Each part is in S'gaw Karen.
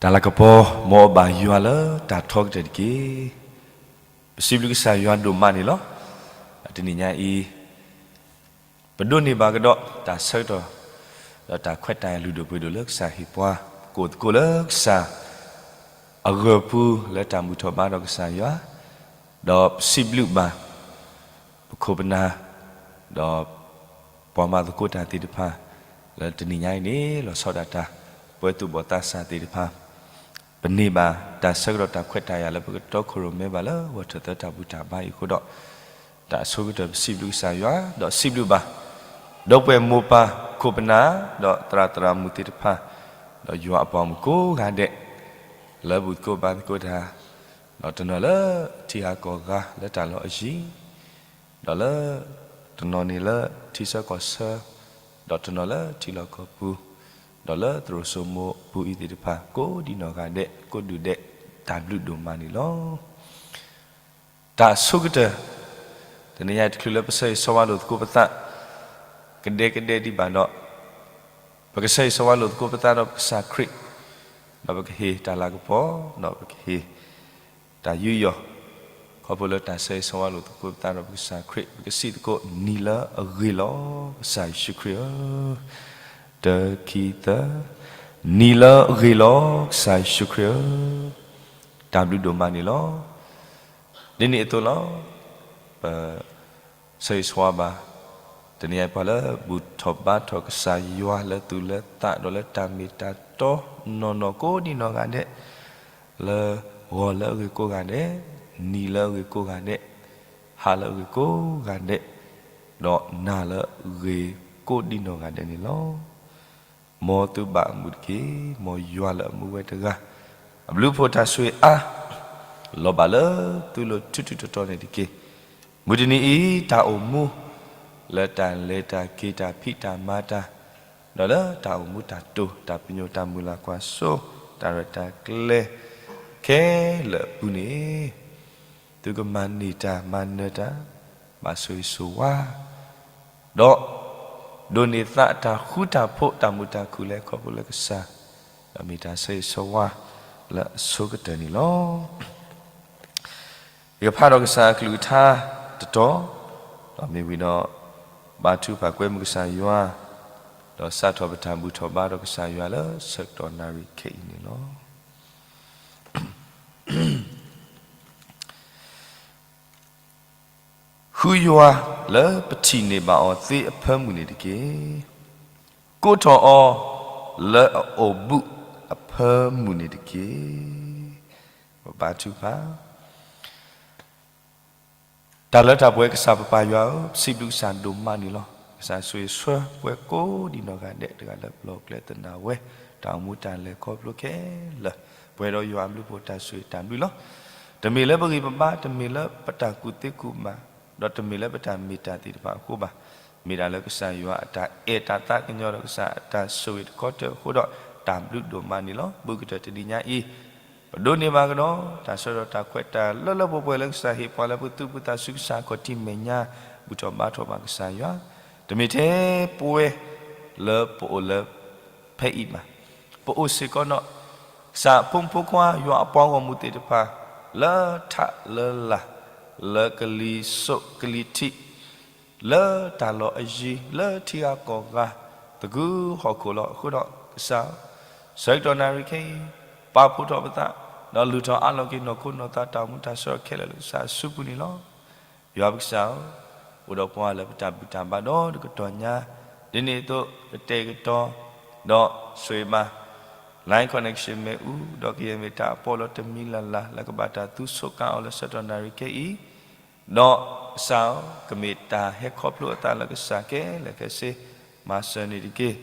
တၢ်လၤကပီၤ မ်အဘၣ်ယွၤလၢတၢ်ထီကတၢၢ်တက့ၢ်. ပစံးဘျုးကစၢ်ယွၤဒိၣ်မးန့ၣ်လီၤ. တနံၤညါအံၤ ပဒိးန့ၢ်ဘၣ်ကဒီးတၢ်ဆၢကတီၢ် ဒီးတၢ်ခွဲးတၢ်ယာ်လုၢ်ဒိၣ်ပှ့ၤဒိၣ်လၢကစၢ်ဟ့ၣ်ပှၤ ကိၣ်သကိးလၢကစၢ်အဂၢၢ်ပူၤ လၢတၢ်ဘူၣ်ထီၣ်ဘါထီၣ်ကစၢ်ယွၤ, ဒီးပစံးဘျုးဘၣ် ပခိၣ်ပနၢ် ဒီးပှၤမၤသကိးတၢ်သ့ၣ်တဖၣ် လၢတနံၤညါအံၤန့ၣ် လီၤဆီဒၣ်တၢ် ပှဲၤသူၣ်ဘီၣ်သးစၢ်သ့ၣ်တဖၣ် ပန့ၢ်ဘၣ်တၢ်ဆၢကတီၢ်တၢ်ခွဲးတၢ်ယာ်လၢပကတီခိၣ်ရိၣ်မဲဘၣ်လၢ ဂီၤထၢၣ်သၢတၢ်ဘူၣ်တၢ်ဘါအံၤအဃိဒီး တၢ်အဆိကတၢၢ်ပစံးဘျုးကစၢ်ယွၤ ဒီးစံးဘျုးဘၣ် ဒီပုၢ်ဝဲၢ်မိၢ်ပၢ်ခိၣ်ပနၢ် ဒီးသရၣ်သရၣ်မုၣ်သ့ၣ်တဖၣ် ဒီးယွၤအပှၤမုၣ်ကိးဂၤဒဲး လၢဘူၣ်သကိးဘါသကိးတၢ် ဒီးတနီၤလၢထံဂၤကီၢ်ဂၤလၢတၢ်လီၢ်အယံၤ ဒီးလၢ တနီၤန့ၣ်လၢထံဆၢကီၢ်ဆၢ ဒီးတနီၤလၢထံလီၢ်ကီၢ်ပူၤ ဒီးလၢသရိာ်စိမိၢ်ပူၤအံၤသ့ၣ်တဖၣ် ကိးဒံနီၢ်ဂၤဒဲး ကိးဒူၣ်ဒဲး တၢ်ဘျုးဒိၣ်မးန့ၣ်လီၤ. တၢ်အဆိကတၢၢ် တနံၤညါတချုးလၢပဆၢဂ့ၤဆၢဝါလိာ်သကိးပသး ကဒဲကဒဲဒံးဘၣ်ဒီး ပကဆၢဂ့ၤဆၢဝါလိာ်သကိးပသးဒီးပကစၢ်ခရံာ် ဒီးပကဟ့ၣ်တၢ်လၤကပီၤ ဒီးပကဟ့ၣ် တၢ်ယူးယီၣ် ခီဖျိလၢတၢ်ဆၢဂ့ၤဆၢဝါလိာ်သကိးပသးဒီးပကစၢ်ခရံာ် ပကစံးသကိး နံၤလၢအဂ့ၤလီၤ ကစၢ်ယ့ၣ်ၡူးခရံာ်ဧၢ, တၢ ခံ သၢ, နံၤလၢအဂ့ၤလီၤ ကစၢ်ယ့ၣ်ၡူးခရံာ်ဧၢ, တၢ်ဘျုးဒိၣ်မးန့ၣ်လီၤ. ဒ်န့ၣ်အသိးလီၤ. ပ ဆၢဂ့ၤဆၢဝါဘၣ် တနံၤညါပှၤလၢဘူၣ်ထီၣ်ဘါထီၣ်ကစၢ်ယွၤလၢသူၣ်လၢသးဒီးလၢတၢ်မ့ၢ်တၢ်တီ နီၢ်နီၢ်ကိးဒံနီၢ်ဂၤဒဲး, လၢဂီၤလၢအဂ့ၤကိးဂၤဒဲး, နံၤလၢအဂ့ၤကိးဂၤဒဲး, ဟါလၢအဂ့ၤကိးဂၤဒဲး, ဒီးနၤလၢအဂ့ၤကိးဒံနီၢ်ဂၤဒဲးန့ၣ်လီၤ. မ်သုဘၣ်အမုာ်တက့ၢ်. မ်ယွၤလၢအမူဝဲတဂၤ အဘျုးအဖှိၣ်တၢ်ဆိၣ်ဂ့ၤအါ လီၤဘၣ်လၢသုလိၤထူထူတီတီန့ၣ်တက့ၢ်. မုၢ်တနံၤအံၤ တၢ်အိၣ်မူ လၢတၢ်လဲၤတၢ်က့ၤ တၢ်ဖံးတၢ်မၤတၢ်, ဒီးလၢတၢ်အိၣ်မူတၢ်တိာ် တၢ်ပညိၣ်တၢ်မုၢ်လၢ်ကွၢ်စိ တၢ်ရဲၣ်တၢ်ကျဲၤ ခဲလၢာ်အပူၤန့ၣ် သုကမၤန့ၢ်တၢ်မၤနၢၤတၢ် ဘၣ်ဆိၣ်ဂ့ၤဆိၣ်ဝါ ဒီး ဒိးန့ၢ်သးတၢ်ဃူတၢ်ဖိး တၢ်မုာ်တၢ်ခုၣ်လဲၤခီဖျိလၢကစၢ်, ဒီးမ့ၢ်တၢ်ဆၢဂ့ၤဆၢဝါလၢအဆိကတၢၢ်န့ၣ်လီၤ. ယကဖးဒီးကစၢ်အကလုၢ်ကထါတတီၤ, ဒီးမ့ၢ်ဝံၤဒီး ဘါထုကဖၣ်ကွဲမုာ်ကစၢ်ယွၤ, ဒီးစးထီၣ်ပတၢ်ဘူၣ်ထီၣ်ဘါထီၣ်ကစၢ်ယွၤလၢဆၢကတီၢ်နၣ်ရံၣ်ခဲအံၤန့ၣ်လီၤ. ဃုယွၤလၢပထံၣ်န့ၢ်ဘၣ်အီၤသ့အဖၢမုၢ်န့ၣ်တက့ၢ်. ကိးထီၣ်အီၤလၢအအိၣ်ဘူးအဖၢမုၢ်န့ၣ်တက့ၢ်. ပဘါထုကဖၣ် တၢ်လၢတၢ်ပှဲၤကစၢ်ပပၢ်ယွၤဧၢ, ပစံးဘျုးကစၢ်ဒိၣ်မးန့ၣ်လီၤ. ကစၢ်ဆိၣ်ဂ့ၤဆၢပှဲၤကိးဒံနီၢ်ဂၤဒဲး တဂၤလၢပလီၢ်ကျဲသနာ်ဝဲ တၢ်အိၣ်မူတၢ်လဲၤခီဖျိခဲလၢာ် ပှဲၤဒီးယွၤအဘျုးအဖှိၣ်တၢ်ဆိၣ်ဂ့ၤတၢ်ဘျုးလီၤ. တမ့ၢ်လၢပဂံၢ်ပဘါ, တမ့ၢ်လၢပတၢ်ကူၣ်သ့ကူၣ်ဘၣ်, ဒီးတမ့ၢ်လၢပတၢ်မ့ၢ်တၢ်သ့ၣ်တဖၣ်အဃိဘၣ်. မ့ၢ်ဒၣ်လၢကစၢ်ယွၤအတၢ်အဲၣ်တၢ်သးကညီၤဒီးကစၢ်အတၢ်ဆိၣ်ဂ့ၤတခီတၢၢ်အဃိဒီး တၢ်ဘျုးဒိၣ်မးန့ၣ်လီၤ. ဘုကတၢၢ်တနံၤညါအံၤ ပဒိးန့ၢ်ဘၣ်ကဒီး တၢ်ဆၢကတီၢ်တၢ်ခွဲးတၢ်ယာ်လၢလၢပှဲၤပှဲၤလၢကစၢ်ဟ့ၣ်ပှၤလၢပသူၣ်ပသးဆူကစၢ်ခီၣ်ထံးမဲာ်ညါ ဘူၣ်ထီၣ်ဘါထီၣ်ဘၣ်ကစၢ်ယွၤ, တမ့ၢ်ထဲပဝဲလၢပအိၣ်လၢဖဲအံၤဘၣ်. ပအိၣ်စ့ၢ်ကီးဒီး ကစၢ်အဖိမုၣ်ဖိခွါ ယွၤအပှၤဂီၢ်မုၢ်သ့ၣ်တဖၣ် လၢထးလၢလာ် လၢကလံၤစိးကလံၤထံး လၢတၢ်လီၢ်အယံၤ လၢထံဂၤကီၢ်ဂၤ သကုၤဟီၣ်ခိၣ်လီၤ. အဃိဒီးကစၢ်ဧၢ, ဆၢကတီၢ်နၣ်ရံၣ်ခဲအံၤ ပာ်ဖှိၣ်ထီၣ်ပသး ဒီးလုၢ်ထီၣ်အးလီၤက့ၤနီၢ်ခိနီၢ်သး တၢ်အိၣ်မူတၢ်ဆၢခဲလၢာ်လၢကစၢ်အစုပူၤန့ၣ်လီၤ. ယွၤပကစၢ်ဧၢ, အိၣ်ဒီးပှၤလၢပတၢ်ဘူၣ်တၢ်ဘါဒီတကတီၢ်ညါ, ဒ်န့ၣ်အသိး ကတဲာ်ကတီၤ ဒီးဆိၣ်ဂ့ၤဘၣ် Line Connection မ့ၣ်အူ ဒီးကယဲၢ်မ့ၢ်တၢ်အပီးလီၤတမံၤလၢ်လၢ် လၢကဘၣ်တၢ်သူဆိးကါအီၤလၢဆၢကတီၢ်နၣ်ရံၣ်ခဲအံၤ, ဒီးကစၢ်ဧၢ, ကမ့ၢ်တၢ်ဟဲခီဖျိအသးလၢကစၢ်ခဲလၢာ်ခဲဆ့ မၤစၢၤန့ၣ်တက့ၢ်.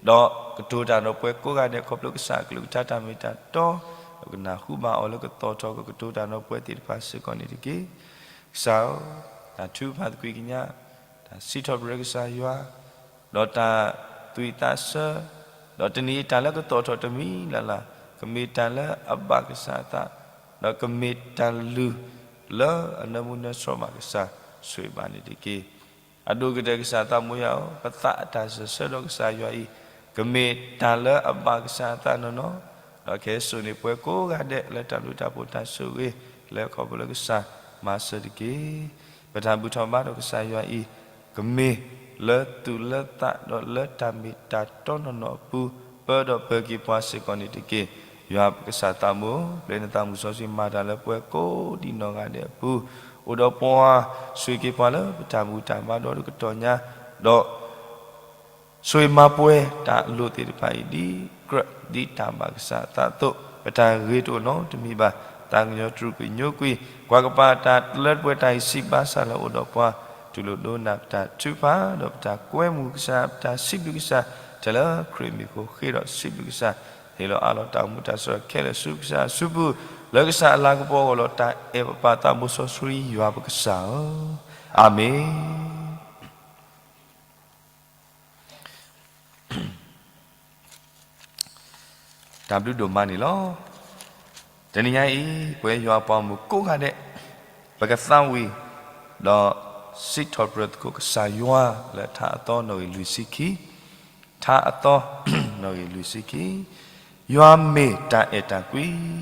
ဒီးကတိၤတၢ်ဒီးပှၤကိးဂၤဒဲး ခီဖျိကစၢ်အကလုၢ်ကထါတၢ်မ့ၢ်တၢ်တီ, ဒီးကနၢ်ဟူဘၣ်အီၤလၢကသီၣ်ထီၣ် ကကတိၤတၢ်ဒီးပှၤသ့ၣ်တဖၣ်စ့ၢ်ကီးန့ၣ်တက့ၢ်. ကစၢ်ဧၢ, တၢ်ထုကဖၣ်သကွံာ်ကညး, တၢ်စံးထီၣ်ပတြၢၤကစၢ်ယွၤ, ဒီးတၢ်သူၣ်ဝံၣ်သးဆၢ, ဒီးတနံၤအံၤတၢ်လၢကသီၣ်ထီၣ်တမံၤလၢ်လၢ်, ကမ့ၢ်တၢ်လၢအဘၣ်ကစၢ်အသး, ဒီးကမ့ၢ်တၢ်လုၢ်လၢအနၢမူနၢဆှီဘၣ်ကစၢ် ဆိၣ်ဂ့ၤဘၣ်န့ၣ်တက့ၢ်. အဒိၣ်ကတၢၢ်ကစၢ်သးမိယၤဧၢ, ပသးအတၢ်စၢၤဆၢဒီးကစၢ်ယွၤအံၤ, ကမ့ၢ်တၢ်လၢအဘၣ်ကစၢ်အသးနီၢ်နီၢ်, ဒီးကဟဲစိာ်န့ၢ်ပှၤကိးဂၤဒဲးလၢတၢ်ဘျုးတၢ်ဖှိၣ်တၢ်ဆိၣ်ဂ့ၤ လၢခီဖျိလၢကစၢ်မၤစၢၤတက့ၢ်. ပတၢ်ဘူၣ်ထီၣ်ဘါထီၣ်ကစၢ်ယွၤအံၤ ကမ့ၢ်လၢသူၣ်လၢသးဒီးလၢတၢ်မ့ၢ်တၢ်တီနီၢ်နီၢ်အပူၤ ပၢဒီးပၢၤက့ၤပှၤစ့ၢ်ကီးန့ၣ်တက့ၢ်. ယွၤပကစၢ်သးဘိ, ပျဲနသးမုၢ်စီဆှံမၤတၢ်လၢပှၤကိးဒံးနီၢ်ဂၤဒဲးအပူၤ, အိၣ်ဒီးပှၤ, ဆိၣ်ဂ့ၤက့ၤပှၤလၢပတၢ်ဘူၣ်တၢ်ဘါဒီတကတီၢ်ညါ, ဒီး ဆိၣ်ဂ့ၤမၤပှဲၤတၢ်အလိၣ်သ့ၣ်တဖၣ်အံၤ ဒ်ကြၢး ဒ်တၢ်ဘၣ်ကစၢ်အသးအသိး, ပတၢ်ဂ့ၤတအိၣ်နီတမံၤဘၣ်. သးကညီၤတြူာ်ကွံာ်ညိကွံာ် ကွၢ်ကပၤတၢ်လၢပှဲၤတၢ်အံၤ စံးဘၣ်ဆၣ်လၢအိၣ်ဒီးပှၤ, တူၢ်လိာ်ဒိကနၣ်ပတၢ်ထုကဖၣ် ဒီးပတၢ်ကွဲမုာ်ကစၢ် ပတၢ်စံးဘျုးကစၢ်, ထဲလၢခရံာ်မံၤအဃိ ဃ့ဒီးစံးဘျုးကစၢ်, ဟ့ၣ်လီၤအးလီၤတၢ်အိၣ်မူတၢ်စၢၤခဲလၢာ်ဆူကစၢ်အစုပူၤ, လၢကစၢ်အလၤကပီၤအဂီၢ်လီၤ. တၢ်အဲၣ်ပပၢ်သးဘိစီဆှံယွၤပကစၢ်ဧၢ, အၤမ့ၣ်. တၢ်ဘျုးဒိၣ်မးန့ၣ်လီၤ. တနံၤညါအံၤ ပဝဲယွၤအပှၤဂီၢ်မုၢ်ကိးဂၤဒဲး ပကသးဝံၣ် ဒီးစံးထီၣ်ပတြၢၤသကိးကစၢ်ယွၤလၢထါအသီနီၣ်ဂံၢ်လွံၢ်ဆံခံ, ထါအသီနီၣ်ဂံၢ်လွံၢ်ဆံခံ, ယွၤမ့ၢ်တၢ်အဲၣ်တၢ်ကွံ, အိၣ်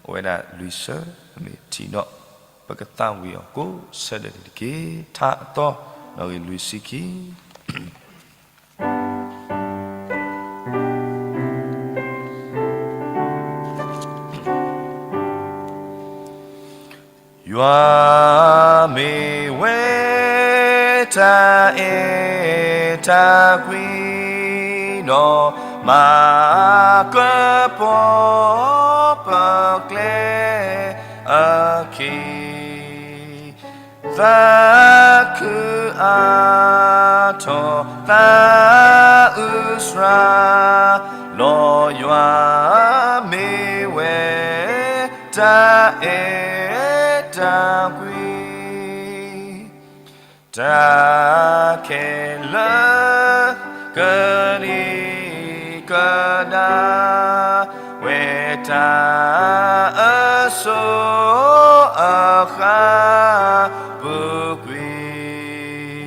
ဝဲဒၣ်လွံၢ်ဆၢမ့ၢ်ထံၣ်ဒီး ပကသးဝံၣ်အီၤကိးဆၢဒၢးန့ၣ်တက့ၢ်. ထါအသီနီၣ်ဂံၢ်လွံၢ်ဆံခံ ယွၤမ့ၢ်ဝဲတၢ်အဲၣ်တၢ်ကွံဒီး မၤကပီၤပကျဲအခံ သးခုအါထီၣ်သးအုးစှၤလီၤ. ယွၤမ့ၢ်ဝဲတၢ်အဲၣ်တၢ်ကွံ တၢ်ခဲလၢာ်ကဒံကဒါ ဝဲတၢ်အစိၤအဃၣ်ပူၤကွံာ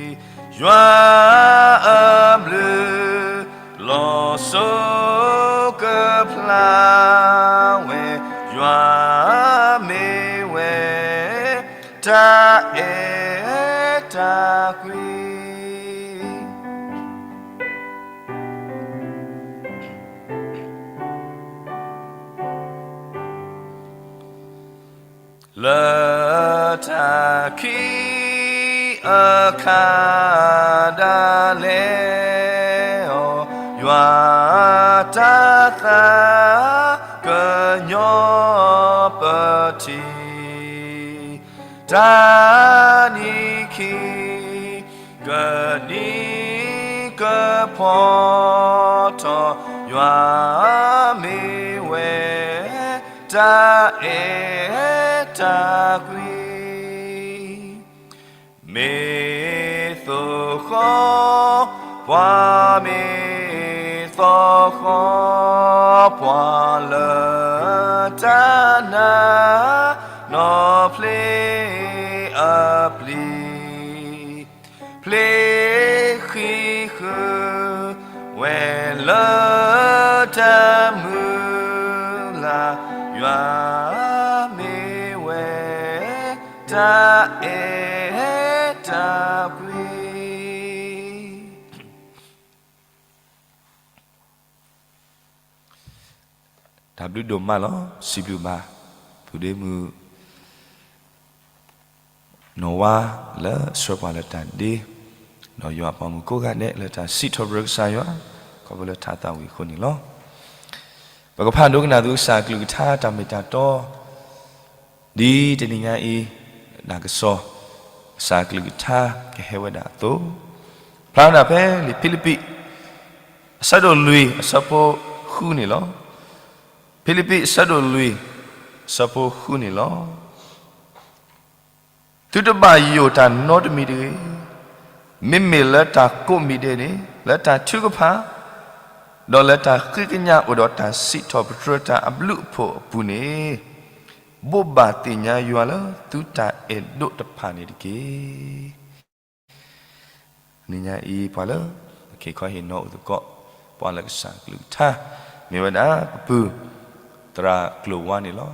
်, ယွၤအဘျုးလီၤစိၤကဖျါဝဲ, ယွၤမ့ၢ်ဝဲ တၢ်အဲၣ်တၢ်ကွံ လၢတၢ်ခံအခါဒၣ်လဲာ်အီၤ, ယွၤတၢ်သးကညီၤပထံၣ် တၢ်နံၤခံ ကနံၤကဖီထီၣ်, ယွၤမ့ၢ်ဝဲ တၢ်အဲၣ်တၢ်ကွံ မ့ၢ်သိၣ်ဃီ ပှၤမ့ၢ်သိၣ်ဃီ ပှၤလၢတၢ်နာ် နီၢ်ဖျ့အပျံၤ ဖျ့ဃံဃု ဝဲလၢတၢ်မုၢ်လၢ်, ယွၤမ့ၢ်ဝဲ တၢ်အဲၣ်တၢ်ကွံ တၢ်ဘျုးဒိၣ်မးလီၤ. စံးဘျုးဘၣ် ပုၢ်ဒ့မုၣ် နီၢ်ဝါ လၢအဆှၢပှၤလၢတၢ်ဒ့, ဒီးယွၤအပှၤမုၣ်ကိးဂၤဒဲးလၢတၢ်စံးထီၣ်ပတြၢၤကစၢ်ယွၤ ခီဖျိလၢထါသးဝံၣ်အဃိန့ၣ်လီၤ. ပကဖးဒိကနၣ်သုကစၢ်အကလုၢ်ကထါတၢ်မ့ၢ်တၢ်တီ ဒ်တနံၤညါအံၤ တၢ်ကစီၣ် ကစၢ်အကလုၢ်ကထါကဟဲဝဲဒၣ်အသိး, ဖျါဝဲဒၣ်ဖဲလံာ်ဖံလံးပံး အဆၢဒိၣ်လွံၢ် အဆၢဖိဃုန့ၣ်လီၤ. ဖံလံးပံး အဆၢဒိၣ်လွံၢ် အဆၢဖိဃုန့ၣ်လီၤ. သုတဘၣ်ယိၣ်တၢ်နီတမံၤတဂ့ၤ, မ့မ့ၢ်လၢတၢ်ကိးမံၤဒဲးန့ၣ် လၢတၢ်ထုကဖၣ်, ဒီးလၢတၢ်ဃ့ကညးအိၣ်ဒီးတၢ်စံးထီၣ်ပတြၢၤတၢ်အဘျုးအဖှိၣ်အပူၤန့ၣ်, ဘိးဘၣ်သ့ၣ်ညါယွၤလၢသုတၢ်အဲၣ်ဒိးတဖၣ်န့ၣ်တက့ၢ်. နံၤညါအံၤ ပှၤလၢ အခ့ခီဟ့ၣ်နီၤအိၣ်သကိး ပှၤလၢကစၢ်အကလုၢ်ကထါ မ့ၢ်ဝဲဒၣ် ပပုၢ် သရၣ်ကျိၤဝါန့ၣ်လီၤ.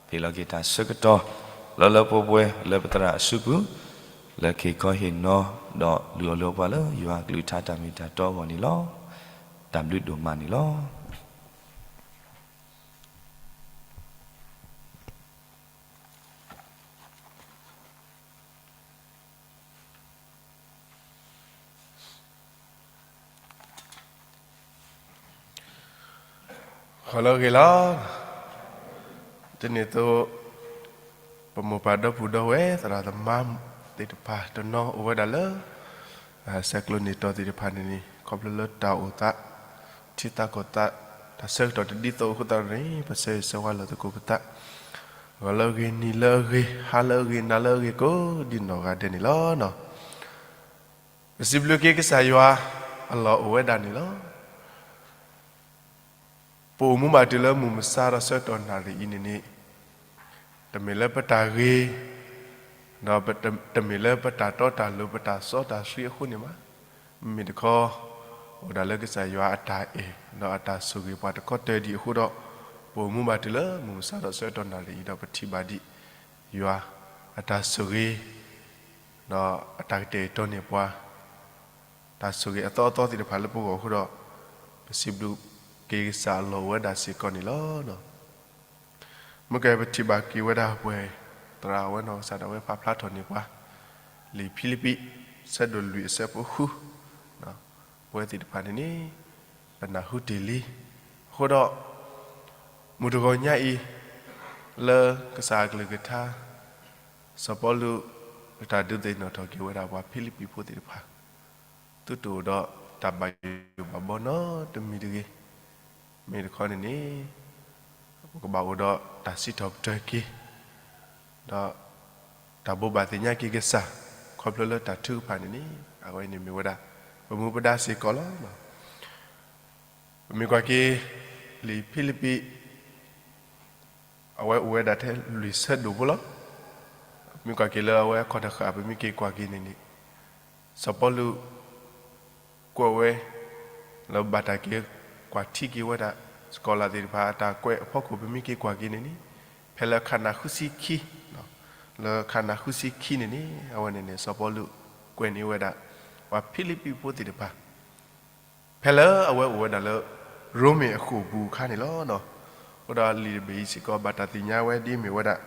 ဖ့ၣ်လီၤက့ၤတၢ်ဆၢကတီၢ် လၢလၢပှဲၤပှဲၤလၢပသရၣ်အစုပူၤ, လၢက့ၤခီဟ့ၣ်နီၤ ဒီးလူၤအီၤလၢပှၤလၢယွၤအကလုၢ်ကထါတၢ်မ့ၢ်တၢ်တီအဂီၢ်န့ၣ်လီၤ. တၢ်ဘျုးဒိၣ်မးန့ၣ်လီၤ. ဂီၤလၢအဂ့ၤလီၤ. တနံၤအံၤ ပမိၢ်ပၢ်ဒီပုၢ်ဒီဝဲၢ် သရၣ်သမါသ့ၣ်တဖၣ်တနီၤအိၣ်ဝဲဒၣ်လၢ ဆဲးကျိးန့ၢ်တီၤသ့ၣ်တဖၣ်န့ၣ်န့ၣ် ခီဖျိလၢတၢ်အိၣ်သး ထံသးကီၢ်သး တၢ်ဆၢကတီၢ်တဒ်သိးအဃိသတးန့ၣ် ပဆၢဂ့ၤဆၢဝါလီၤသကိးပသး ဂီၤလၢအဂ့ၤ နံၤလၢအဂ့ၤ ဟါလၢအဂ့ၤ နၤလၢအဂ့ၤ ကိးဒ်နီၢ်ဂၤဒဲးန့ၣ်လီၤ. ပစံးဘျုးက့ၤကစၢ်ယွၤ အလီၢ်အိၣ်ဝဲဒၣ်န့ၣ်လီၤ. ပအိၣ်မူဘၣ်တုၤလၢမုၢ်မဆါဒီးဆၢကတီၢ်နၣ်ရံၣ်အံၤန့ၣ်န့ၣ် တမ့ၢ်လၢပတၢ်ဂ့ၤ ဒီးတမ့ၢ်လၢပတၢ်တီတၢ်လိၤ ပတၢ်စီတၢ်ဆှံအဃိန့ၣ်ဘၣ်. မ့မ့ၢ်တခီ အိၣ်ဒၣ်လၢကစၢ်ယွၤအတၢ်အဲၣ် ဒီးအတၢ်ဆိၣ်ဂ့ၤပှၤတခီတၢၤဒံးအဃိဒီး ပအိၣ်မူဘၣ်တုၤလၢမုၢ်မဆါဒီးဆၢကတီၢ်နၣ်ရံၣ်အံၤဒီး ပထံၣ်ဘၣ်ဒံး ယွၤအတၢ်ဆိၣ်ဂ့ၤ ဒီးအတၢ်ကတဲာ်ကတီၤန့ၢ်ပှၤ တၢ်ဆိၣ်ဂ့ၤအသီအသီသ့ၣ်တဖၣ်လၢပဂီၢ်အဃိဒီး ပစံးဘျုးက့ၤကစၢ်အလီၢ်အိၣ်ဝဲဒၣ်စ့ၢ်ကီးန့ၣ်လီၤ. မ့ၢ်ကဲပထံၣ်ဘၣ်က့ၤဝဲဒၣ်ပှဲၤ သရၣ်ဝဲနီၢ်ကစၢ်ဒၣ်ဝဲပာ်ဖျါထီၣ်န့ၢ်ပှၤ လံာ်ဖံလံးပံး ဆၢဒိၣ်လွံၢ်အဆၢဖိဃု ပဝဲသ့ၣ်တဖၣ်န့ၣ်န့ၣ် ပနၢ်ဟူတ့ၢ်လံ. အဃိဒီး မုၢ်တဂီၤညါအံၤ လၢကစၢ်အကလုၢ်ကထါ စီၤပီလူး အတၢ်ဒုးသ့ၣ်နီၣ်ထီၣ်က့ၤဝဲဒၣ်ပှၤဖံလံးပံးဖိသ့ၣ်တဖၣ် သုတအိၣ်ဒီးတၢ်ဘၣ်ယိၣ်ဘၣ်ဘီနီတမံၤတဂ့ၤ. မ့ၢ်တခီန့ၣ်န့ၣ် ပကဘၣ်အိၣ်ဒီးတၢ်စံးထီၣ်ပတြၢၤက့ၤ ဒီးတၢ်ဘိးဘၣ်သ့ၣ်ညါက့ၤကစၢ် ခီဖျိလၢတၢ်ထုကဖၣ်န့ၣ်န့ၣ် အဝဲန့ၣ်မ့ၢ်ဝဲဒၣ် ပမူပဒါစ့ၢ်ကီးလီၤ. ပမ့ၢ်ကွၢ်က့ၤ လံာ်ဖံလံးပံး အဝဲအိၣ်ဝဲဒၣ်ထဲလွံၢ်ဆၢဒိၣ်ဖိလီၤ. ပမ့ၢ်ကွၢ်က့ၤလၢအဝဲခီၣ်တဃာ် ပမ့ၢ်က့ၤကွၢ်က့ၤန့ၣ်န့ၣ် စီၤပီလူး ကွဲးဝဲ လၢဘၣ်တၢ်က့ၤကွၢ်ထံက့ၤဝဲဒၣ် စကီၤလၢ်သ့ၣ်တဖၣ်အတၢ်ကွဲးအဖီခိၣ် ပမ့ၢ်က့ၤကွၢ်က့ၤန့ၣ်န့ၣ် ဖဲလၢခါနၤဃုဆံခံ လၢခါနၤဃုဆံခံန့ၣ်န့ၣ် အဝဲန့ၣ်န့ၣ် စီၤပီလူးကွဲးန့ၢ်ဝဲဒၣ် ပှၤဖံလံးပံးဖိသ့ၣ်တဖၣ် ဖဲလၢအဝဲအိၣ်ဝဲဒၣ်လၢ ရိမ့ၤအဃိာ်ပူၤအခါန့ၣ်လီၤ. အဃိဒီးလံာ်တဘ့ၣ်အံၤစ့ၢ်ကီး ဘၣ်တၢ်သ့ၣ်ညါဝဲဒ်မ့ၢ်ဝဲဒၣ်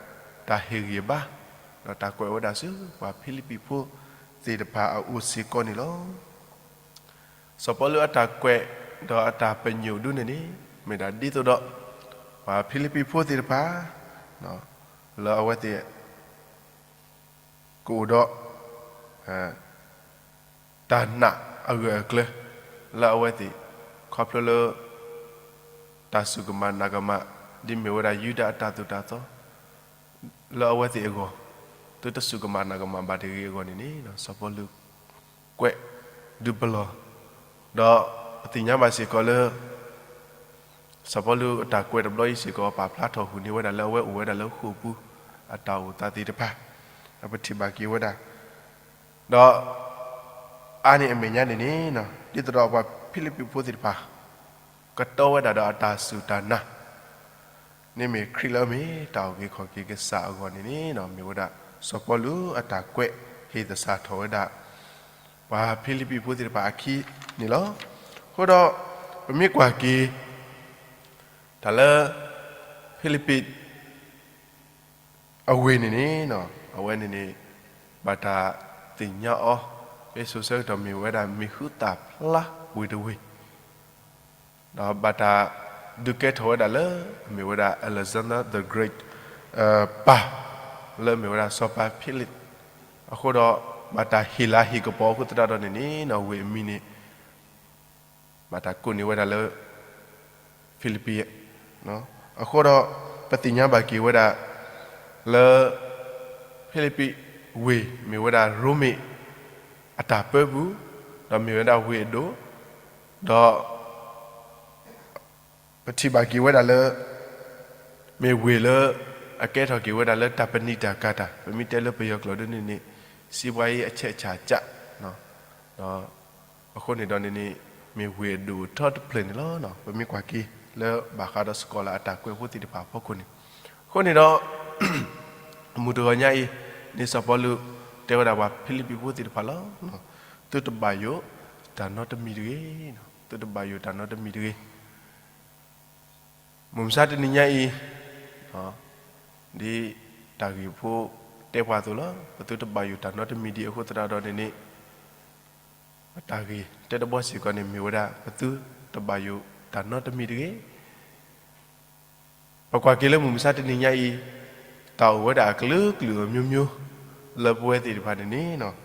တၢ်ဟ့ၣ်ဂံၢ်ဘါ ဒီးတၢ်ကွဲးဝဲဒၣ်ဆူ ပှၤဖံလံးပံးဖိသ့ၣ်တဖၣ်အအိၣ်စ့ၢ်ကီးန့ၣ်လီၤ. စီၤပီလူးအတၢ်ကွဲး ဒီးအတၢ်ပညိၣ်ဒုန့ၣ်န့ၣ် မ့ၢ်ဒၣ်ဒ်သိးဒီး ပှၤဖံလံးပံးဖိသ့ၣ်တဖၣ် လၢအဝဲသ့ၣ် ကအိၣ်ဒီး တၢ်နာ်အဂၢၢ်အကျၢၤ လၢအဝဲသ့ၣ် ခီဖျိလၢ တၢ်စူၢ်ကမၣ်နာ်ကမၣ် ဒ်မ့ၢ်ဝဲဒၣ်ယူဒၤအတၢ်သိၣ်တၢ်သီ လၢအဝဲသ့ၣ်အဂီၢ် သုတစူၢ်ကမၣ်နာ်ကမၣ်ဘၣ်တဂ့ၤအဂီၢ်န့ၣ်န့ၣ် စီၤပီလူး ကွဲးဒုးပလီၢ် ဒီးပသ့ၣ်ညါဘၣ်စ့ၢ်ကီးလၢ စီၤပီလူးအတၢ်ကွဲးတဘျီအံၤစ့ၢ်ကီး ပာ်ဖျါထီၣ်ဃုာ်န့ၢ်ဝဲဒၣ်လၢအဝဲအိၣ်ဝဲဒၣ်လၢဃိာ်ပူၤ အတၢ်အိၣ်သးသ့ၣ်တဖၣ် ပထံၣ်ဘၣ်က့ၤဝဲဒၣ် ဒီး အါန့ၢ်အမဲာ်ညါန့ၣ်န့ၣ် ဒ်သိးဒီးပှၤဖံလံးပံးဖိသ့ၣ်တဖၣ် ကတီဝဲဒၣ်ဒီးအတၢ်စူၢ်တၢ်နာ် န့ၣ်မ့ၢ်ခရံာ်လၢအမ့ၢ်တၢ်အုၣ်က့ၤခီၣ်က့ၤကစၢ်အဂီၢ်န့ၣ်န့ၣ် မ့ၢ်ဝဲဒၣ် စီၤပီလူးအတၢ်ကွဲးဟ့ၣ်သဆၣ်ထီၣ်ဝဲဒၣ် ပှၤဖံလံးပံးဖိသ့ၣ်တဖၣ်အခံန့ၣ်လီၤ. အဃိဒီး ပမ့ၢ်ကွၢ်က့ၤ တၢ်လၢ ဖံလံးပံး အဝ့ၢ်န့ၣ်န့ၣ် အဝဲန့ၣ်န့ၣ် ဘၣ်တၢ်သ့ၣ်ညါအီၤ ဖဲစိၤဆၢကတီၢ်မ့ၢ်ဝဲဒၣ်မ့ၢ်ဟုသၣ်ဖျါဝ့ၢ်တဝ့ၢ် ဒီးဘၣ်တၢ်ဒုးကဲထီၣ်ဝဲဒၣ်လၢ မ့ၢ်ဝဲဒၣ် Alexander the Great ပၢ် လၢမ့ၢ်ဝဲဒၣ်စီၤပၤဖံလံး အဃိဒီး ဘၣ်တၢ်ဟ့ၣ်လၤဟ့ၣ်ကပီၤအဃိသတးဒီးန့ၣ်န့ၣ် ဝ့ၢ်အမံၤန့ၣ် ဘၣ်တၢ်ကိးန့ၢ်ဝဲဒၣ်လၢ ဖံလံးပံး အဃိဒီး ပသ့ၣ်ညါဘၣ်က့ၤဝဲဒၣ် လၢ ဖံလံးပံးဝ့ၢ် မ့ၢ်ဝဲဒၣ်ရိမ့ၤ အတၢ်ပၢပူၤ ဒီးမ့ၢ်ဝဲဒၣ်ဝ့ၢ်အဒိၣ် ဒီး ပထံၣ်ဘၣ်က့ၤဝဲဒၣ်လၢ မ့ၢ်ဝ့ၢ်လၢ အကဲထီၣ်က့ၤဝဲဒၣ်လၢတၢ်ပနံာ်တၢ်ကၤတၢ် ပမ့ၢ်တဲလၢပယီၤကျိာ်ဒ်န့ၣ်န့ၣ် စံးပှၤအံၤအဆဲးဆၣ်ကၢ် ဒီး အဃိန့ၣ်ဒီးန့ၣ်န့ၣ် မ့ၢ်ဝ့ၢ်အဒိၣ်အထီတဖျၢၣ်န့ၣ်လီၤ. ပမ့ၢ်ကွၢ်က့ၤ လၢဘၣ်ဃးဒီးစကီၤလၢအတၢ်ကွဲးဖိသ့ၣ်တဖၣ်အဖီခိၣ်န့ၣ်, အဃိန့ၣ်ဒီး မုၢ်တဂီၤညါအံၤန့ၣ် စီၤပီလူးတဲဝဲဒၣ်ပှၤဖံလံးပံးဖိသ့ၣ်တဖၣ်လီၤ. သုတဘၣ်ယိၣ်တၢ်နီတမံၤတဂ့ၤ, သုတဘၣ်ယိၣ်တၢ်နီတမံၤတဂ့ၤ. မုၢ်မဆါတနံၤညါအံၤ ဒ်တၢ်ဂ့ၢ်ဖိတဲပှၤအသိးလီၤ. ပသုတဘၣ်ယိၣ်တၢ်နီတမံၤဒံးအဃိသတးဒီးန့ၣ်န့ၣ် ပတၢ်ဂ့ၢ်တဲတဘီစ့ၢ်ကီးန့ၣ် မ့ၢ်ဝဲဒၣ် ပသုတဘၣ်ယိၣ်တၢ်နီတမံၤတဂ့ၤ. ပကွၢ်က့ၤလၢမုၢ်မဆါတနံၤညါအံၤ တၢ်အိၣ်ဝဲဒၣ်အကလုာ်ကလုာ်အမျိုးမျိုး လၢပဝဲသ့ၣ်တဖၣ်န့ၣ်န့ၣ်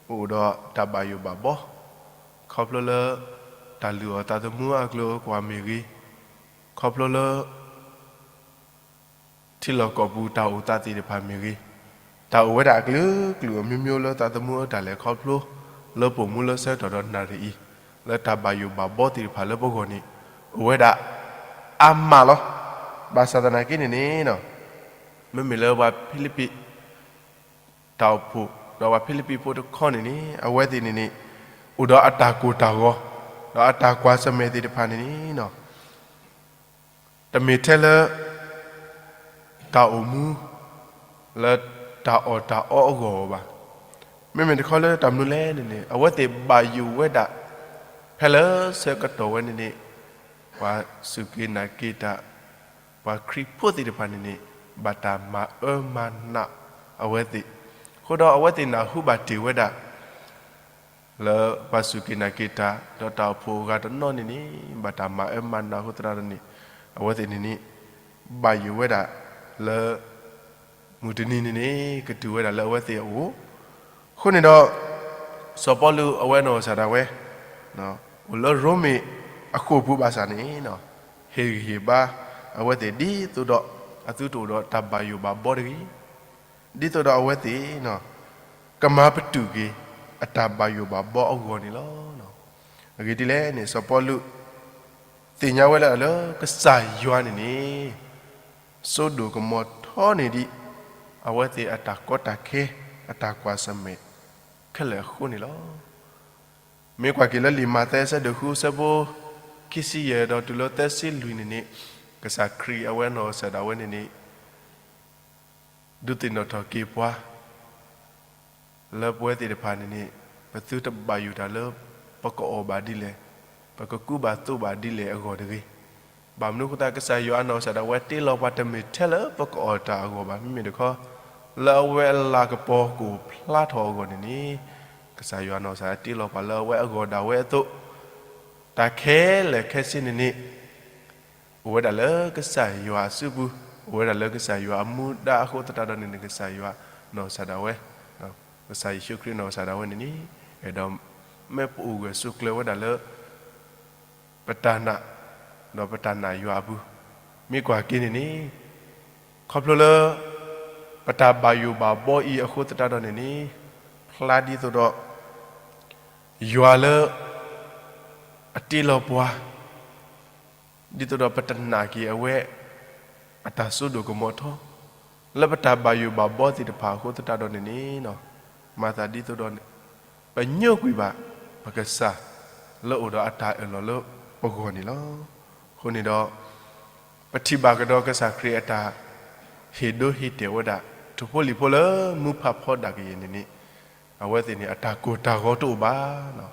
ပအိၣ်ဒီးတၢ်ဘၣ်ယိၣ်ဘၣ်ဘီ ခီဖျိလၢ တၢ်လုၢ်အီၣ်သးသမူအကျိၤအကျဲမ့ၢ်ဂ့ၤ, ခီဖျိလၢ ထံလီၢ်ကီၢ်ပူၤတၢ်အိၣ်သးသ့ၣ်တဖၣ်မ့ၢ်ဂ့ၤ, တၢ်အိၣ်ဝဲဒၣ်အကလုာ်ကလုာ်အမျိုးမျိုးလၢသးသမူအတၢ်လဲၤခီဖျိ လၢပိာ်မူလၢဆၢကတီၢ်ဒီးနၣ်ရံၣ်အံၤ လၢတၢ်ဘၣ်ယိၣ်ဘၣ်ဘီသ့ၣ်တဖၣ်လၢပဂီၢ်န့ၣ် အိၣ်ဝဲဒၣ်အါမးလီၤ. ဘၣ်ဆၣ်သနာ်က့န့ၣ်န့ၣ် မ့မ့ၢ်လၢပှၤဖံလံးပံး တၢ်အိၣ်ဖှိၣ် ဒီးပှၤဖံလံးပံးဖိတခီန့ၣ်န့ၣ် အဝဲသ့ၣ်န့ၣ်န့ၣ် အိၣ်ဒီးအတၢ်ကိၢ်တၢ်ဂီၤ ဒီးအတၢ်ကွၢ်ဆၢၣ်မဲာ်သ့ၣ်တဖၣ်န့ၣ်န့ၣ် တမ့ၢ်ထဲလၢ တၢ်အိၣ်မူ လၢတၢ်အီၣ်တၢ်အီအဂီၢ်ဘၣ်. မ့မ့ၢ်တခီလၢတၢ်မနုၤလဲၣ်န့ၣ်န့ၣ် အဝဲသ့ၣ်ဘၣ်ယိၣ်ဝဲဒၣ် ဖဲလၢဆၢကတီၢ်ဝဲန့ၣ်န့ၣ် ပှၤစူၢ်က့ၤနာ်က့ၤတၢ် ပှၤခရံာ်ဖိသ့ၣ်တဖၣ်န့ၣ်န့ၣ် ဘၣ်တၢ်မၤအၢမၤနးအဝဲသ့ၣ်, အဃိဒီးအဝဲသ့ၣ်နၢ်ဟူဘၣ်တ့ၢ်ဝဲဒၣ် လၢပှၤစူၢ်က့ၤနာ်က့ၤတၢ် ဒီးတၢ်အိၣ်ဖှိၣ်အဂၤတနီၤန့ၣ်န့ၣ် ဘၣ်တၢ်မၤအၢမၤနးအဃိသတးဒီးန့ၣ် အဝဲသ့ၣ်န့ၣ်န့ၣ် ဘၣ်ယိၣ်ဝဲဒၣ်လၢ မုၢ်တနံၤန့ၣ်န့ၣ် ကတုၤဝဲဒၣ်လၢအဝဲသ့ၣ်အအိၣ်, အဃိန့ၣ်ဒီး စီၤပီလူးအဝဲနီၢ်ကစၢ်ဒၣ်ဝဲ အိၣ်လၢရိမ့ၤအဃိာ်ပူၤဘၣ်ဆၣ်န့ၣ် ဟ့ၣ်ဂံၢ်ဟ့ၣ်ဘါ အဝဲသ့ၣ်ဒ်သိးဒီး အသုတအိၣ်ဒီးတၢ်ဘၣ်ယိၣ်ဘၣ်ဘီတဂ့ၤ, ဒ်သိးဒီးအဝဲသ့ၣ် ကမၤပတုာ်က့ၤ အတၢ်ဘၣ်ယိၣ်ဘၣ်ဘီအဂီၢ်န့ၣ်လီၤ. အဂ့ၢ်ဒ်လဲၣ်န့ၣ် စီၤပီလူး သ့ၣ်ညါဝဲလၢ လၢကစၢ်ယွၤန့ၣ်န့ၣ် စိဒိၣ်ကမီၤထီန့ၢ်ဒံး အဝဲသ့ၣ်အတၢ်ကီတၢ်ခဲ အတၢ်ကွၢ်ဆၢၣ်မဲာ် ခဲလၢာ်အဃိန့ၣ်လီၤ. မ့ၢ်ကွၢ်က့ၤလၢလံာ်မးသဲအဆၢဒိၣ်ဃုအဆၢဖိ ခံဆံယဲၢ် ဒီးတုၤလၢသၢဆံလွံၢ်န့ၣ်န့ၣ် ကစၢ်ခရံာ်အဝဲနီၢ်ကစၢ်ဒၣ်ဝဲန့ၣ်န့ၣ် ဒုးသ့ၣ်နီၣ်ထီၣ်က့ၤပှၤ လၢပဝဲသ့ၣ်တဖၣ်န့ၣ်န့ၣ် ပသုတဘၣ်ယိၣ်တၢ်လၢ ပကအီၣ်ဘၣ်ဒ်လဲၣ်, ပကကူဘၣ်သိးဘၣ်ဒ်လဲၣ်အဂီၢ်တဂ့ၤ. ဘၣ်မနုၤအဃိသတး ကစၢ်ယွၤအနီၢ်ကစၢ်ဒၣ်ဝဲတ့လီၤပှၤတမ့ၢ်ထဲလၢပကအီၣ်တၢ်အဂီၢ်ဘၣ်. မ့မ့ၢ်တခီ လၢအဝဲအလၤကပီၤကအိၣ်ဖျါထီၣ်အဂီၢ်န့ၣ်န့ၣ် ကစၢ်ယွၤအနီၢ်ကစၢ်ဒၣ်တ့လီၤပှၤလၢအဝဲအဂီၢ်ဒၣ်ဝဲအသိး တၢ်ခဲလၢာ်ခဲဆ့န့ၣ်န့ၣ် အိၣ်ဝဲဒၣ်လၢကစၢ်ယွၤအစုပူၤ, အိၣ်ဝဲဒၣ်လၢကစၢ်ယွၤအမူဒါအဃိသတးဒီးန့ၣ်န့ၣ် ကစၢ်ယွၤနီၢ်ကစၢ်ဒၣ်ဝဲ, ကစၢ်ယ့ၣ်ၡူးခရံာ်နီၢ်ကစၢ်ဒၣ်ဝဲန့ၣ်န့ၣ် အဲၣ်ဒိးမၢပအိၣ်ဂၢၢ်ဆိးကျၢၤဝဲဒၣ်လၢ ပတၢ်နာ်, ဒီးပတၢ်နာ်ယွၤအပူၤ, မ့ၢ်ကွၢ်က့ၤန့ၣ်န့ၣ် ခီဖျိလၢ ပတၢ်ဘၣ်ယိၣ်ဘၣ်ဘီအံၤအဃိသတးဒီးန့ၣ်န့ၣ် ဖျါဒ်သိးဒီး ယွၤလၢ အတ့လီၤပှၤ ဒ်သိးဒီးပတနာ်က့ၤအဝဲ အတၢ်စိဒိၣ်ကမီၤထီ, လၢပတၢ်ဘၣ်ယိၣ်ဘၣ်ဘီသ့ၣ်တဖၣ်အဃိသတးဒီးန့ၣ်န့ၣ်, မၤသးဒ်သိးဒီး ပညိကွံာ်ဘၣ် ပကစၢ် လၢအိၣ်ဒီးအတၢ်အၢၣ်လီၤလၢပဂီၢ်န့ၣ်လီၤ. အဃိန့ၣ်ဒီး ပထံၣ်ဘၣ်ကဒီးကစၢ်ခရံာ်အတၢ်ဟ့ၣ်ဒိဟ့ၣ်တဲာ်ဝဲဒၣ် ထိၣ်ဖိလံၣ်ဖိလၢမူဖးဖီဒၣ်ကယဲၢ်န့ၣ်န့ၣ်, အဝဲသ့ၣ်န့ၣ် အတၢ်ကိၢ်တၢ်ဂီၤတအိၣ်ဘၣ်.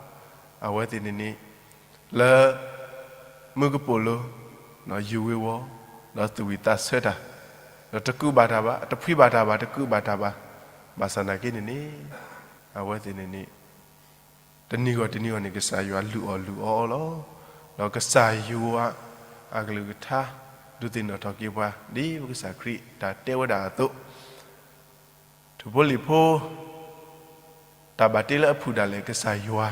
အဝဲသ့ၣ်န့ၣ်န့ၣ် လၢ မူကပိာ်လိၤ ယုၢ်ဝ့ၤဝီၤ ဒီးသူၣ်ဝံၣ်သးဆၢတၢ်, ဒီးတကူးဘၣ်တၢ်ဘၣ်, တဖှံဘၣ်တၢ်ဘၣ်, တကူးဘၣ်တၢ်ဘၣ်, ဘၣ်ဆၣ်နာ်က့န့ၣ်န့ၣ် အဝဲသ့ၣ်န့ၣ်န့ၣ် တနံၤဂီၢ်တနံၤဂီၢ်န့ၣ် ကစၢ်ယွၤလုၢ်အီၣ်လုၢ်အီအီၤလီၤ. ဒီးကစၢ်ယွၤအကလုၢ်ကထါ ဒုးသ့ၣ်နီၣ်ထီၣ်က့ၤပှၤ ဒ်ပကစၢ်ခရံာ်တၢ်တဲဝဲဒၣ်အသိး ထိၣ်ဖိလံၣ်ဖိ တၢ်ဘၣ်တ့လၢအဖုၣ်ဒၣ်လဲာ်ကစၢ်ယွၤ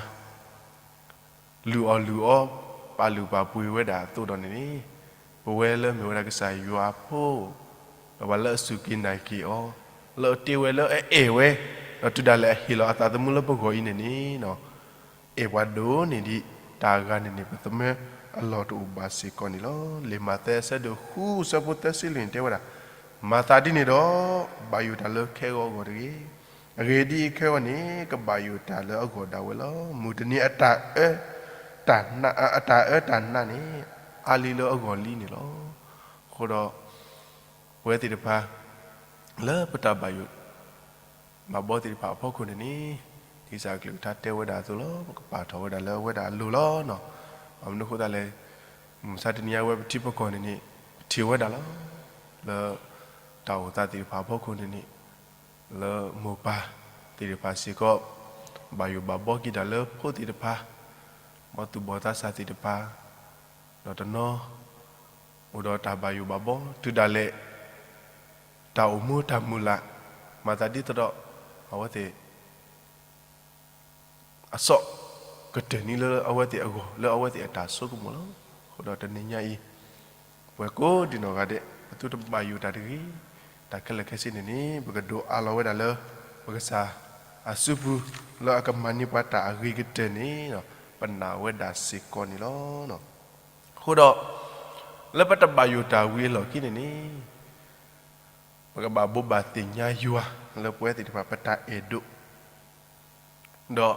လုၢ်အီၣ်လုၢ်အီ ပာ်လုၢ်ပာ်ပှ့ၤဝဲဒၣ်အသိးဒီးန့ၣ်န့ၣ်, ပဝဲလၢမ့ၢ်ဝဲဒၣ်ကစၢ်ယွၤအဖိ, ဒီးပှၤလၢအစူၢ်က့ၤနာ်က့ၤအီၤ, လၢအတ့ဝဲလၢအအဲၣ်ဝဲ, ဒီးတုၤဒၣ်လဲာ်အဟ့ၣ်လီၤအသးသမူလၢပဂီၢ်အံၤန့ၣ်န့ၣ်, အဲၣ်ပှၤဒိၣ်န့ၢ်ဒံးတၢ်အဂၤန့ၣ်န့ၣ် ပသမၢအလီၢ်တအိၣ်ဘၣ်စ့ၢ်ကီးန့ၣ်လီၤ. လံာ်မးသဲအဆၢဒိၣ်ဃုအဆၢဖိသၢဆံလွံၢ်န့ၣ်တဲဝဲဒၣ်, မၤသးဒ်န့ၣ်ဒီး ဘၣ်ယိၣ်တၢ်လၢခဲဂီၤအဂီၢ်တဂ့ၤ. အဂ့ၢ်ဒ်အံၤ, ခဲဂီၤန့ၣ် ကဘၣ်ယိၣ်တၢ်လၢအဂီၢ်ဒၣ်ဝဲလီၤ. မုၢ်တနံၤအတၢ်အၢ တၢ်နး, အတၢ်အၢတၢ်နးန့ၣ် အါလံလၢအဂီၢ်လံန့ၣ်လီၤ. အဃိဒီး ပဝဲသ့ၣ်တဖၣ် လၢပတၢ်ဘၣ်ယိၣ် ဘၣ်ဘီသ့ၣ်တဖၣ်အဖီခိၣ်န့ၣ်န့ၣ် ဒ်ကစၢ်အကလုၢ်ကထါတဲဝဲဒၣ်အသိးလီၤ. ပကပာ်ထီၣ်ဝဲဒၣ်လၢအဝဲဒၣ်အလိၤလီၤ. ဘၣ်မနုၤအဃိသတးလဲၣ်, မုၢ်မဆါတနံၤအံၤ အဝဲပထံပကီၢ်န့ၣ်န့ၣ် ပထံၣ်ဝဲဒၣ်လီၤ. လၢ တၢ်အိၣ်သးသ့ၣ်တဖၣ်အဖီခိၣ်န့ၣ်န့ၣ် လၢမိၢ်ပၢ်သ့ၣ်တဖၣ်စ့ၢ်ကီး ဘၣ်ယိၣ်ဘၣ်ဘီက့ၤတၢ်လၢဖိသ့ၣ်တဖၣ်, ဘီသူၣ်ဘီၣ်သးစၢ်သ့ၣ်တဖၣ်, ဒီးတနီၤ အိၣ်ဒီးတၢ်ဘၣ်ယိၣ်ဘၣ်ဘီ တုၤဒၣ်လဲာ် တၢ်အိၣ်မူတၢ်မုၢ်လၢ်, မၤသးဒ်သိးဒီး အဝဲသ့ၣ် အစိကတၢၢ်န့ၣ်လၢအဝဲသ့ၣ်အဂီၢ် လၢအဝဲသ့ၣ်အတၢ်ဆိကမိၣ်လီၤ. အဃိဒီးတနံၤညါအံၤ ပဝဲကိးဒံနီၢ်ဂၤဒဲး ပသုတဘၣ်ယိၣ်တၢ်တဂ့ၤ, တၢ်ခဲလၢာ်ခဲဆ့န့ၣ်န့ၣ် ပကဒိးအးလီၤဝဲဒၣ်လၢ ပကစၢ်အစုပူၤ လၢအကမၤန့ၢ်ပှၤတၢ်အဂ့ၤကတၢၢ်န့ၣ် ပနာ်ဝဲဒၣ်စ့ၢ်ကီးန့ၣ်လီၤ. အဃိဒီး လၢပတဘၣ်ယိၣ်တၢ်ဝံၤအလီၢ်ခံန့ၣ်န့ၣ် ပကဘၣ်ဘိးဘၣ်သ့ၣ်ညါယွၤ လၢပဝဲသ့ၣ်တဖၣ်ပတၢ်အဲၣ်ဒိး ဒီး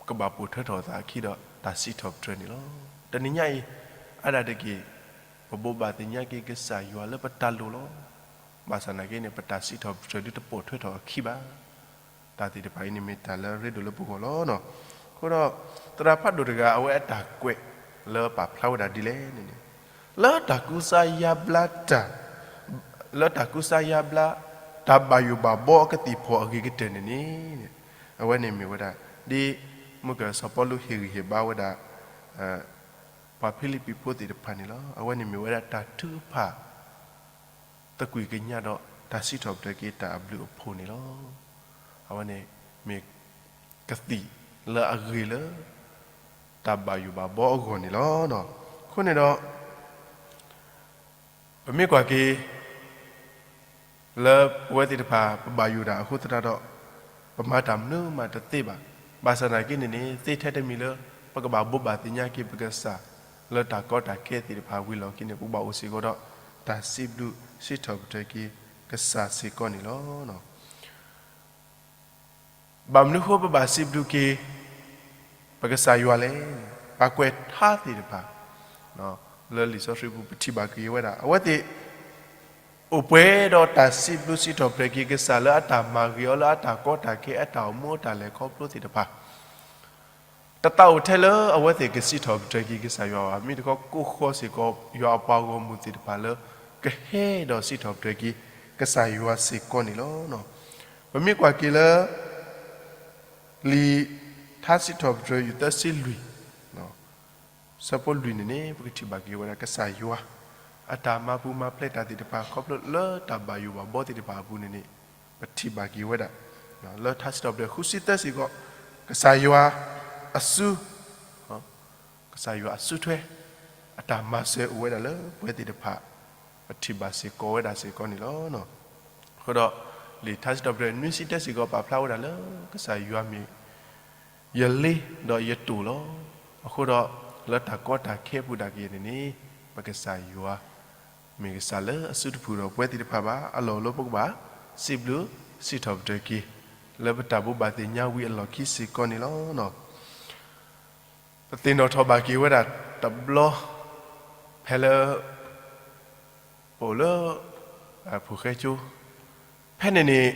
ကဘၣ်ပိာ်ထွဲထီၣ်သးအခံဒီးတၢ်စံးထီၣ်ပတြၢၤန့ၣ်လီၤ. တနံၤညါအံၤ အါဒၣ်တက့ၢ် ပဘိးဘၣ်သ့ၣ်ညါက့ၤကစၢ်ယွၤလၢပတၢ်လိၤလီၤ. ဘၣ်ဆၣ်နာ်က့န့ၣ် ပတၢ်စံးထီၣ်ပတြၢၤဒုတပိာ်ထွဲထီၣ်အခံဘၣ်. တၢ်သ့ၣ်တဖၣ်အံၤန့ၣ်မ့ၢ်တၢ်လၢအရ့ဒိၣ်လၢပဂီၢ်လီၤ. အဃိဒီး သရၣ်ဖးဒိၣ်တဂၤအဝဲအတၢ်ကွဲးလၢပာ်ဖျါဝဲဒၣ်ဒ်လဲၣ်န့ၣ်န့ၣ် လၢတၢ်ကူစါယါဘျါတၢ် လၢတၢ်ကူစါယါဘျါ တၢ်ဘၣ်ယိၣ်ဘၣ်ဘီအကသံၣ်ဖီၣ်အဂ့ၤကတၢၢ်န့ၣ်န့ၣ် အဝဲန့ၣ်မ့ၢ်ဝဲဒၣ် ဒ်မုၢ်ကစီၤပီလူးဟ့ၣ်ဂံၢ်ဟ့ၣ်ဘါဝဲဒၣ် ပှၤဖံလံးပံၤဖိသ့ၣ်တဖၣ်န့ၣ်လီၤ. အဝဲန့ၣ်မ့ၢ်ဝဲဒၣ်တၢ်ထုကဖၣ် သကွံၢ်ကညးဒီးတၢ်စံးထီၣ်ပတြၢၤက့ၤတၢ်အဘျုးအဖှိၣ်န့ၣ်လီၤ. အဝဲန့ၣ်မ့ၢ်ကသံၣ်လၢအဂ့ၤလၢ တၢ်ဘၣ်ယိၣ်ဘၣ်ဘီအဂီၢ်န့ၣ်လီၤ. အဃိန့ၣ်ဒီး ပမ့ၢ်ကွၢ်က့ၤ လၢပဝဲသ့ၣ်တဖၣ် ပဘၣ်ယိၣ်တၢ်အဃိသတးဒီး ပမၤတၢ်မနုၤမးတသ့ဘၣ်. ဘၣ်ဆၣ်သနာ်က့န့ၣ်န့ၣ် သ့ထဲတမံၤလၢ ပကဘၣ်ဘိးဘၣ်သ့ၣ်ညါက့ၤပကစၢ် လၢတၢ်ကီတၢ်ခဲသ့ၣ်တဖၣ်ဝံၤအလီၢ်ခံန့ၣ် ပကဘၣ်အိၣ်စ့ၢ်ကီးဒီး တၢ်စံးဘျုးစံးထီၣ်ပတြၢၤက့ၤကစၢ်စ့ၢ်ကီးန့ၣ်လီၤ. ဘၣ်မနုၤအဃိပဘၣ်စံးဘျုးက့ၤ ပကစၢ်ယွၤလဲၣ်န့ၣ် ပှၤကွဲးထါသ့ၣ်တဖၣ် လၢလံာ်စီဆှံပူၤ ပထံၣ်ဘၣ်က့ၤဝဲဒၣ် အဝဲသ့ၣ် အိၣ်ပှဲၤဒီးတၢ်စံးဘျုးစံးထီၣ်ပတြၢၤက့ၤကစၢ်လၢအတၢ်မၤဂ့ၤအီၤ လၢအတၢ်ကီတၢ်ခဲ အတၢ်အိၣ်မူအတၢ်လဲၤခီဖျိသ့ၣ်တဖၣ် တသးအိၣ်ထဲလၢအဝဲသ့ၣ်ကစံးထီၣ်ပတြၢၤက့ၤကစၢ်ယွၤဘၣ်. မ့ၢ်တခီ ကိးဃီစ့ၢ်ကီး ယွၤအပှၤဂီၢ်မုၢ်သ့ၣ်တဖၣ်လၢ ကဟဲဒီးစံးထီၣ်ပတြၢၤက့ၤ ကစၢ်ယွၤစ့ၢ်ကီးန့ၣ်လီၤ. ပမ့ၢ်ကွၢ်က့ၤလၢ လံာ်ထါစံးထီၣ်ပတြၢၤ ယူၢ်သၢဆံလွံၢ် ဆၢဖိလွံၢ်န့ၣ်န့ၣ် ပကထံၣ်ဘၣ်က့ၤဝဲဒၣ်ကစၢ်ယွၤ အတၢ်မၤပူၤမၤဖျဲးတၢ်သ့ၣ်တဖၣ် ခီဖျိလၢတၢ်ဘၣ်ယိၣ်ဘၣ်ဘီသ့ၣ်တဖၣ်အပူၤန့ၣ်န့ၣ် ပထံၣ်ဘၣ်က့ၤဝဲဒၣ် လၢထါစံးထီၣ်ပတြၢၤဃုဆံသၢစ့ၢ်ကီး ကစၢ်ယွၤအစု ကစၢ်ယွၤအစုထွဲ အတၢ်မၤစၢၤအိၣ်ဝဲဒၣ်လၢပဝဲသ့ၣ်တဖၣ် ပထံၣ်ဘၣ်စ့ၢ်ကီးဝဲဒၣ်စ့ၢ်ကီးန့ၣ်လီၤ. အဃိဒီး လံာ်ထါစံးထီၣ်ပတြၢၤနွံဆံတၢစ့ၢ်ကီး ပာ်ဖျါဝဲဒၣ်လၢ ကစၢ်ယွၤမ့ၢ် ယလ့ဒီးယတိာ်လီၤ. အဃိဒီး လၢတၢ်ကီတၢ်ခဲအပူၤဒၣ်က့ၤန့ၣ်န့ၣ် ပကစၢ်ယွၤ မ့ၢ်ကစၢ်လၢအစုတဖုၣ်ဒီးပဝဲသ့ၣ်တဖၣ်ဘၣ် အလီၢ်လၢပကဘၣ် စံးဘျုးစံးထီၣ်ပတြၢၤက့ၤ လၢပတၢ်ဘိးဘၣ်သ့ၣ်ညါဝံၤအလီၢ်ခံစ့ၢ်ကီးန့ၣ်လီၤ. ပသ့ၣ်နီၣ်ထီၣ်ဘၣ်က့ၤဝဲဒၣ်တဘျီ ဖဲလၢ ပအိၣ်လၢ ဖူၣ်ဃဲကၠိ ဖဲန့ၣ်န့ၣ်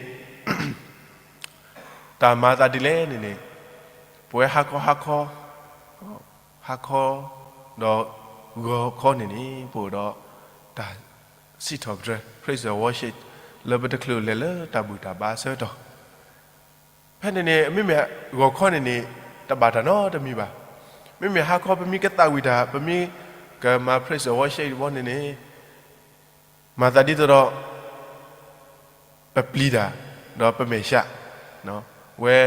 တၢ်မၤသးဒ်လဲၣ်န့ၣ်န့ၣ် ပဝဲဟါခီဟါခီ ဟါခီ ဒီး ဂီၤခီန့ၣ်န့ၣ် ပအိၣ်ဒီး တၢ်စံးထီၣ်ပတြၢၤ praise and worship လၢပတချုးလဲၤလၢတၢ်ဘူၣ်တၢ်ဘါအဆၢကတီၢ် ဖဲန့ၣ်န့ၣ် မ့မ့ၢ်ဂီၤခီန့ၣ်န့ၣ် တဘၣ်တၢ်နီတမံၤဘၣ်. မ့မ့ၢ်ဟါခီပမ့ၢ်ကသးဝံၣ်တၢ် ပမ့ၢ်ကမၤ praise and worship ဘီန့ၣ်န့ၣ် မၤသးဒ်သိးဒီး ပပျံၤတၢ် ဒီးပမဲာ်ဆှး ဝဲ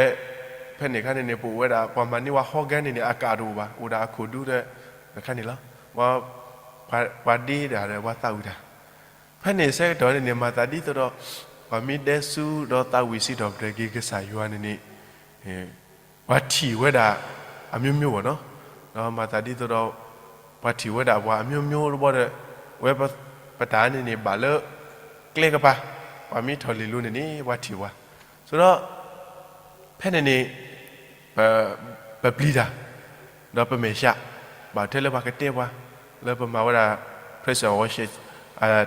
ဖဲန့ၣ်အခါန့ၣ်န့ၣ် ပအိၣ်ဝဲဒၣ် ပှၤမၤန့ၢ်ဝဲဟီကဲန့ၣ်န့ၣ် အကးတအိၣ်ဘၣ် အိၣ်ဒၣ်အခိၣ်ဒူဒီး အခါန့ၣ်လီၤ. ပှၤ ပှၤဒ့တၢ်ဒီးပှၤသးဝံၣ်တၢ် ဖဲန့ၣ်ဆၢကတီၢ်န့ၣ်န့ၣ် မၤသးဒ်သိးဒီး ပှၤမ့ၢ်ဒဲဆူဒီးသးဝံၣ်စံးထီၣ်ပတြၢၤက့ၤကစၢ်ယွၤန့ၣ်န့ၣ် ပှၤထံၣ်ဝဲဒၣ် အမျိုးမျိုး ဘၣ်နီၤ, ဒီးမၤသးဒ်သိးဒီး ပှၤထံၣ်ဝဲဒၣ်ပှၤ အမျိုးမျိုး တဘီဒီး ဝဲပတၢ်န့ၣ်န့ၣ် ဘၣ်လၢ ကျဲကပၤ ပှၤမ့ၢ်ထီၣ်လံာ်လိၤန့ၣ်န့ၣ် ပှၤထံၣ်ပှၤ, ဆိုတော့ ဖဲန့ၣ်န့ၣ် ပပျံၤတၢ် ဒီးပမဲာ်ဆှး ဘၣ်ထဲလၢပှၤကတဲပှၤ လၢပမၤဝဲဒၣ် praise and worship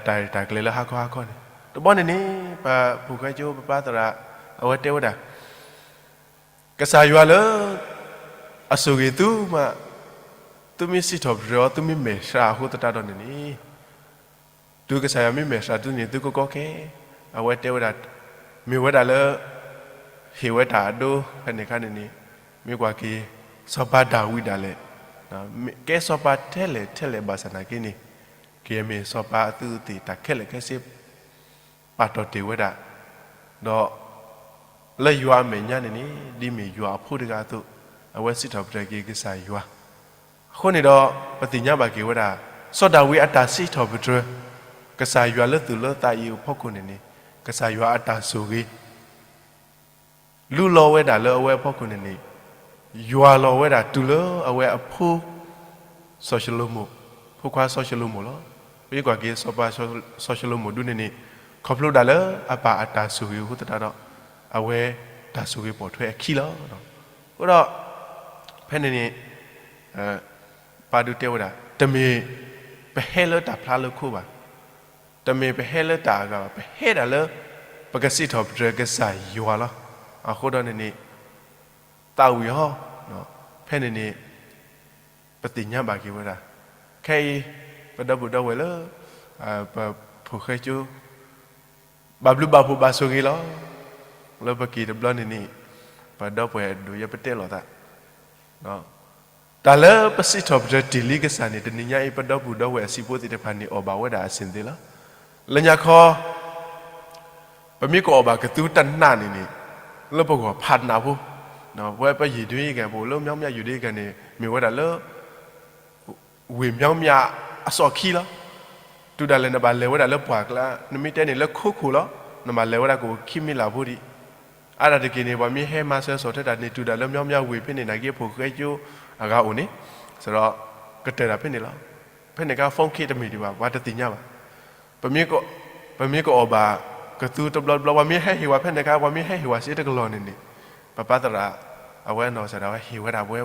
တၢ်ရဲၣ်တၢ်ကျဲၤလၢဟါခီဟါခီန့ၣ်, တဘျီန့ၣ်န့ၣ် ပဖိၣ်ဃဲကၠိပပၢ်သရၣ် အဝဲတဲဝဲဒၣ် ကစၢ်ယွၤလၢ အဆိၣ်ဂ့ၤသုမး, သုမ့ၢ်စံးထီၣ်ပတြၢၤအီၤ သုမ့ၢ်မဲာ်ဆှးအဃိသတးဒီးန့ၣ်န့ၣ်, တုၤကစၢ်ယွၤမ့ၢ်မဲာ်ဆှးသုန့ၣ် သုကကီခဲ, အဝဲတဲဝဲဒၣ်, မ့ၢ်ဝဲဒၣ်လၢ ဟ့ၣ်ဝဲတၢ်အဒိဖဲန့ၣ်အခါန့ၣ်န့ၣ်, မ့ၢ်ကွၢ်က့ၤ စီၤပၤဒၤဝံးဒၣ်လဲာ်, ကဲစီၤပၤထဲလဲၣ်ထဲလဲၣ်ဘၣ်ဆၣ်နာ်က့န့ၣ်, ကမ့ၢ်စီၤပၤအသုးအသ့ၣ်တၢ်ခဲလၢာ်ခဲဆ့ ပာ်တီၢ်တ့ၢ်ဝဲဒၣ်, ဒီး လၢယွၤအမဲာ်ညါန့ၣ်န့ၣ် ဒ်မ့ၢ်ယွၤအဖိတဂၤအသိး, အဝဲစံးထီၣ်ပတြၢၤက့ၤကစၢ်ယွၤ. အဃိန့ၣ်ဒီး ပသ့ၣ်ညါဘၣ်က့ၤဝဲဒၣ် စီၤဒၤဝံးအတၢ်စံးထီၣ်ပတြၢၤ ကစၢ်ယွၤလၢသူၣ်လၢသးအံၤအဖီခိၣ်န့ၣ်န့ၣ် ကစၢ်ယွၤအတၢ်ဆိၣ်ဂ့ၤ လူလီၤဝဲဒၣ်လၢအဝဲအဖီခိၣ်န့ၣ်န့ၣ်, ယွၤလီၤဝဲဒၣ်တုၤလၢအဝဲအဖိ စီၤၡလိၤမိၣ်, ဖိခွါစီၤၡလိၤမိၣ်လီၤ. ပမ့ၢ်ကွၢ်က့ၤစီၤပၤစီၤၡလိၤမိၣ်ဒုန့ၣ်န့ၣ်, ခီဖျိဒၣ်လၢအပၢ်အတၢ်ဆိၣ်ဂ့ၤအဃိသတးဒီး, အဝဲတၢ်ဆိၣ်ဂ့ၤပိာ်ထွဲအခံလီၤ. အဃိဒီး ဖဲန့ၣ်န့ၣ် ပၢ်ဒုတဲဝဲဒၣ် တမ့ၢ်ပဟဲလၢတၢ်ဖျါလၢခိဘၣ်, တမ့ၢ်ပဟဲလၢတၢ်အဂၤဘၣ်, ပဟဲဒၣ်လၢ ပကစံးထီၣ်ပတြၢၤကစၢ်ယွၤလီၤ. အဃိဒီးန့ၣ်န့ၣ် သးဝံၣ်ဟီ, ဖဲန့ၣ်န့ၣ် ပသ့ၣ်ညါဘၣ်က့ၤဝဲဒၣ်, ခဲအံၤ ပဒီပုၢ်ဒီဝဲၢ်လၢ ပဖိၣ်ဃဲကၠိ ဘၣ်ဘျုးဘၣ်ဖှိၣ်ဘၣ်ဆိၣ်ဂ့ၤလီၤ. လၢပက့ၤတဘျီန့ၣ်န့ၣ် ပဒီပုၢ်ဝဲၢ်အဒိၣ်ယဲပတဲလိာ်သး တၢ်လၢပစံးထီၣ်ပတြၢၤတ့ၢ်လံကစၢ်န့ၣ် တနံၤညါအံၤ ပဒီပုၢ်ဒီဝဲၢ်အစံာ်ဖိသ့ၣ်တဖၣ်န့ၣ် အီၣ်ဘၣ်ဝဲဒၣ်အဆ့ၣ်သ့လီၤ. လၢညါခီ ပမ့ၢ်ကအီၣ်ဘၣ်ကသူတနးန့ၣ်န့ၣ် လၢပဂီၢ်ဖးနးဖိ, ပဝဲပယံာ်ဒွံဂၤ ပအိၣ်လၢ မြောင်းမြ ယံာ်ဒွံဂၤန့ၣ် မ့ၢ်ဝဲဒၣ်လၢ ဝ့ၢ်မြောင်းမြအစီၣ်ခံလီၤ. တုၤဒၣ်လဲာ်နဘၣ်လဲၤဝဲဒၣ်လၢပှၢ်ကျါ, နမ့ၢ်တဲန့ၣ်လၢခိခိၣ်လီၤ, နဘၣ်လဲၤဝဲဒၣ်ကအိၣ်ခံမံလၢ်ဖိဒံး. အါဒၣ်တက့ၢ်န့ၣ် ပှၤမ့ၢ်ဟဲမၤစၢၤဆီၣ်ထွဲတၢ်န့ၣ် တုၤဒၣ်လၢမြောင်းမြဝ့ၢ်ဖဲန့ၣ် နာ်က့ဖိၣ်ဃဲကၠိအဂၤအိၣ်န့ၣ်, စဒီး ကတၢၢ်တၢ်ဖဲန့ၣ်လီၤ. ဖဲန့ၣ်အခါ phone ခ့တမ့ၢ်ဒံးဘၣ် ပှၤတသ့ၣ်ညါဘၣ်. ပမ့ၢ်က, ပမ့ၢ်ကအီၣ်ဘၣ်ကသူတဘျီတဘျီ ပှၤမ့ၢ်ဟဲဟ့ၣ်ဝဲဖဲန့ၣ်အခါ ပှၤမ့ၢ်ဟဲဟ့ၣ်ဝဲစ့တကလီၢ်န့ၣ်န့ၣ်, ပပၢ်သရၣ် အဝဲအနီၢ်ကစၢ်ဒၣ်ဝဲဟ့ၣ်ဝဲဒၣ်ပဝဲ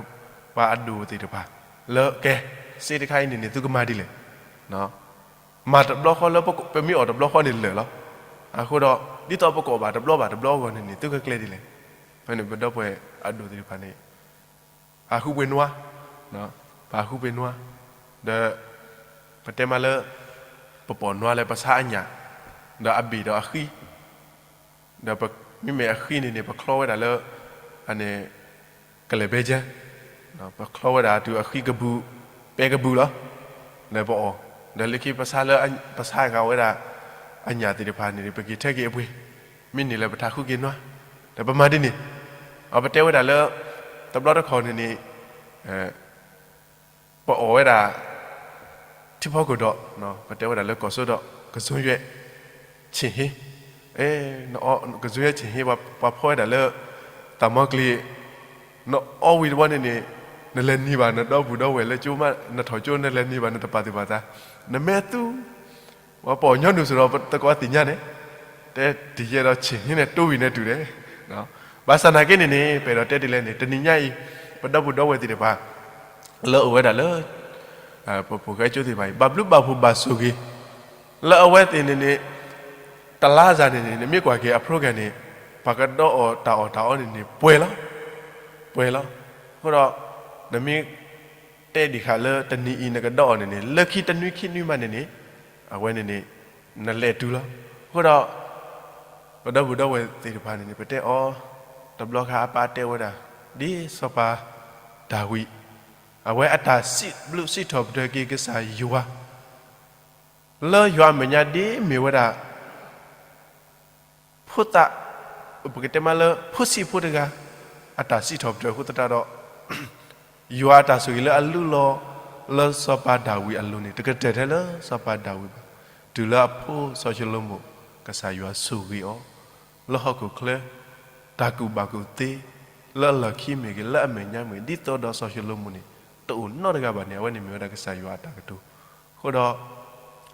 ပှၤအဒိၣ်သ့ၣ်တဖၣ် လၢကဲ စ့တခါအံၤန့ၣ်န့ၣ် သုကမၤဒ်လဲၣ်. မၤတဘျီဃီလၢပမ့ၢ်အီၣ်တဘျီဃီန့ၣ်လၢာ်လီၤ. အဃိဒီး ဒ်သိးပကအီၣ်ဘၣ်တဘျီဘၣ်တဘျီအဂီၢ်န့ၣ်န့ၣ် သုကကျဲဒ်လဲၣ်. ဖဲန့ၣ်ပဒီပုၢ်ဝဲၢ်အဒိၣ်သ့ၣ်တဖၣ်န့ၣ် အဃုပှ့ၤနွါ, ပှၤဃုပှ့ၤနွါ, ဒီး ပတဲမးလၢ ပပိာ်နွါလၢပဆါအညၣ်, ဒီးအဘ့ၣ်ဒီးအဃံ, ဒီးမ့မ့ၢ်အဃံန့ၣ်န့ၣ် ပချီဝဲဒၣ်လၢ အန့ၣ် ကလဲၣ်ဘဲကၠၢ, ပချီဝဲဒၣ်တုၤအဃံကဘူၣ်, ပဲကဘူၣ်လီၤ. ဒီးပအီၣ်, ဒီးလၢခံပဆါလၢ ပဆါဂၤဝဲဒၣ် အညၣ်သ့ၣ်တဖၣ်န့ၣ် ပက့ၤထၢက့ၤအပှ့ၤ, မ့ၢ်န့ၢ်လၢပထးဃုက့ၤနွါ, ဒီးပမၤဒ်န့ၣ်, အပတဲဝဲဒၣ်လၢ တဘျီတခီၣ်န့ၣ်န့ၣ် ပအီၣ်ဝဲဒၣ် ထံဖီခိၣ်ဒီး ပတဲဝဲဒၣ်လၢကီၢ်စိဒီး ကစိယွဲၣ်ဆ့ၣ်ဟ့, ကစိယွဲၣ်ဆ့ၣ်ဟ့ ပှၤဖီဝဲဒၣ်လၢ တၢ်မီကျံၤ, နအီဝံၤတဘျီန့ၣ်န့ၣ် နလဲၤနံၤဘၣ် နဒီပုၢ်ဒီဝဲၢ်လၢကၠိမး နထီၣ်ကၠိ နလဲၤနံၤဘၣ် နတပာ်သူၣ်ပာ်သး, နမဲာ်သူ ပှၤပီၣ်ညီနုၢ်စ့ၢ်ဒီး ပသကိးသ့ၣ်ညါန့ၣ်, တဲတံၢ်ယဲဒီးဆ့ၣ်ဟ့န့ၣ် တိၢ်ဝံၤန့ၣ်တုၤဒဲး. ဘၣ်ဆၣ်နာ်က့န့ၣ်န့ၣ် ပအဲၣ်ဒိးတဲဒ်လဲၣ်န့ၣ် တနံၤညါအံၤ ပဒီပုၢ်ဒီဝဲၢ်သ့ၣ်တဖၣ် လၢအအိၣ်ဝဲဒၣ်လၢ ပဖိၣ်ဃဲကၠိသ့ၣ်တဖၣ်အံၤ ဘၣ်ဘျုးဘၣ်ဖှိၣ်ဘၣ်ဆိၣ်ဂ့ၤ လၢအဝဲသ့ၣ်န့ၣ်န့ၣ် တလါစၢ်န့ၣ်န့ၣ် နမ့ၢ်ကွၢ်က့ၤအ program န့ၣ် ပှၤကဒီးအီၣ်တၢ်အီၣ်တၢ်အီန့ၣ်န့ၣ် ပှဲၤလီၤ, ပှဲၤလီၤ. အဃိဒီး နမ့ၢ် တဲဒံးဃာ်လၢတနံၤအံၤနကဒီးအီၤန့ၣ်န့ၣ် လၢခံတနွံခံနွံမးန့ၣ်န့ၣ် အဝဲန့ၣ်န့ၣ် နလဲၤတုၤလီၤ. အဃိဒီး ပဒီပုၢ်ဒီဝဲၢ်သ့ၣ်တဖၣ်န့ၣ်န့ၣ် ပတဲအီၤ တဘျီခါအပၢ်တဲဝဲဒၣ် ဒ်စီၤပၤဒၤဝံး အဝဲအတၢ်စံးဘျုးစံးထီၣ်ပတြၢၤက့ၤကစၢ်ယွၤ လၢယွၤအမဲာ်ညါဒ်မ့ၢ်ဝဲဒၣ် ဖိသၣ်, ပကတဲမးလၢ ဖိဆံးဖိတဂၤ အတၢ်စံးထီၣ်ပတြၢၤအဃိသတးဒီး ယွၤအတၢ်ဆိၣ်ဂ့ၤလၢအလုၢ်လီၤ လၢစီၤပၤဒၤဝံးအလိၤန့ၣ် တကတၢၢ်ထဲလၢစီၤပၤဒၤဝံးဘၣ်. တုၤလၢအဖိစီၤၡလိၤမိၣ် ကစၢ်ယွၤဆိၣ်ဂ့ၤအီၤ လၢဟီၣ်ခိၣ်ချၢ တၢ်ကူၣ်ဘၣ်ကူၣ်သ့ လၢအလီၢ်ခံမ့ၢ်ဂ့ၤ လၢအမဲာ်ညါမ့ၢ်ဂ့ၤ ဒ်သိးဒီးစီၤၡလိၤမိၣ်န့ၣ် တအိၣ်နီတဂၤဘၣ်န့ၣ် အဝဲန့ၣ်မ့ၢ်ဝဲဒၣ်ကစၢ်ယွၤအတၢ်ကတိၤ အဃိဒီး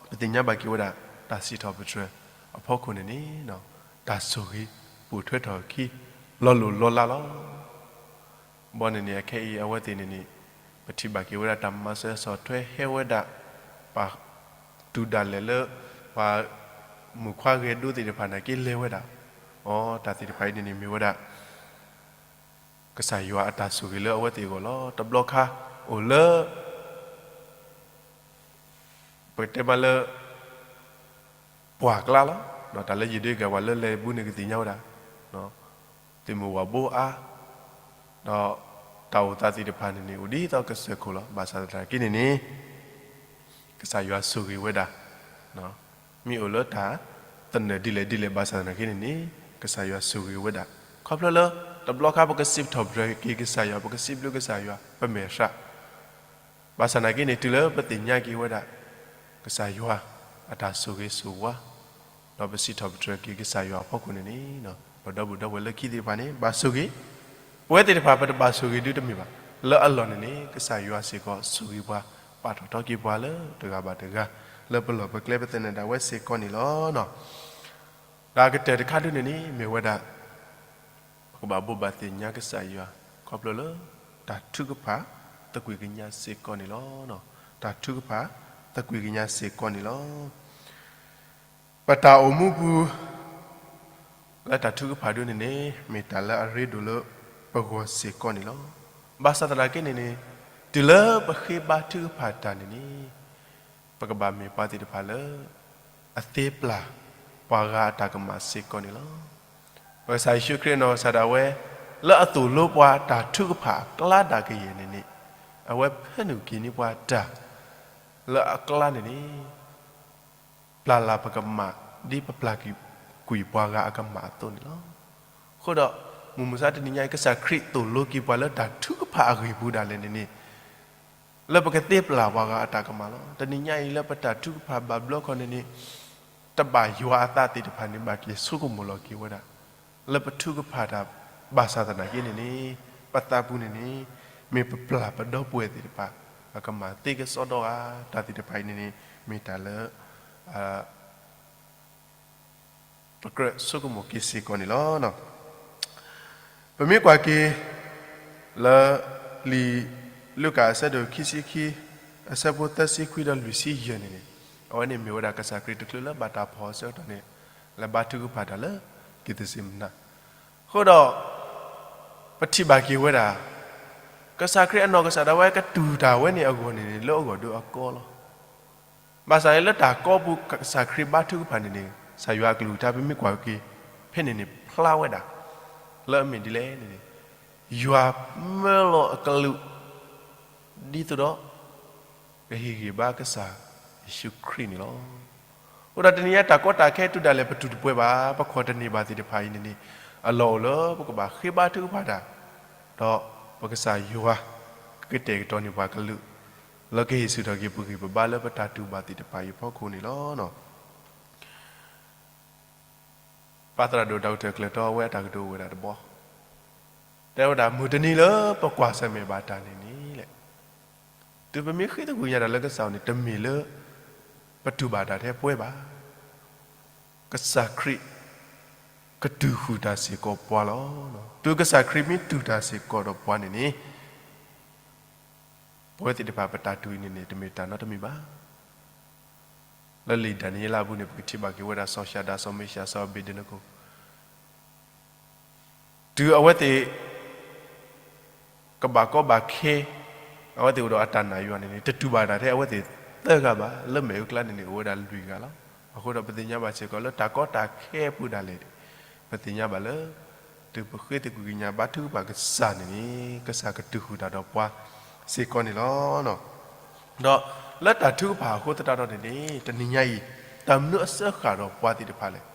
ပသ့ၣ်ညါဘၣ်က့ၤဝဲဒၣ် တၢ်စံးထီၣ်ပတြၢၤအဖီခိၣ်န့ၣ်န့ၣ် တၢ်ဆိၣ်ဂ့ၤပိာ်ထွဲထီၣ်အခံ လီၤလိၢ်လီၤလးလီၤ. ဘီန့ၣ်န့ၣ် အခဲအံၤအဝဲသ့ၣ်န့ၣ်န့ၣ် ပထံၣ်ဘၣ်က့ၤဝဲဒၣ်တၢ်မၤစၢၤဆီၣ်ထွဲဟဲဝဲဒၣ် ပှၤတူၢ်ဒၣ်လဲာ်လၢ ပှၤမုၣ်ခွါဂဲၤဒိသ့ၣ်တဖၣ်န့ၣ်က့လဲၤဝဲဒၣ်, အတၢ်သ့ၣ်တဖၣ်အံၤန့ၣ်န့ၣ်မ့ၢ်ဝဲဒၣ် ကစၢ်ယွၤအတၢ်ဆိၣ်ဂ့ၤလၢအဝဲသ့ၣ်အဂီၢ်လီၤ. တဘျီခါအိၣ်လၢ ပကတဲမးလၢ ပှၢ်ကျါလီၤ. ဒီးတၢ်လၢယဒုးကဲပှၤလၢလဲၤပူၤန့ၣ်ကသ့ၣ်ညါဝဲဒၣ်, သုးမုၢ်ဝၣ်ဘိအါ, ဒီးတၢ်အိၣ်သးသ့ၣ်တဖၣ်န့ၣ်န့ၣ် အိၣ်ဒ်သိးကစၢၢ်ခိၣ်လီၤ. ဘၣ်ဆၣ်သနာ်က့န့ၣ်န့ၣ် ကစၢ်ယွၤဆိၣ်ဂ့ၤဝဲဒၣ်, မ့ၢ်အိၣ်လၢတၢ်သနၢၣ်ဒ်လဲၣ်ဒ်လဲၣ်ဘၣ်ဆၣ်သနာ်က့န့ၣ်န့ၣ် ကစၢ်ယွၤဆိၣ်ဂ့ၤဝဲဒၣ်, ခီဖျိလၢ တဘျီခါပကစံးထီၣ်ပတြၢၤက့ၤကစၢ်ယွၤ ပမဲာ်ဆှး ဘၣ်ဆၣ်သနာ်က့န့ၣ် တုၤလၢပသ့ၣ်ညါက့ၤဝဲဒၣ် ကစၢ်ယွၤအတၢ်ဆိၣ်ဂ့ၤဆိၣ်ဝါ, ဒီးပစံးထီၣ်ပတြၢၤက့ၤကစၢ်ယွၤအဖီခိၣ်န့ၣ်န့ၣ် ပဒီပုၢ်ဒီဝဲၢ်လၢခံသ့ၣ်တဖၣ်န့ၣ် ဘၣ်ဆိၣ်ဂ့ၤ, ပဝဲသ့ၣ်တဖၣ်ပတဘၣ်ဆိၣ်ဂ့ၤဒုတမ့ၢ်ဘၣ်. လၢအလီၢ်န့ၣ်န့ၣ် ကစၢ်ယွၤစ့ၢ်ကီးဆိၣ်ဂ့ၤပှၤ ပာ်ထီၣ်ထီက့ၤပှၤလၢတဂၤဘၣ်တဂၤ လၢပလီၢ်ပကျဲပသနၢၣ်ဒၣ်ဝဲစ့ၢ်ကီးန့ၣ်လီၤ. ဒီးအကတၢၢ်တခါဒုန့ၣ်န့ၣ် မ့ၢ်ဝဲဒၣ် ပကဘၣ်ဘိးဘၣ်သ့ၣ်ညါကစၢ်ယွၤ ခီဖျိလၢ တၢ်ထုကဖၣ်သကွံာ်ကညးစ့ၢ်ကီးန့ၣ်လီၤ. တၢ်ထုကဖၣ်သကွံာ်ကညးစ့ၢ်ကီးန့ၣ်လီၤ. ပတၢ်အိၣ်မူပူၤ လၢတၢ်ထုကဖၣ်ဒုန့ၣ်န့ၣ် မ့ၢ်တၢ်လၢအရ့ဒိၣ်လၢပဂီၢ်စ့ၢ်ကီးန့ၣ်လီၤ. ဘၣ်ဆၣ်သနာ်က့န့ၣ်န့ၣ် တုၤလၢပဃ့ဘါထုကဖၣ်တၢ်န့ၣ်န့ၣ် ပကဘၣ်မ့ၢ်ပှၤသ့ၣ်တဖၣ်လၢ အသ့ပျၢ်ပှၤဂၤအတၢ်ကမၣ်စ့ၢ်ကီးန့ၣ်လီၤ. ပကစၢ်ယ့ၣ်ၡူးခရံာ်အနီၢ်ကစၢ်ဒၣ်ဝဲ လၢအသိၣ်လိပှၤတၢ်ထုကဖၣ်အကျါဒၣ်ကယဲၢ်န့ၣ်န့ၣ် အဝဲဖၢနုာ်က့ၤန့ၢ်ပှၤတၢ် လၢအကျါန့ၣ်န့ၣ် ပျၢ်လၢ်ပကမၣ် ဒ်ပပျၢ်ကွံာ်ပှၤဂၤအကမၣ်အသိးန့ၣ်လီၤ. အဃိဒီး မုၢ်မဆါတနံၤညါအံၤ ကစၢ်ခရံာ်သိၣ်လိက့ၤပှၤလၢတၢ်ထုကဖၣ်အဂ့ၢ်ပူၤဒၣ်လဲာ်န့ၣ်န့ၣ် လၢပကသ့ပျၢ်ပှၤဂၤအတၢ်ကမၣ်လီၤ. တနံၤညါအံၤလၢပတၢ်ထုကဖၣ်ဘၣ်ဘျီခီန့ၣ်န့ၣ် တဘၣ်ယွၤအသးသ့ၣ်တဖၣ်န့ၣ် ဘၣ်က့ၤဆိကမိၣ်လီၤက့ၤဝဲဒၣ် လၢပထုကဖၣ်တၢ်ဘၣ်ဆၣ်သနာ်က့န့ၣ်န့ၣ် ပသးပူၤန့ၣ်န့ၣ် မ့ၢ်ပပျၢ်ပဒီပုၢ်ဝဲၢ်သ့ၣ်တဖၣ် အကမၣ်သ့ကစီဒီဧါ တၢ်သ့ၣ်တဖၣ်အံၤန့ၣ်န့ၣ် မ့ၢ်တၢ်လၢ ပကြၢးဆိကမိၣ်က့ၤစ့ၢ်ကီးန့ၣ်လီၤ. ပမ့ၢ်ကွၢ်က့ၤ လၢ လံာ်လူၤကၣ်အဆၢဒိၣ်ခံဆံခံ အဆၢဖိသၢဆံခွံဒီးလွံၢ်ဆံယဲၢ်န့ၣ်န့ၣ် အဝဲန့ၣ်မ့ၢ်ဝဲဒၣ်ကစၢ်ခရံာ်တချုးလၢဘၣ်တၢ်ဖီၣ်အဆၢကတီၢ်န့ၣ် လၢဘါထုကဖၣ်တၢ်လၢ က့ၤသစ့မနၤ အဃိဒီး ပထံၣ်ဘၣ်က့ၤဝဲဒၣ် ကစၢ်ခရံာ်အနီၢ်ကစၢ်ဒၣ်ဝဲကတူၢ်တၢ်ဝဲန့ၣ်အဂီၢ်န့ၣ်န့ၣ် လၢအဂီၢ်ဒုးအကီလီၤ. ဘၣ်ဆၣ်န့ၣ်လၢတၢ်ကီပူၤကစၢ်ခရံာ်ဘါထုကဖၣ်န့ၣ်န့ၣ် ကစၢ်ယွၤအကလုၢ်ကထါပမ့ၢ်ကွၢ်က့ၤ ဖဲန့ၣ်န့ၣ် ဖျါဝဲဒၣ် လၢအမ့ၢ်ဒ်လဲၣ်န့ၣ်န့ၣ် ယွၤမၢလီၤအကလူး ဒ်သိးဒီး ကဟ့ၣ်ဂံၢ်ဘါကစၢ်ယ့ၣ်ၡူးခရံာ်န့ၣ်လီၤ. အဃိဒီးတနံၤညါတၢ်ကီတၢ်ခဲတုၤဒၣ်လဲာ်ပတူၢ်တပှဲၤဘၣ် ပခီၣ်တန့ၢ်ဘၣ်သ့ၣ်တဖၣ်အံၤန့ၣ်န့ၣ် အလီၢ်အိၣ်လၢပကဘၣ်ဃ့ဘါထုကဖၣ်တၢ် ဒီးပကစၢ်ယွၤ ကကတဲာ်ကတီၤန့ၢ်ပှၤကလုာ် လၢကဟ့ၣ်ဆူၣ်ထီၣ်က့ၤပဂံၢ်ပဘါလၢပတၢ်တူၢ်ဘၣ်သ့ၣ်တဖၣ်အံၤအဖီခိၣ်န့ၣ်လီၤ. ပၢ်သရၣ်ဒိၣ် ဒီကထၢၣ် ကျၢၤတီ အဝဲအတၢ်ကတိၤအိၣ်ဝဲဒၣ်တဘီ တဲဝဲဒၣ် မုၢ်တနံၤလၢပကွၢ်ဆၢၣ်မဲာ်ဘၣ်တၢ်န့ၣ်န့ၣ်လဲၣ်, တုၤပမ့ၢ်ဃ့သကွံာ်ညါတၢ်လၢကစၢ်အအိၣ်န့ၣ် တမ့ၢ်လၢ ပတူၢ်ဘၣ်တၢ်ထဲပှဲၤဘၣ်. ကစၢ်ခရံာ် ကတုၤဃုာ်တၢ်စ့ၢ်ကီးပှၤလီၤ. တုၤကစၢ်ခရံာ်မ့ၢ်တုၤတၢ်စ့ၢ်ကီးဒီးပှၤန့ၣ်န့ၣ် ပဝဲသ့ၣ်တဖၣ်ပတၢ်တူၢ်အံၤန့ၣ်န့ၣ် တမ့ၢ်တၢ်နီတမံၤဘၣ်. လၢလံာ်ဒၤနံးယ့လးအပူၤန့ၣ် ပကထံၣ်ဘၣ်က့ၤဝဲဒၣ် စီၤၡၤဒၤ စီၤမ့ၡး စီၤအဘ့းနကိၤ တုၤအဝဲသ့ၣ် ကဘၣ်ကီဘၣ်ခဲ အဝဲသ့ၣ်အိၣ်ဒီးအတၢ်နာ်ယွၤန့ၣ်န့ၣ် တတူၢ်ဘၣ်တၢ်ထဲအဝဲသ့ၣ်သၢဂၤဘၣ်. လၢမ့ၣ်အူကျါန့ၣ်န့ၣ် အိၣ်ဝဲဒၣ်လွံၢ်ဂၤလီၤ. အဃိဒီးပသ့ၣ်ညါဘၣ်စ့ၢ်ကီးလၢတၢ်ကီတၢ်ခဲအပူၤဒၣ်လဲာ်န့ၣ် ပသ့ၣ်ညါဘၣ်လၢ တုၤပဃ့သကွံာ်ကညးဘါထုကဖၣ်ကစၢ်န့ၣ်န့ၣ် ကစၢ်ကတုၤဃုာ်တၢ်ဒီးပှၤစ့ၢ်ကီးန့ၣ်လီၤ. ဒီးလၢတၢ်ထုကဖၣ်အဃိသတးဒီးန့ၣ်န့ၣ် တနံၤညါအံၤ တၢ်မနုၤအစၢဃာ်ဒီးပှၤသ့ၣ်တဖၣ်လဲၣ်.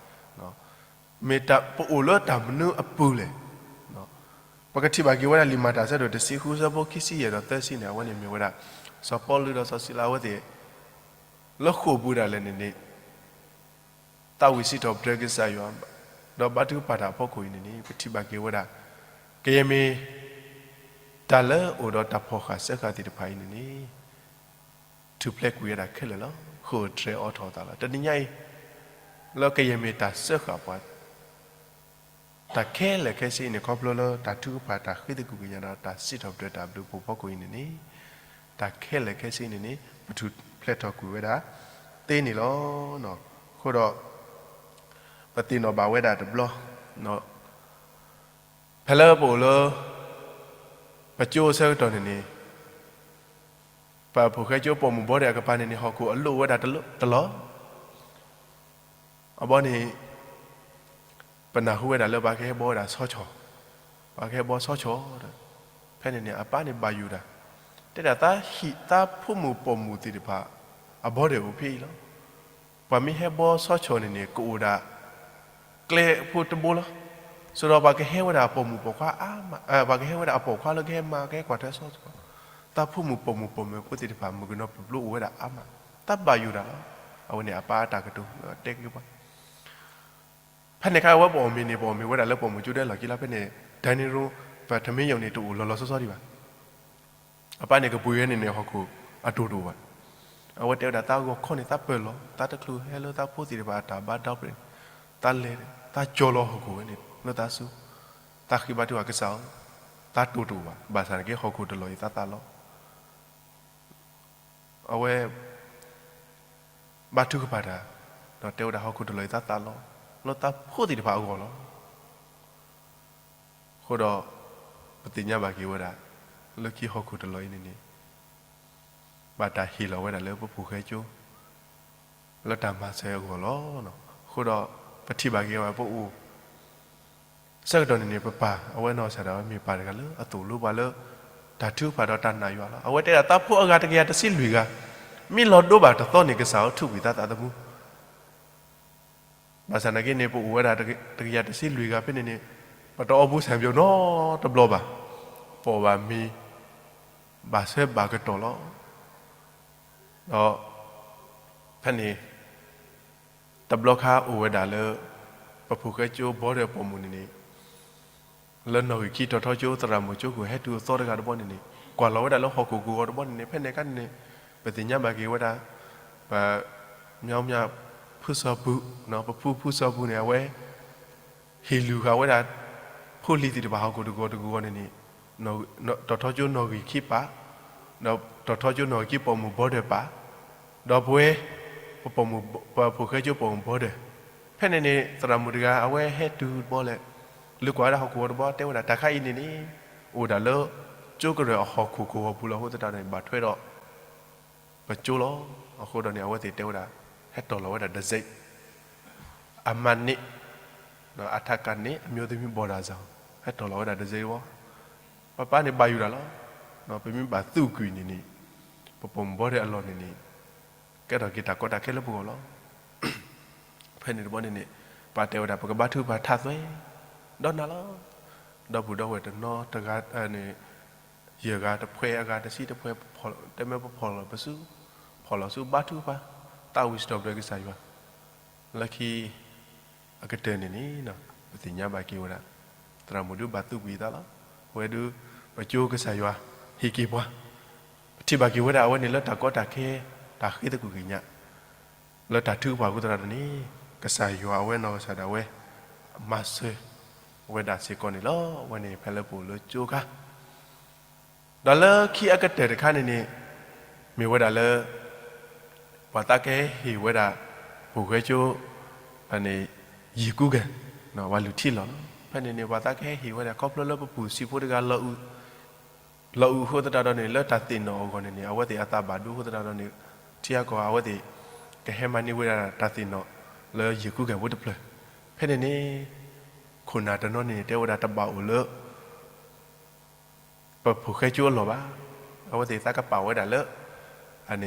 မ့ၢ်ပအိၣ်လၢတၢ်မနုၤအပူၤလဲၣ်. ပကထံၣ်ဘၣ်က့ၤဝဲဒၣ်လံာ်မၤတၢ်အဆၢဒိၣ်တဆံဃု အဆၢဖိခံဆံယဲၢ်ဒီးသၢဆံန့ၣ် အဝဲန့ၣ်မ့ၢ်ဝဲဒၣ် စီၤပီလူးဒီးစီၤစံလၤအဝဲသ့ၣ် လၢဃိာ်ပူၤဒၣ်လဲာ်န့ၣ်န့ၣ် သးဝံၣ်စံးထီၣ်ပတြၢၤကစၢ်ယွၤ ဒီးဘါထုကဖၣ်တၢ်အဖီခိၣ်အံၤန့ၣ်န့ၣ် ပထံၣ်ဘၣ်က့ၤဝဲဒၣ် ကယဲၢ်မ့ၢ် တၢ်လၢအိၣ်ဒီးတၢ်ဖီၣ်ဃာ်စၢဃာ်သ့ၣ်တဖၣ်အံၤန့ၣ်န့ၣ် ထူၣ်ဖျဲးကွံာ်ဝဲဒၣ်ခဲလၢာ်လီၤ. ဃုာ်အတြဲၤအီထီၣ်အသးလီၤ. တနံၤညါအံၤ လၢကယဲၢ်မ့ၢ်တၢ်စၢဃာ်ပှၤ တၢ်ခဲလၢာ်ခဲဆ့အံၤန့ၣ် ခီဖျိလၢတၢ်ထုကဖၣ်တၢ်ဃ့သကွံာ်ကညးဒီးတၢ်စံးထီၣ်ပတြၢၤတၢ်ဘျုးဖှိၣ်ဖီခိၣ်အံၤန့ၣ်န့ၣ် တၢ်ခဲလၢာ်ခဲဆ့အံၤန့ၣ်န့ၣ် ပထူၣ်ဖျဲး ဆဲးထီၣ်ကွံာ်ဝဲဒၣ်သ့န့ၣ်လီၤ. အဃိဒီး ပသ့ၣ်နီၣ်ဘၣ်ဝဲဒၣ်တဘျီ, ဖဲလၢပအိၣ်လၢ ပကၠိအဆၢကတီၢ်န့ၣ်န့ၣ် ပဖိၣ်ဃဲကၠိပိာ်မုၣ်ဘီဒဲးအကပၤန့ၣ်န့ၣ် ဟီၣ်ခိၣ်အလိၣ်ဝဲဒၣ်တလီၢ်, အဘီန့ၣ် ပနၢ်ဟူဝဲဒၣ်လၢပှၤကဟဲဘီဝဲဒၣ်ဆီဆီၣ်, ပှၤကဟဲဘီဆီဆီၣ်ဒီး ဖဲန့ၣ်န့ၣ် အပၢ်န့ၣ်ဘၣ်ယိၣ်တၢ်, တဲဒၣ်သးဟံၣ် သးဖိမုၣ်ပိာ်မုၣ်သ့ၣ်တဖၣ် အဘီဒဲးအိၣ်ဖဲအံၤလီၤ. ပှၤမ့ၢ်ဟဲဘီဆီဆီၣ်န့ၣ်န့ၣ် ကအိၣ်ဒၣ်ကျဲဖိတဘိလီၤ. ဆိဒီးပှၤကဟဲဝဲဒၣ်အပိာ်မုၣ်ပိာ်ခွါအါမး, ပှၤကဟဲဝဲဒၣ်အပိာ်ခွါလၢကဟဲမၤကဟဲကွၢ်ထွဲဆီဆီၣ်, သးဖိမုၣ်ပိာ်မုၣ်ပိာ်မုၣ်ဖိသ့ၣ်တဖၣ် မုၣ်ကနီၤပျိပျိအိၣ်ဝဲဒၣ်အါမး, သးဘၣ်ယိၣ်တၢ်လီၤ. အဝဲန့ၣ်အပၢ်အတၢ်ကတိၤတဲက့ၤပှၤ ဖဲန့ၣ်အခါ အဝဲပအီၣ်မ့ၤန့ၣ် ပအီၣ်မ့ၤဝဲဒၣ်လၢပိာ်မုၣ်ကၠိဒဲလီၢ်ခံလီၤ. ဖဲန့ၣ် dining room ပထမင်းရုံန့ၣ် တအိၣ်လီၤလီၤဆီဆီဒံးဘၣ်. အပၢ်န့ၣ်ကပှ့ၤဝဲန့ၣ်န့ၣ် ဟီၣ်ခိၣ်အတိၢ်တအိၣ်ဘၣ်. အဝဲတဲဝဲဒၣ်သးဂီၤခီန့ၣ် သးပၢၢ်လီၤ, သးတချုးဟဲလၢသးဖိသ့ၣ်တဖၣ်အတၢ်ဘါဒီပျ့ၤန့ၣ်, သးလဲၤ သးကၠီလီၤဟီၣ်ခိၣ်ဝဲန့ၣ် လၢသးဆူ, သးဃ့ဘါထုကဖၣ်ကစၢ်ဧၢ, သးတိၢ်တအိၣ်ဘၣ်. ဘၣ်ဆၣ်န့ၣ်က့ ဟီၣ်ခိၣ်တလီၢ်အံၤသးသးလီၤ အဝဲ ဘါထုကဖၣ်တၢ်, ဒီးတဲဝဲဒၣ်ဟီၣ်ခိၣ်တလီၢ်အံၤသးသးလီၤ, လၢသးဖိသ့ၣ်တဖၣ်အဂီၢ်လီၤ. အဃိဒီး ပသ့ၣ်ညါဘၣ်က့ၤဝဲဒၣ် လၢခံဟီၣ်ခိၣ်တလီၢ်အံၤန့ၣ်န့ၣ် ဘၣ်တၢ်ဟ့ၣ်လီၤဝဲဒၣ်လၢပဖိၣ်ဃဲကၠိ လၢတၢ်မၤစၢၤအဂီၢ်လီၤ. အဃိဒီး ပထံၣ်ဘၣ်က့ၤဝဲပအိၣ် ဆၢကတီၢ်န့ၣ်န့ၣ် ပပၢ် အဝဲနီၢ်ကစၢ်ဒၣ်ဝဲ မ့ၢ်ပၢ်တဂၤလၢအသိၣ်လိပှၤလၢ တၢ်ထုကဖၣ်ဒီးတၢ်နာ်ယွၤလီၤ. အဝဲတဲဒၣ်သးဖိအဂၤတကယၤတဆံလွံၢ်ဂၤ မ့ၢ်လီၤဒိဘၣ်တသီန့ၣ် ကစၢ်အီၤထုးကွံာ်သးသးသမူ ဘၣ်ဆၣ်နာ်က့န့ၣ် ပအိၣ်ဝဲဒၣ်တကယၤတဆံလွံၢ်ဂၤဖဲန့ၣ်န့ၣ် ပတအီဘူၣ်စၢ်ပယီၤနီတဘျီဘၣ်. ပအီၣ်ဘၣ်မ့ၤ ဘၣ်ဆၢဘၣ်ကတီၢ်လီၤ. ဒီး ဖဲန့ၣ် တဘျီခါအိၣ်ဝဲဒၣ်လၢ ပဖိၣ်ဃဲကၠိဘီဒဲးပိာ်မုၣ်န့ၣ်န့ၣ် လၢနီၣ်ဂံၢ်ခံတီၤထီကၠိ သရၣ်မုၣ်ကၠိခိၣ်ဟဲတုၤအသီတဂၤတဘီန့ၣ်န့ၣ် ကွၢ်လီၤဝဲဒၣ်လၢဟီၣ်ခိၣ်ကဝီၤတဘီန့ၣ်န့ၣ် ဖဲန့ၣ်အခါန့ၣ်န့ၣ် ပသ့ၣ်ညါဘၣ်က့ၤဝဲဒၣ် ပ မၠီမၠၣ် ဖုစီၤပူၤ ပဖုဖုစီၤပူၤန့ၣ် အဝဲ ဟ့ၣ်လုၢ်ဃာ်ဝဲဒၣ် ဖိလံၤသ့ၣ်တဖၣ်ဟီၣ်ခိၣ်တကဝီၤတကဝီၤန့ၣ်န့ၣ် တီၤထီကၠိနီၣ်ဂံၢ်ခံပာ် ဒီးတီၤထီကၠိနီၣ်ဂံၢ်ခံပိာ်မုၣ်ဘီဒဲးပာ် ဒီးပဝဲ ပပိာ်မုၣ် ပဖိၣ်ဃဲကၠိပိာ်မုၣ်ဘီဒဲး ဖဲန့ၣ်န့ၣ် သရၣ်မုၣ်တဂၤ အဝဲဟဲတုၤတဘီလဲၣ် လုၢ်ကွၢ်ဝဲဒၣ်ဟီၣ်ခိၣ်ဝီၤတဘီ တဲဝဲဒၣ် တၢ်ခါအံၤန့ၣ်န့ၣ် အိၣ်ဒၣ်လၢ ကၠိကရၢၢ်အဟီၣ်ခိၣ်ကဝီၤပူၤလီၤ. အဃိသတးန့ၣ် ဘၣ်ထွဲဒီး ပကၠိလီၤ. အဃိဒီးန့ၣ် အဝဲသ့ၣ်တဲဝဲဒၣ် ဟဲတီၢ်လီၤဝဲဒၣ် dessert အမၤန့ၢ် ဒီးအထးကးန့ၢ် အမျိုးသမီးဘော်ဒါဆောင် ဟဲတီၢ်လီၤဝဲဒၣ် dessert ဝဲ ပပၢ်န့ၣ်ဘၣ်ယိၣ်တၢ်လီၤ. ပမ့ၢ်ဘၣ်သူၣ်ကွံာ်န့ၣ်န့ၣ် ပပိာ်မုၣ်ဘီဒဲးအလီၢ်န့ၣ်န့ၣ် ကဲထီၣ်က့ၤတၢ်ကီတၢ်ခဲလၢပဂီၢ်လီၤ. ဖဲန့ၣ်တဘီန့ၣ်န့ၣ် ပၢ်တဲဝဲဒၣ် ပကဘါထုကဖၣ်ထးသွဲ ဒီးနၤလီၤ. ဒီပုၢ်ဒီဝဲၢ်တနီၤတဂၤန့ၣ် ယဲၢ်ဂၤတဖှဲးအဂၤတဆံတဖှဲး တဲမ့ၢ်ပဖီၣ်လီၤပဆူ ဖီၣ်လီၤဆူဘါထုကဖၣ် သးဝံၣ်စံးထီၣ်ပတြၢၤကစၢ်ယွၤ လၢခံ အကတၢၢ်န့ၣ်န့ၣ် ပသ့ၣ်ညါဘၣ်က့ၤဝဲဒၣ် သရၣ်မုၣ်ဒုးဘၣ်သူၣ်ကွံာ်အသးလီၤ. အဝဲဒုး ပကၠိကစၢ်ယွၤ ဟ့ၣ်က့ၤပှၤ ပထံၣ်ဘၣ်က့ၤဝဲဒၣ်အဝဲန့ၣ်လၢတၢ်ကီတၢ်ခဲ တၢ်ဃ့သကွံၢ်ကညး လၢတၢ်ထုကဖၣ်အဃိသတးဒီးန့ၣ် ကစၢ်ယွၤအဝဲနီၢ်ကစၢ်ဒၣ်ဝဲ မၤစၢၤ ဝဲဒၣ်စ့ၢ်ကီးန့ၣ်လီၤ. အဝဲန့ၣ်ဖဲလၢပအိၣ်လၢကၠိခါ ဒီးလၢခံအကတၢၢ်တခါန့ၣ်န့ၣ် မ့ၢ်ဝဲဒၣ်လၢ ပှၤသးကဟဲဟ့ၣ်ဝဲဒၣ် ဖိၣ်ဃဲကၠိ န့ၣ် ယံာ်ကူကဲၤ ပှၤလုၢ်ထံလီၢ်လီၤ. ဖဲန့ၣ်န့ၣ် ပှၤသးကဟဲဟ့ၣ်ဝဲဒၣ် ခီဖျိလၢပပူၤစံးဖိတဂၤ လီၤအုးအဃိသတးဒီးန့ၣ် လၢတၢ်သ့ၣ်နီၣ်အဂီၢ်န့ၣ်န့ၣ် အဝဲသ့ၣ်အသးဘၣ်ဒိအဃိသတးဒီးန့ၣ် ထံအကီၢ်အဝဲသ့ၣ် ကဟဲမၤန့ၢ်ဝဲဒၣ်တၢ်သ့ၣ်နီၣ်လၢယံာ်ကူကဲၤဖိတဖျၢၣ်. ဖဲန့ၣ်န့ၣ် ခိၣ်နၢ်တနီၤန့ၣ် တဲဝဲဒၣ်တဘၣ်အိၣ်လၢ ပဖိၣ်ဃဲကၠိအလီၢ်ဘၣ်. အဝဲသ့ၣ်သးကပာ်ဝဲဒၣ်လၢ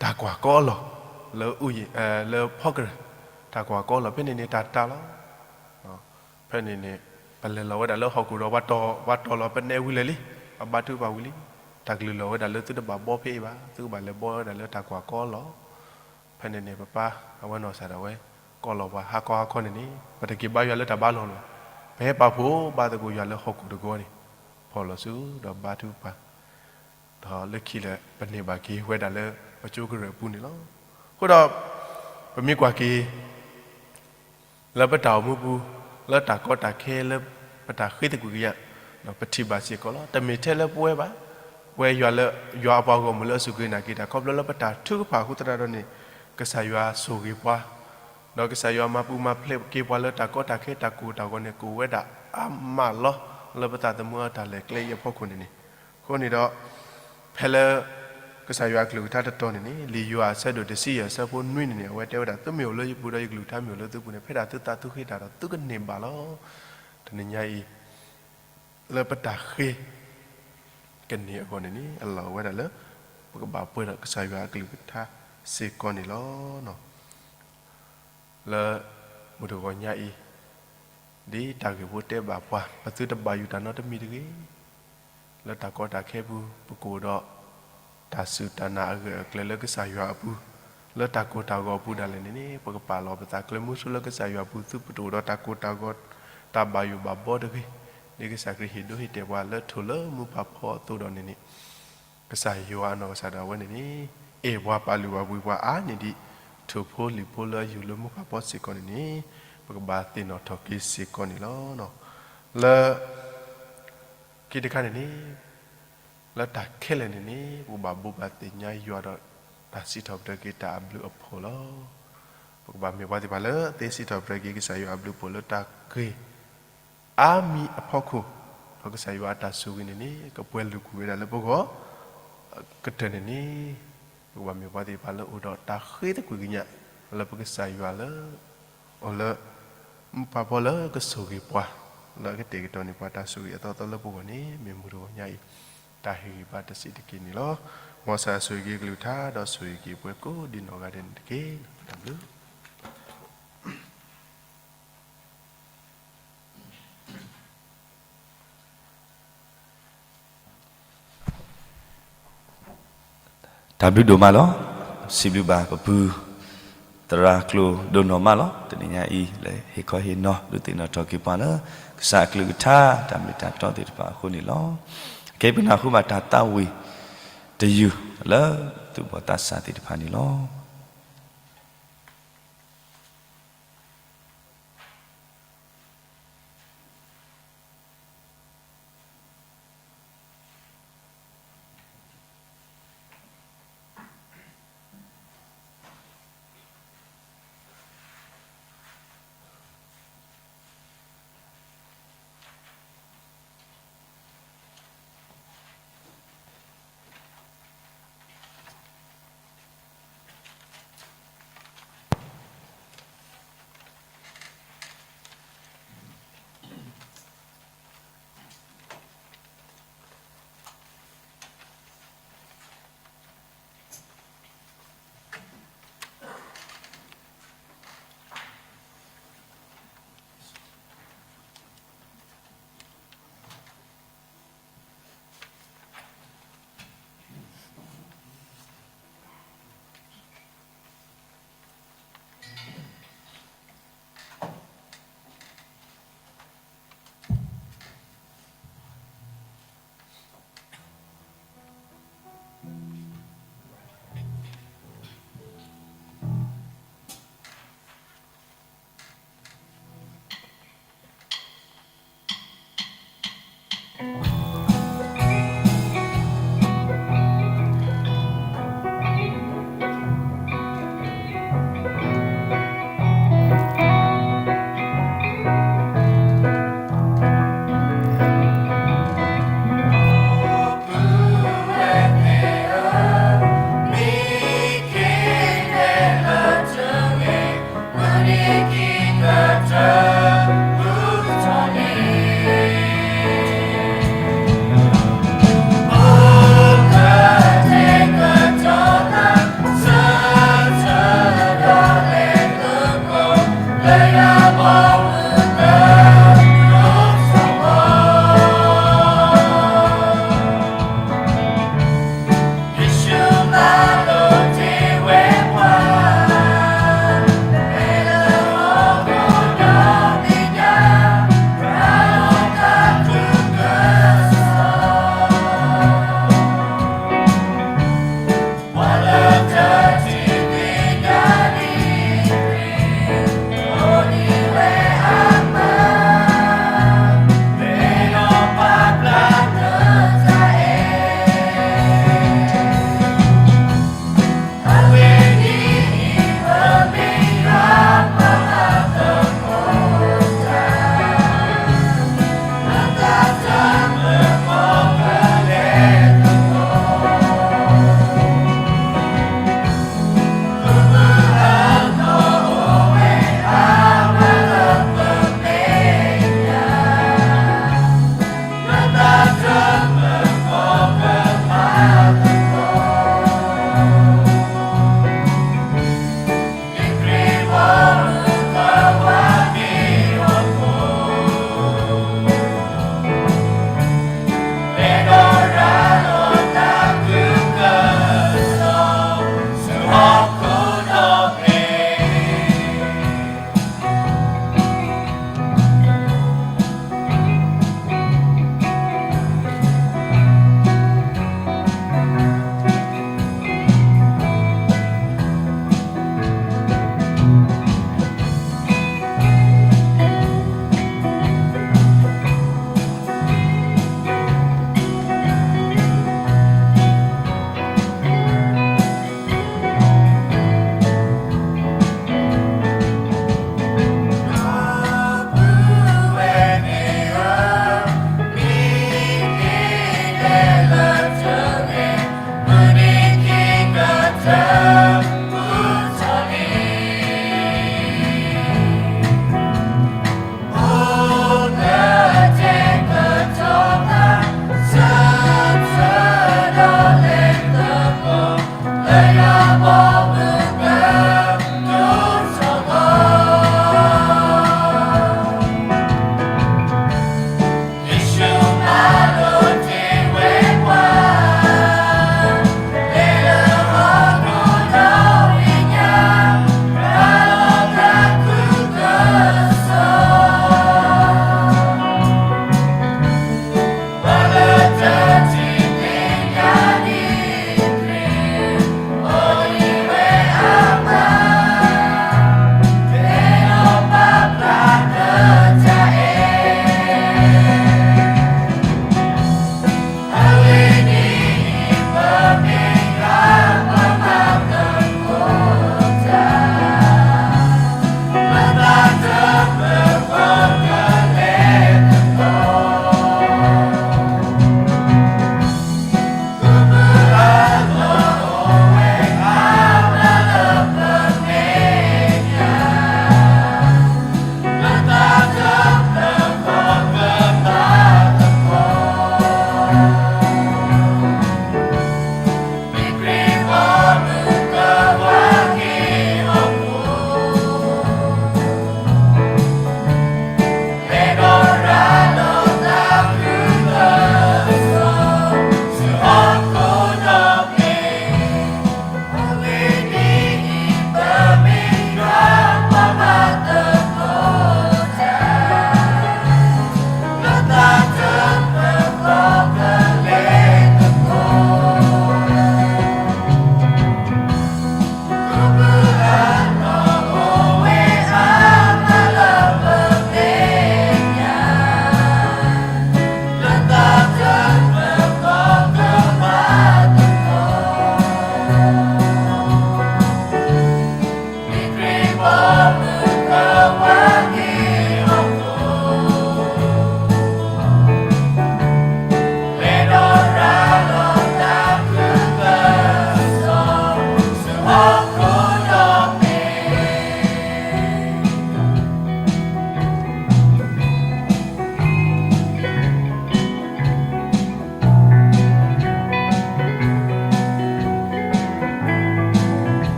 တၢ်ကွၢ်ကီအလီၢ် လၢ လၢဖီကရၢၢ် တၢ်ကွၢ်ကီအလီၢ် ဖဲန့ၣ်န့ၣ် တၢ်တၢ်လီၤ. ဖဲန့ၣ်န့ၣ် ပလဲၤလီၤဝဲဒၣ်လၢဟီၣ်ခိၣ်ဒီး ပှၤတီၢ်လီၤပနဲဝံၤလၢာ်လံ, ပဘါထုကဖၣ်ဝံၤလံ. တၢ်ကလုၢ်လီၤဝဲဒၣ်လၢသုတဘၣ်ဘီဖဲအံၤဘၣ်, သုကဘၣ်လဲၤဘီဝဲဒၣ်လၢတၢ်ကွၢ်ကီအလီၢ်. ဖဲန့ၣ်န့ၣ် ပပၢ်အဝဲနီၢ်ကစၢ်ဒၣ်ဝဲ ကီလီၤပှၤဟါခီဟါခီန့ၣ်န့ၣ် ပတက့ၤဘါယွၤလၢတၢ်ဘါလီၢ်လီၤ. ပဟဲပာ်ဖှိၣ်ဘါသကိးယွၤလၢဟီၣ်ခိၣ်တကဝီၤန့ၣ် ဖီၣ်လီၤဆူဒီးဘါထုကဖၣ် ဒီးလၢခံလၢာ် ပန့ၢ်ဘၣ်က့ၤဝဲဒၣ်လၢပကၠိကရၢၢ်အပူၤန့ၣ်လီၤ. အဃိဒီး ပမ့ၢ်ကွၢ်က့ၤ လၢပတၢ်အိၣ်မူပူၤ လၢတၢ်ကီတၢ်ခဲလၢပတၢ်ဃ့သကွံာ်ကညး ပထံၣ်ဘၣ်စ့ၢ်ကီးလီၤ. တမ့ၢ်ထဲလၢပဝဲဘၣ်, ပဝဲယွၤလၢ ယွၤအပှၤဂီၢ်မုၢ်လၢအစူၢ်က့ၤနာ်က့ၤတၢ် ခီဖျိလၢပတၢ်ထုကဖၣ်အဃိသတးဒီးန့ၣ် ကစၢ်ယွၤဆိၣ်ဂ့ၤပှၤ, ဒီးကစၢ်ယွၤမၤပူၤမၤဖျဲးက့ၤပှၤလၢတၢ်ကီတၢ်ခဲတၢ်ကိၢ်တၢ်ဂီၤန့ၣ် ကအိၣ်ဝဲဒၣ်အါမးလီၤ. လၢပသးသမူအတၢ်လဲၤကျဲအံၤအဖီခိၣ်န့ၣ်န့ၣ်, အဃိန့ၣ်ဒီး ဖဲလၢ ကစၢ်ယွၤအကလုၢ်ကထါတတီၤန့ၣ်န့ၣ် လံာ်ယိၤဟၣ်အဆၢဒိၣ်တဆံယဲၢ်အဆၢဖိနွံန့ၣ်န့ၣ် အဝဲတဲဝဲဒၣ် သုမ့ၢ်အိၣ်လၢယပူၤဒီးယကလုၢ်ကထါမ့ၢ်အိၣ်လၢသုပူၤန့ၣ် ဖဲဒၣ်သုသးသုဃ့တၢ်ဒီးသုကန့ၢ်ဘၣ်လီၤ. တနံၤညါအံၤ လၢပတၢ်ဃ့ ကန့ၢ်အဂီၢ်န့ၣ်န့ၣ် အလီၢ်အိၣ်ဝဲဒၣ်လၢ ပကဘၣ်ပှဲၤဒီးကစၢ်ယွၤအကလုၢ်ကထါစ့ၢ်ကီးန့ၣ်လီၤ. လၢ မုၢ်တဂီၤညါအံၤ ဒ်တၢ်ဂ့ၢ်ဖိတဲဘၣ်ပှၤ ပသုတဘၣ်ယိၣ်တၢ်နီတမံၤတဂ့ၤ. လၢတၢ်ကီတၢ်ခဲပူၤ ပကအိၣ်ဒီး တၢ်စူၢ်တၢ်နာ်အဂၢၢ်အကျၢၤလၢကစၢ်ယွၤအပူၤ, လၢတၢ်ကိၢ်တၢ်ဂီၤပူၤဒၣ်လဲာ်န့ၣ်န့ၣ် ပကပာ်လီၤပသးကျၢၤမုဆူလၢကစၢ်ယွၤအပူၤ သုပတအိၣ်ဒီးတၢ်ကိၢ်တၢ်ဂီၤ တၢ်ဘၣ်ယိၣ်ဘၣ်ဘီတဂ့ၤ. ဒ်ကစၢ်ခရံာ်ဟ့ၣ်ဒိဟ့ၣ်တဲာ်ပှၤလၢထိၣ်လၢမူဖးဖီအသိးဒီးန့ၣ်န့ၣ် ကစၢ်ယွၤအနီၢ်ကစၢ်ဒၣ်ဝဲန့ၣ်န့ၣ် အဲၣ်ပှၤပာ်လုၢ်ပာ်ပှ့ၤပှၤအါန့ၢ်ဒံး ထိၣ်ဖိလံၣ်ဖိလၢအယိာ်လၢမူဖးဖီစ့ၢ်ကီးန့ၣ်န့ၣ် ပကဘၣ်သ့ၣ်နီၣ်ထီၣ်က့ၤစ့ၢ်ကီးန့ၣ်လီၤ. လၢ ခံတခါန့ၣ်န့ၣ် လၢတၢ်ခဲလၢာ်န့ၣ်န့ၣ် ပကဘၣ်ဘိးဘၣ်သ့ၣ်ညါယွၤဒီး တၢ်စံးထီၣ်ပတြၢၤက့ၤတၢ်အဘျုးအဖှိၣ်လီၤ. ပကဘၣ်မ့ၢ်ပှၤသ့ၣ်တဖၣ်လၢသ့စံးထီၣ်ပတြၢၤက့ၤကစၢ်ယွၤအဘျုးအဖှိၣ်လၢတၢ်ဂ့ၤ အါမံၤအဖီခိၣ်, ဒီးကစၢ်ယွၤအတၢ်ဆိၣ်ဂ့ၤန့ၣ်န့ၣ် ကပှဲၤလုာ်ကွံာ်ဝဲဒၣ်လၢပဂီၢ် ကတၢၢ်န့ၣ်န့ၣ် ပကဘၣ်မ့ၢ်ပှၤသ့ၣ်တဖၣ်လၢအိၣ်ဒီးတၢ်ဃ့သကွံာ်ကညး လၢပကစၢ်ယွၤလၢ အိၣ်လၢ မူဖးဖီလၢကဆိၣ်ဂ့ၤပှၤ လၢအကတဲာ်ကတီၤန့ၢ်ပှၤတၢ်ဆိၣ်ဂ့ၤအသီသီလၢပဂီၢ်န့ၣ် မ့ၢ်မုၢ်တဂီၤညါအံၤ တၢ်ဟ့ၣ်ဂံၢ်ဘါတစဲးတက့ၢ်န့ၣ်လီၤ. မ်ကစၢ်ဆိၣ်ဂ့ၤက့ၤအကလုၢ်ကထါဒီးဆိၣ်ဂ့ၤက့ၤပှၤကိးဒံနီၢ်ဂၤဒဲးန့ၣ်တက့ၢ်. တၢ်ဘျုး တၢ်ဘျုးဒိၣ်မးလီၤ. စံးဘျုးဘၣ်ပပုၢ် သရၣ်ကျိၤဒိၣ်နီၢ်မးလီၤ. တနံၤညါအံၤ လၢဟ့ၣ်ခီဟ့ၣ်နီၤဒုးသ့ၣ်နီၣ်ထီၣ်က့ၤပှၤလၢ ကစၢ်အကလုၢ်ကထါ တၢ်မ့ၢ်တၢ်တီသ့ၣ်တဖၣ်အဃိန့ၣ်လီၤ. ခဲအံၤပနၢ်ဟူဘၣ်တၢ်သးဝံၣ်တယုၢ်လၢ သူၣ်ဘီၣ်သးစၢ်သ့ၣ်တဖၣ်န့ၣ်လီၤ.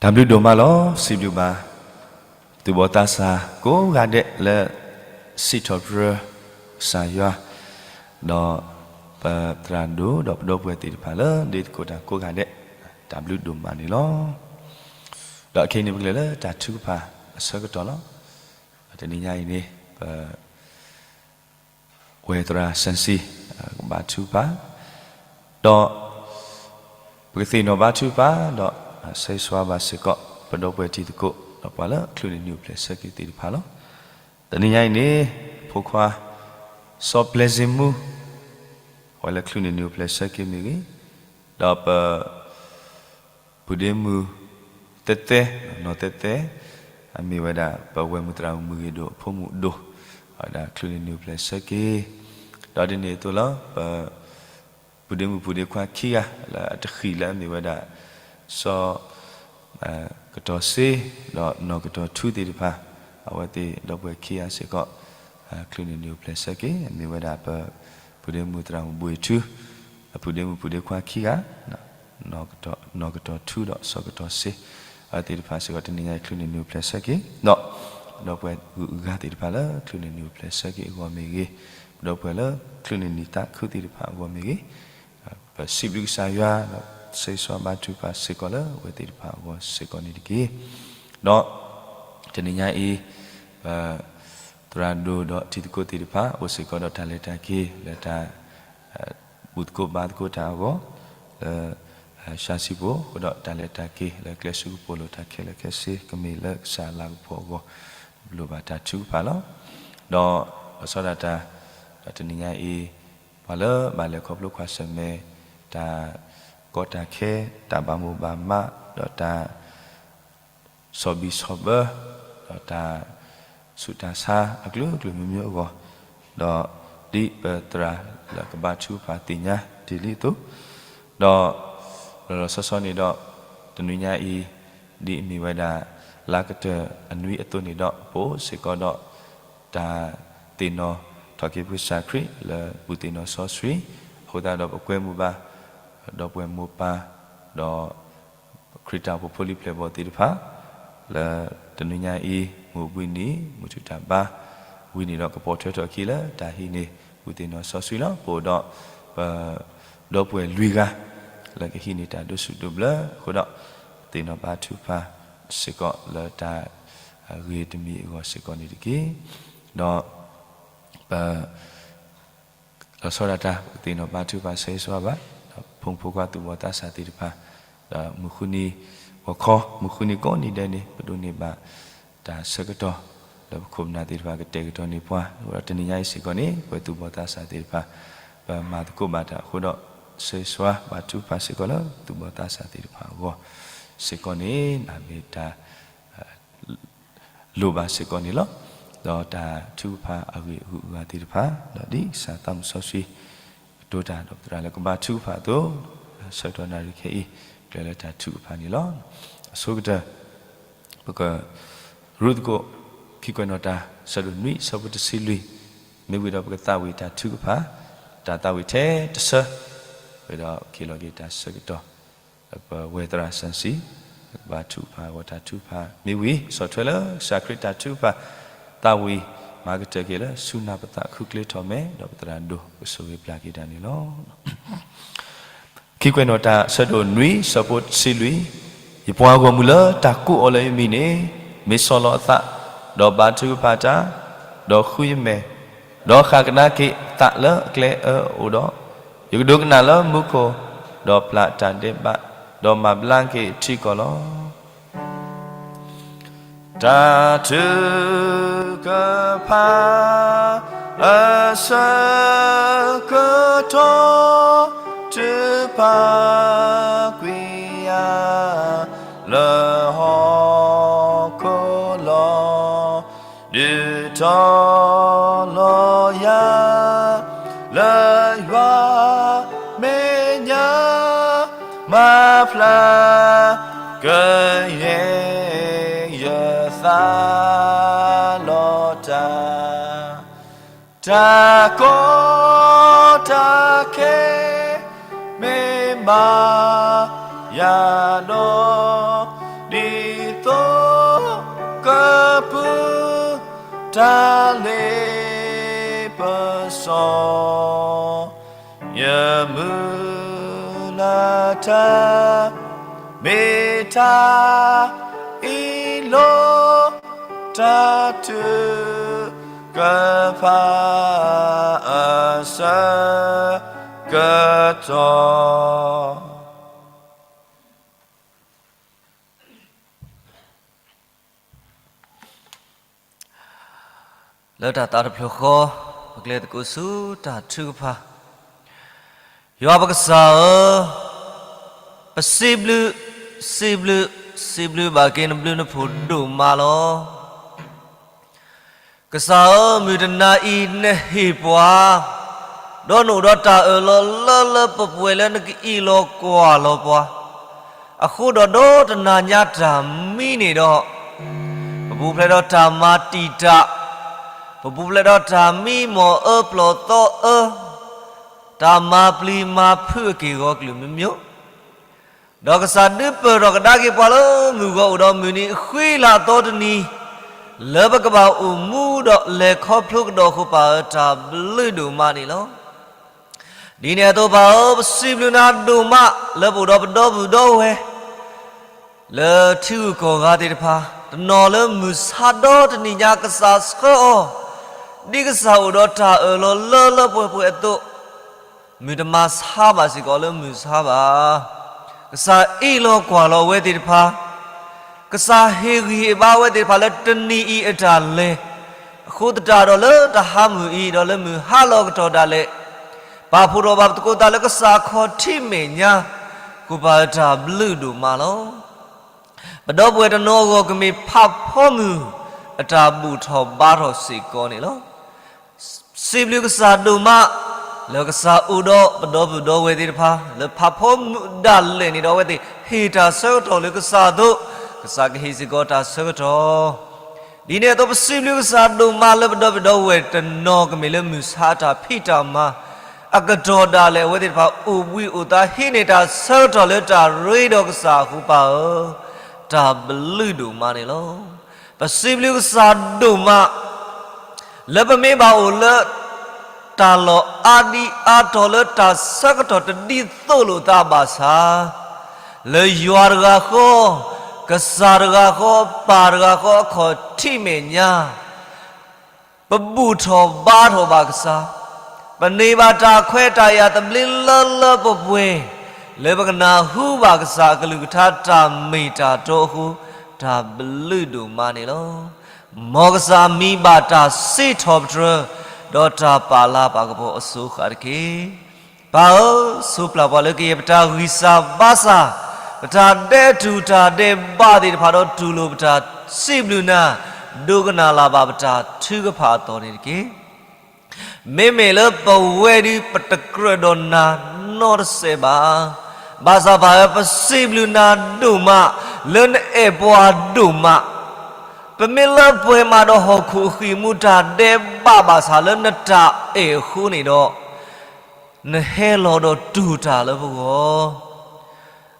တၢ်ဘျုးဒိၣ်မးလီၤ. စံးဘျုးဘၣ် သူၣ်ဘီၣ်သးစၢ်ကိးဂၤဒဲးလၢ စံးထီၣ်ပတြၢၤကစၢ်ယွၤ, ဒီးပသရၣ်ဒိၣ်ဒီးပဒီပုၢ်ဝဲၢ်သ့ၣ်တဖၣ်လၢဒ့သကိးတၢ်ကိးဂၤဒဲး, တၢ်ဘျုးဒိၣ်မးန့ၣ်လီၤ. ဒီးခဲအံၤန့ၣ် ပကလဲၤလၢတၢ်ထုကဖၣ်အဆၢကတီၢ်လီၤ. တနံၤညါအံၤန့ၣ် ပ ဝဲၢ်သရၣ်စၢၣ်စံၣ် ကဘါထုကဖၣ်, ဒီးပကသ့ၣ်နီၣ်ဘါထုကဖၣ်, ဒီးဆၢဂ့ၤဆၢဝါဘၣ်စ့ၢ်ကီး ပဒီပုၢ်ဝဲၢ်တံၤသကိး ဒီးပှၤလၢချုးန့ၢ်နံၤအိၣ်ဖျဲၣ်ဆၢက့ၤသ့ၣ်တဖၣ်လီၤ. တနံၤညါအံၤန့ၣ် ဖိခွါ စီၤပျဲၤစ့ၣ်မူ ပှၤလၢချုးန့ၢ်နံၤအိၣ်ဖျဲၣ်ဆၢက့ၤမ့ၢ်ဂ့ၤ, ဒီးပ ပုၢ်ဒ့မုၣ်သဲသဲ, နီၢ်သဲသဲ, အမ့ၢ်ဝဲဒၣ် ပဝဲၢ်မုၢ်သရၣ်မုၣ်ဂ့ၤဒိၣ် အဖိမုၣ်ဒိၣ်, အဝဲဒၣ်ချုးန့ၢ်နံၤအိၣ်ဖျဲၣ်ဆၢက့ၤ, ဒီးဒ်န့ၣ်အသိးလီၤ ပ ပုၢ်ဒ့မုၣ်ပုၢ်ဒ့ခွါခံဂၤ လၢအတဃံးလၢအမ့ၢ်ဝဲဒၣ် စီၤ ကတီၢ်စ့ ဒီးနီၢ်ကတီၢ်ထူသ့ၣ်တဖၣ်, အဝဲသ့ၣ်ဒီပုၢ်ဝဲၢ်ခံဂၤစ့ၢ်ကီး ချုးန့ၢ်နံၤအိၣ်ဖျဲၣ်ဆၢက့ၤ, အမ့ၢ်ဝဲဒၣ်ပ ပုၢ်ဒ့မုၣ်သရၣ်မုၣ်ဘှ့ၣ်ထူ, အပုၢ်ဒ့မုၣ်ပုၢ်ဒ့ခွါခံဂၤ, နီၢ်ကတီၢ်ထူဒီးစီၤကတီၢ်စ့, အဝဲသ့ၣ်တဖၣ်စ့ၢ်ကီး တနံၤညါအံၤ ချုးန့ၢ်နံၤအိၣ်ဖျဲၣ်ဆၢက့ၤ, ဒီးပဒီပုၢ်ဝဲၢ်ဂုၤအဂၤသ့ၣ်တဖၣ်လၢ ချုးန့ၢ်နံၤအိၣ်ဖျဲၣ်ဆၢက့ၤအဂီၢ်မ့ၢ်ဂ့ၤ, ပဒီပုၢ်ဝဲၢ်လၢ ချုးန့ၢ်နံၤသးခုသ့ၣ်တဖၣ်အဂီၢ်မ့ၢ်ဂ့ၤ, ပစံးဘျုးကစၢ်ယွၤ ဒီးဆၢဂ့ၤဆၢဝါဘါထုကဖၣ်စ့ၢ်ကီးလၢအဝဲသ့ၣ်တဖၣ်အဂီၢ်စ့ၢ်ကီးန့ၣ်တက့ၢ်. ဒီးတနံၤညါအံၤ ပ သရၣ်ဒိၣ်ဒီးတံၤသကိးသ့ၣ်တဖၣ် အိၣ်စ့ၢ်ကီးဒီးတၢ်လဲၤတၢ်က့ၤ လၢတၢ် ဘူၣ်သကိးဘါသကိးတၢ်အဂီၢ် လၢ ရှါစံပူၤ အဃိဒီးတၢ်လဲၤတၢ်က့ၤလၢကျဲစူးကပိာ်လိၤတၢ်ခဲလၢာ်ခဲဆ့ ကမ့ၢ်လၢကစၢ်အလၤကပီၤအဂီၢ် လိၣ်ဘၣ်တၢ်ထုကဖၣ်လီၤ. ဒီးလီၤဆီဒၣ်တၢ် ဒီးတနံၤညါအံၤ ပှၤလၢဘၣ်လဲၤခီဖျိကွၢ်ဆၢၣ်မဲာ် တၢ်ကီတၢ်ခဲ တၢ်ဘၣ်မိၣ်ဘၣ်မး ဒီးတၢ် ဆီၣ်ဘံၣ်ဆီၣ်ဘၢ ဒီးတၢ်ဆူးတၢ်ဆါအကလုာ်ကလုာ်မံၤမံၤအဂီၢ်, ဒီးဒ်ပသရၣ်လၢကဘါထုကဖၣ်သ့ၣ်ညါတ့ၢ်လံအသိး, ဒီးလီၤလီၤဆီဆီန့ၣ်ဒီး တနံၤညါအံၤ ဒ်အမ့ၢ်ဝဲဒၣ် လါကတၢၢ်အနွံအသိးန့ၣ်ဒီး ပအိၣ်စ့ၢ်ကီးဒီး တၢ်သ့ၣ်နီၣ်ထီၣ်က့ၤပကစၢ်ခရံာ်လၢဘူၣ်သ့ၣ်နီၣ်စီဆှံ, အဃိသတးဒီးပကွဲမုာ်ဘၣ် ဒီပုၢ်ဝဲၢ်မိၢ်ပၢ် ဒီး ခရံာ်တၢ်အိၣ်ဖှိၣ်ဖိလံၤဖျဲၣ်ဘီၣ်သ့ၣ်တဖၣ် လၢတနံၤညါအံၤ မုၢ်ဘှံးနံၤ မုၢ်ထူၣ်တၢ်ဘါ ဝံၤန့ၣ်ဒီးကပိာ်ထွဲထီၣ်အခံလၢတၢ်ဟံးန့ၢ် ဘူၣ်သ့ၣ်နီၣ်စီဆှံလီၤ. ပအိၣ်ဒီး ပ ဒီပုၢ်ဝဲၢ်လွံၢ်ဂၤ လၢကဟံးန့ၢ်တၢ်ဒိးဆူၣ်ဒိးဘျၢအဃိဒီး သ့ၣ်နီၣ်ဘါထုကဖၣ်စ့ၢ်ကီးလၢတၢ်ဂ့ၤတမံၤအဂီၢ်စ့ၢ်ကီးန့ၣ်တက့ၢ်. ဒီး ပ လီၤဆီဒၣ်တၢ် ပကသ့ၣ်နီၣ်ဘါထုကဖၣ်ဆၢဂ့ၤဆၢဝါဘၣ် ဒီးဖိမုၣ်ဖိခွါသူၣ်ဘီၣ်သးစၢ်သ့ၣ်တဖၣ်, ဒီးမုၢ်ဃုနံၤဂီၤခီ မုၢ်ဃုနံၤကိးနံၤဒဲးန့ၣ် ပဒိးန့ၢ်ဘၣ်တၢ်ဆၢကတီၢ် လၢပခိၣ်ပနၢ်သ့ၣ်တဖၣ်ကတဲာ်ကတီၤန့ၢ်ပှၤ, အဃိဒီးတနံၤညါအံၤစ့ၢ်ကီးန့ၣ် ပဝဲသူၣ်ဘီၣ်သးစၢ်သ့ၣ်တဖၣ် ပမၤသကိးဘၣ်တၢ်အဃိဒီး ဆၢဂ့ၤဆၢဝါဘါထုကဖၣ်စ့ၢ်ကီးလၢသူၣ်ဘီၣ်သးစၢ်သ့ၣ်တဖၣ်အဂီၢ်စ့ၢ်ကီးန့ၣ် မ့ၢ်တၢ် လိၣ်ဘၣ်စ့ၢ်ကီးန့ၣ်လီၤ. ဒီးတၢ်ထုကဖၣ်အဂ့ၢ်အဂုၤအဂၤသ့ၣ်တဖၣ် ဒီးဒ်ကစၢ်သးမုၢ်စီဆှံ ကတိၤတၢ်ဒီးပသရၣ်လၢကဘါထုကဖၣ်အသိး, ဆၢကတီၢ်နၣ်ရံၣ်ခဲအံၤ ကျဲၤလၢတၢ်ထုကဖၣ်န့ၣ်လီၤ. အဆိကတၢၢ် ပက ရူၢ်သကိး ခံကွဲးနီၣ်တၢ် ဆၢဒိၣ်နွံ ဆၢဖိတဆံလွံၢ်, မ့ၢ်ဝံၤဒီးပကသးဝံၣ်တၢ်ထုကဖၣ်, တၢ်သးဝံၣ်ထဲတဆၢ, ဝံၤဒီးက့ၤလီၤက့ၤတၢ်ဆၢကတီၢ် ပဝဲၢ်သရၣ်စၢၣ်စံၣ် ကဘါထုကဖၣ်အဂီၢ်တၢ်ထုကဖၣ် မ့ၢ်ဝံၤ ဆီၣ်ထွဲလၢကစၢ်ခရံာ်တၢ်ထုကဖၣ် သးဝံၣ် မၤကတၢၢ်က့ၤလၢဆူနၢ်ပသး ခုချ့ထီၣ်မဲာ် ဒီးပသရၣ်ဒိၣ်ကဆိၣ်ဂ့ၤပျၢ်က့ၤတၢ်န့ၣ်လီၤ. ခံကွဲးနီၣ်တၢ် ဆၢဒိၣ်နွံ ဆၢဖိတဆံလွံၢ်, ယပှၤဂီၢ်မုၢ်လၢတၢ်ကိးအီၤလၢယမံၤန့ၣ် မ့ၢ်ဆီၣ်လီၤအသး, ဒီးဘါထုကဖၣ်တၢ်, ဒီးဃုယမဲာ်, ဒီးဃၣ်ကဒါက့ၤအသးလၢအကျဲအၢအအိၣ်ဒီး, ယကဒိကနၣ်လၢမူခိၣ်, ဒီးပျၢ်တၢ်ဒဲးဘး, ဒီးမၤဘျါက့ၤအထံကီၢ်လီၤ. တၢ်ထုကဖၣ်အဆၢကတီၢ် ထုကဖၣ်ကွံာ်ယၤ လၢဟီၣ်ခိၣ်လီၤ. ဒုးထီၣ်လီၤယၤ လၢယွၤမဲာ်ညါ မၤဖျါကယဲၢ်ယသးလီၤတၢ် တၢ်ကီတၢ်ခဲ မ့ၢ်မၤယၤဒီး ဒ် တၢ်လ့ပစီ ယမုၢ်လၢ်တၢ် မ့ၢ်တၢ်အ့ၣ်လိာ် တၢ်ထုကဖၣ်အဆၢ ကတီၢ် လၢတၢ်သးတဖျၢၣ်ဃီ ပကလဲၤသကိးဆူတၢ်ထုကဖၣ်. ယွၤပကစၢ်ဧၢ, ပစံးဘျုး, စံးဘျုး, စံးဘျုးဘၣ်က့ၤနဘျုးနဖှိၣ်ဒိၣ်မးလီၤ. ကစၢ်ဧၢ, မုၢ်တနၤအံၤနဟ့ၣ်ပှၤ ဒီးနအိၣ်ဒီးတၢ်အၢၣ်လီၤလၢလၢပှဲၤပှဲၤလၢနကအံးလီၤကွၢ်လီၤပှၤ အဃိဒီးဒီတနၤညါတၢ်မံန့ၣ်ဒီး ပပူၤဖျဲးဒီးတၢ်မၤတံာ်တာ်, ပပူၤဖျဲးဒီးတၢ်မံမီၢ်အၢပျီၢ်သီအၢ, တၢ်မၤပျံၤမၤဖုးအက့ၢ်ဂီၤကလုာ်မ့ၢ်မ့ၢ် ဒီးကစၢ်ဒုးပၢၢ်ထီၣ်ကဒါက့ၤပှၤလၢမုၢ်ဂီၤအိၣ်ဒီးမုၢ်နံၤအဃံလၤအသီတနံၤ လၢပကဘၣ်အိၣ်မူဒီးလဲၤခီဖျိကဒီးအဃိ ပၢ်ဧၢ တၢ်ဘျုးဒိၣ်မးန့ၣ်လီၤ. ဒ်န့ၣ်အသိးပၢ်ဧၢ ပစံးဘျုးနၤဒိၣ်မး လၢပအိၣ်ဒီးပဒီပုၢ်ဒီဝဲၢ် လၢထံဂုၤကီၢ်ဂၤသ့ၣ်တဖၣ် တနီၤလၢမုၢ်ဆါဒီတနံၤညါ ကစၢ်ဆှၢအီၤ ဒ်ကစၢ်အိၣ်ဒီးတၢ်အၢၣ်လီၤလၢလၢပှဲၤပှဲၤအသိး မုၢ်တမၤဆါဘၣ်စ့ၢ်ကီးလၢမုၢ်ဆါဘၣ်. ကစၢ်အ့ၣ်လိာ်ကွၢ်လိာ်အဝဲသ့ၣ်တဖၣ်, ကစၢ်ဟ့ၣ်ဂံၢ်ဟ့ၣ်ဘါအဝဲသ့ၣ်တဖၣ်လၢတနံၤအံၤအတၢ်လဲၤ, အဃိသတးဒီးလၢတၢ်ဟါမုၢ်အံၤ ဒီးလၢမုၢ်ဟါလီၤကတီၢ်ဒၣ်လဲာ်, ပာ်ဖှိၣ်ထီၣ်ဘၣ်ပသကိးသးလၢကစၢ်အခီၣ်ထံးမဲာ်ညါ, ဃိပၢ်ဧၢ တၢ်ဘျုးဒိၣ်မးလီၤ. ပဒီပုၢ်ဝဲၢ်တနီၤအဂီၢ်ကမ့ၢ်ဖးဖီမုၢ် အတၢ်ဘူၣ်ထီၣ်ဘါထီၣ်စ့ၢ်ကီးန့ၣ်လီၤ. စံးဘျုးကစၢ်ဒိၣ်မး လၢကစၢ်အိၣ်ဒီးပဒီပုၢ်ဒီဝဲၢ်သ့ၣ်တဖၣ် လၢဖးဖီမုၢ်ဒၣ်လဲာ်န့ၣ်ဒီး အဝဲသ့ၣ်ဟ့ၣ်တၢ်ဆၢကတီၢ်လၢကစၢ်အသိး, ကစၢ်ကဟ့ၣ်စ့ၢ်ကီးတၢ်ဆၢကတီၢ် ဒ်န့ၣ်အသိး ပစံးဘျုးကစၢ်ဒိၣ်မးလၢပဒီပုၢ်ဒီဝဲၢ်တနီၤကမ့ၢ်လၢမုၢ်ဆါအတၢ်ဖံးတၢ်မၤ အကတီၢ်ဒၣ်လဲာ် အဝဲသ့ၣ်တဖၣ်အိၣ်ဘှံးအိၣ်သါ ဟံးန့ၢ်တၢ်ဆၢကတီၢ်လၢတၢ်ရ့ဒီးကစၢ်အဃိ ပၢ်ဧၢ, တၢ်ဘျုးဒိၣ်မးန့ၣ်လီၤ. ပစံးဘျုးကစၢ်ဒိၣ်မး လၢပမ့ၢ်ဘၣ်အိၣ်လၢ တၢ်လီၢ်အါဒံအါတီၤလၢတၢ်ဆၢကတီၢ်တဒ်သိးလိာ်သးဘၣ်ဆၣ်, လၢယွၤတဂၤဃီ, ကစၢ်တဂၤဃီ, ပၢ်တဂၤဃီအခီၣ်ထံးမဲာ်ညါ, ပဘူၣ်ထီၣ်ဘါထီၣ်ဘၣ်ကစၢ်, ပန့ၢ်ဘၣ်တၢ်ခွဲးတၢ်ယာ်သဘျ့လၢလၢပှဲၤပှဲၤ, လၢပကနၢ်ဟူဘၣ်ကစၢ်အကလုၢ်ကထါတၢ်မ့ၢ်တၢ်တီအဃိ, တၢ်ဘျုးဒိၣ်မးန့ၣ်လီၤ. မ်ကစၢ်မံၤဘၣ်တၢ်စံးထီၣ်ပတြၢၤ, ဒီးတၢ်ပာ်လၤပာ်ကပီၤအစိၤဃၣ်တက့ၢ်. ပၢ်ဧၢ, ဆိပျၢ်ပှၤလၢကယဲၢ်ပတၢ်ဂံၢ်စၢ်ဘါစၢ်, ပတၢ်ဒဲးတူၢ်တၢ်ဒဲးဘးသ့ၣ်တဖၣ်ဒီးတူၢ်လိာ်ပတၢ်စံးဘျုးနၤ, ဒိကနၣ်လၢ်ဘၣ်ပတၢ်ထုကဖၣ်အသီန့ၣ်တက့ၢ်. မ့မ့ၢ်လၢပဝဲဒုးပတကြၢးဒီးနၤနီတစဲးဘၣ်. ဘၣ်ဆၣ်ပၢ်ဧၢ ပစံးဘျုးနၤဒိၣ်မး လၢနအဲၣ်ပှၤဒိၣ်မး, ပမ့ၢ်လၢပှဲၤမးဒီးဟီၣ်ခိၣ်အဃံၢ်မူတၢ်ဒဲးဘးဘၣ်ဆၣ်လၢနတၢ်အဲၣ်အဃိန့ၣ်ဒီး, နဟဲလီၤဒီးတူၢ်တၢ်လၢပဂီၢ်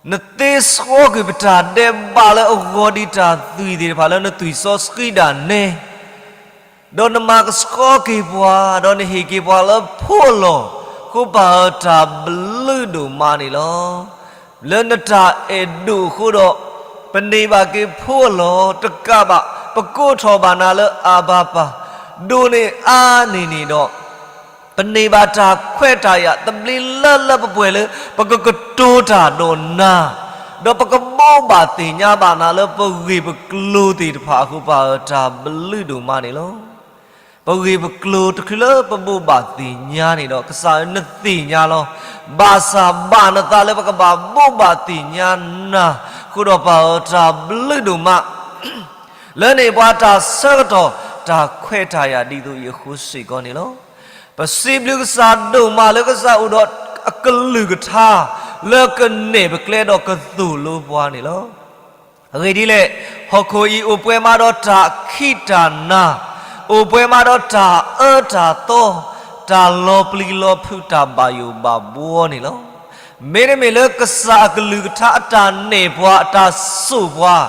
နသ့ဆှီကွံာ်ပတၢ်ဒဲးဘးလၢအဂီၤဒံးတၢ်သွံၣ်သ့ၣ်တဖၣ်လၢနသွံၣ်စီဆှံဒၣ်နဲ, ဒီးနမၤကဆှီက့ၤပှၤ, ဒီးနဟ့ၣ်က့ၤပှၤလၢဖိအလီၢ်, ဃိပၢ်ဧၢ တၢ်ဘျုးဒိၣ်မးန့ၣ်လီၤ. လၢနတၢ်အဲၣ်ဒိၣ်အဃိဒီး, ပန့ၢ်ဘၣ်က့ၤဖိအလီၢ်တကးဘၣ်, ပကိးထီၣ်ဘၣ်နၤလၢအဘၤပၢ်, ဒိၣ်န့ၢ်အါန့ၢ်န့ၣ်ဒီး ပန့ၢ်ဘၣ်တၢ်ခွဲးတၢ်ယာ်သဘျ့လၢလၢပှဲၤပှဲၤလၢ ပကကတိၤတၢ်ဒီးနၤ, ဒီးပကဘိးဘၣ်သ့ၣ်ညါဘၣ်နၤလၢပဂ့ၢ်ပကျိၤသ့ၣ်တဖၣ်အဃိ ပၢ်ဧၢ တၢ်ဘျုးဒိၣ်မးန့ၣ်လီၤ. ပဂ့ၢ်ပကျိၤတချုးလၢပဘိးဘၣ်သ့ၣ်ညါန့ၣ်ဒီး ကစၢ်ဧၢနသ့ၣ်ညါလီၤ. ဘၣ်ဆၣ်ဘၣ်နသးလၢပကဘၣ်ဘိးဘၣ်သ့ၣ်ညါနၤ, အဃိဒီးပၢ်ဧၢ တၢ်ဘျုးဒိၣ်မး လၢနအဲၣ်ပှၤတၢ်ဆၢကတီၢ် တၢ်ခွဲးတၢ်ယာ်ဒ်သိးအံၤအဃိစ့ၢ်ကီးန့ၣ်လီၤ. ပစံးဘျုးကစၢ်ဒိၣ်မးလၢကစၢ်အိၣ်ဒီးအကလုၢ်ကထါ လၢကနဲၣ်ပကျဲဒီးကသိၣ်လိပှၤန့ၣ်လီၤ. အဂ့ၢ်ဒ်လဲၣ်, ဟီၣ်ခိၣ်အံၤအိၣ်ပှဲၤမးဒီးတၢ်ခံးတၢ်နၤ, အိၣ်ပှဲၤမးဒီးတၢ်အၢတၢ်သီ, တၢ်လီၤပျံၤလီၤဖုးတၢ်ဘၣ်ယိၣ်ဘၣ်ဘှီန့ၣ်လီၤ. မ့တမ့ၢ်လၢကစၢ်အကလုၢ်ကထါအတၢ်နဲၣ်ပှၤအတၢ်စိာ်ပှၤ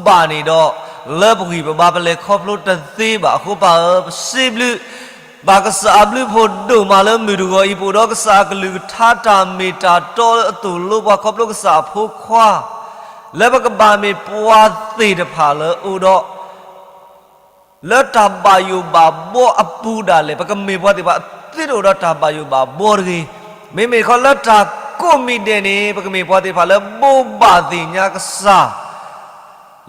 ဘၣ်န့ၣ်ဒီး, လၢပဂံၢ်ပဘါပလဲၤခီဖျိတသ့ဘၣ်. အဃိပၢ်ဧၢ, ပစံးဘျုးဘၣ်ကစၢ်အဘျုးဖှိၣ်ဒိၣ်မးလၢမုၢ်တဂီၤအံၤ ပအိၣ်ဒီးကစၢ်အကလုၢ်ကထါတၢ်မ့ၢ်တၢ်တီလၢအသိၣ်လိပှၤခီဖျိကစၢ်အဖိခွါ လၢပကဘၣ်မ့ၢ်ပှၤသ့ၣ်တဖၣ်လၢအိၣ်ဒီး လၢတၢ်ဘၣ်ယိၣ်ဘၣ်ဘှီအပူၤဒၣ်လဲာ် ပကမ့ၢ်ပှၤသ့ၣ်တဖၣ်သုတအိၣ်ဒီးတၢ်ဘၣ်ယိၣ်ဘၣ်ဘှီတဂ့ၤ. မ့မ့ၢ်တခီလၢတၢ်ကိးမံၤဒဲးန့ၣ် ပကမ့ၢ်ပှၤသ့ၣ်တဖၣ်လၢဘိးဘၣ်သ့ၣ်ညါကစၢ်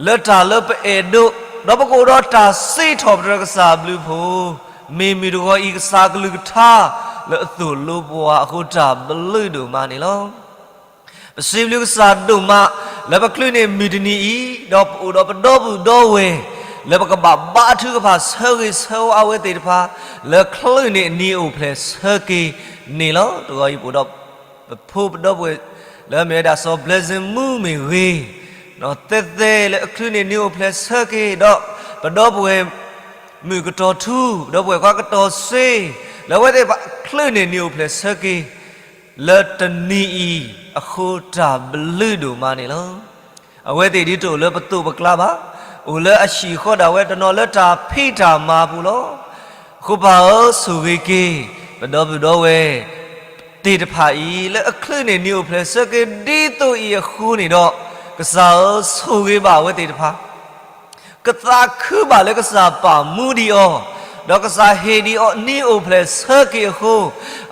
လၢတၢ်လၢပအဲၣ်ဒိး, ဒီးပကအိၣ်ဒီးတၢ်စံးထီၣ်ပတြၢၤကစၢ်အဘျုးဖှိၣ်, မ့ၢ်မုၢ်တဂီၤအံၤကစၢ်အကလုၢ်ကထါ လၢအသိၣ်လိပှၤအဃိတၢ်ဘျုးဒိၣ်မးန့ၣ်လီၤ. ပစံးဘျုးကစၢ်ဒိၣ်မး လၢပချုးန့ၢ်မုၢ်တနံၤအံၤ, ဒီးပအိၣ်ဒီးပဒီပုၢ်ဒီဝဲၢ် လၢပကဘၣ်ဘါထုကဖၣ်ဆၢဂ့ၤဆၢဝါအဝဲသ့ၣ်တဖၣ် လၢချုးန့ၢ်နံၤအိၣ်ဖျဲၣ်ဆၢက့ၤန့ၣ်လီၤ. တဂီၤအံၤပအိၣ်ဒီး ပဖိပဒီပုၢ်ဝဲၢ် လၢအမ့ၢ်ဝဲဒၣ်စီၤ Blessing မူမ့ၢ်ဂ့ၤ, နီၢ်သဲသဲလၢအချုးန့ၢ်နံၤအိၣ်ဖျဲၣ်ဆၢက့ၤ, ဒီးပဒီပုၢ်ဝဲၢ်မုၣ်ကတီၤထူ, ပဒီပုၢ်ဝဲၢ်ခွါကတီၤစ့, လၢအဝဲသ့ၣ်တဖၣ်ချုးန့ၢ်နံၤအိၣ်ဖျဲၣ်ဆၢက့ၤ လၢတနံၤအံၤအဃိတၢ်ဘျုးဒိၣ်မးန့ၣ်လီၤ. အဝဲသ့ၣ်ဒ်တအိၣ်လၢပသိးပကျါဘၣ်, အိၣ်လၢအဟံၣ်ဃီဒၣ်ဝဲတနီၤလၢတၢ်ဖံးတၢ်မၤအပူၤလီၤ. အဃိပၢ်ဧၢ, ဆိၣ်ဂ့ၤက့ၤ ပဒီပုၢ်ဒီဝဲၢ်သ့ၣ်တဖၣ်အံၤ လၢအချုးန့ၢ်နံၤအိၣ်ဖျဲၣ်ဆၢက့ၤဒ်သိးအံၤအဃိန့ၣ်ဒီး, ကစၢ်ဧၢ, ဆိၣ်ဂ့ၤဘၣ်အဝဲသ့ၣ်တဖၣ် ကသးခုဘၣ်လၢကစၢ်ပာ်မူဒံးအီၤ, ဒီးကစၢ်ဟ့ၣ်ဒံးအီၤနံၤအိၣ်ဖျဲၣ်ဆၢက့ၤအဃိ,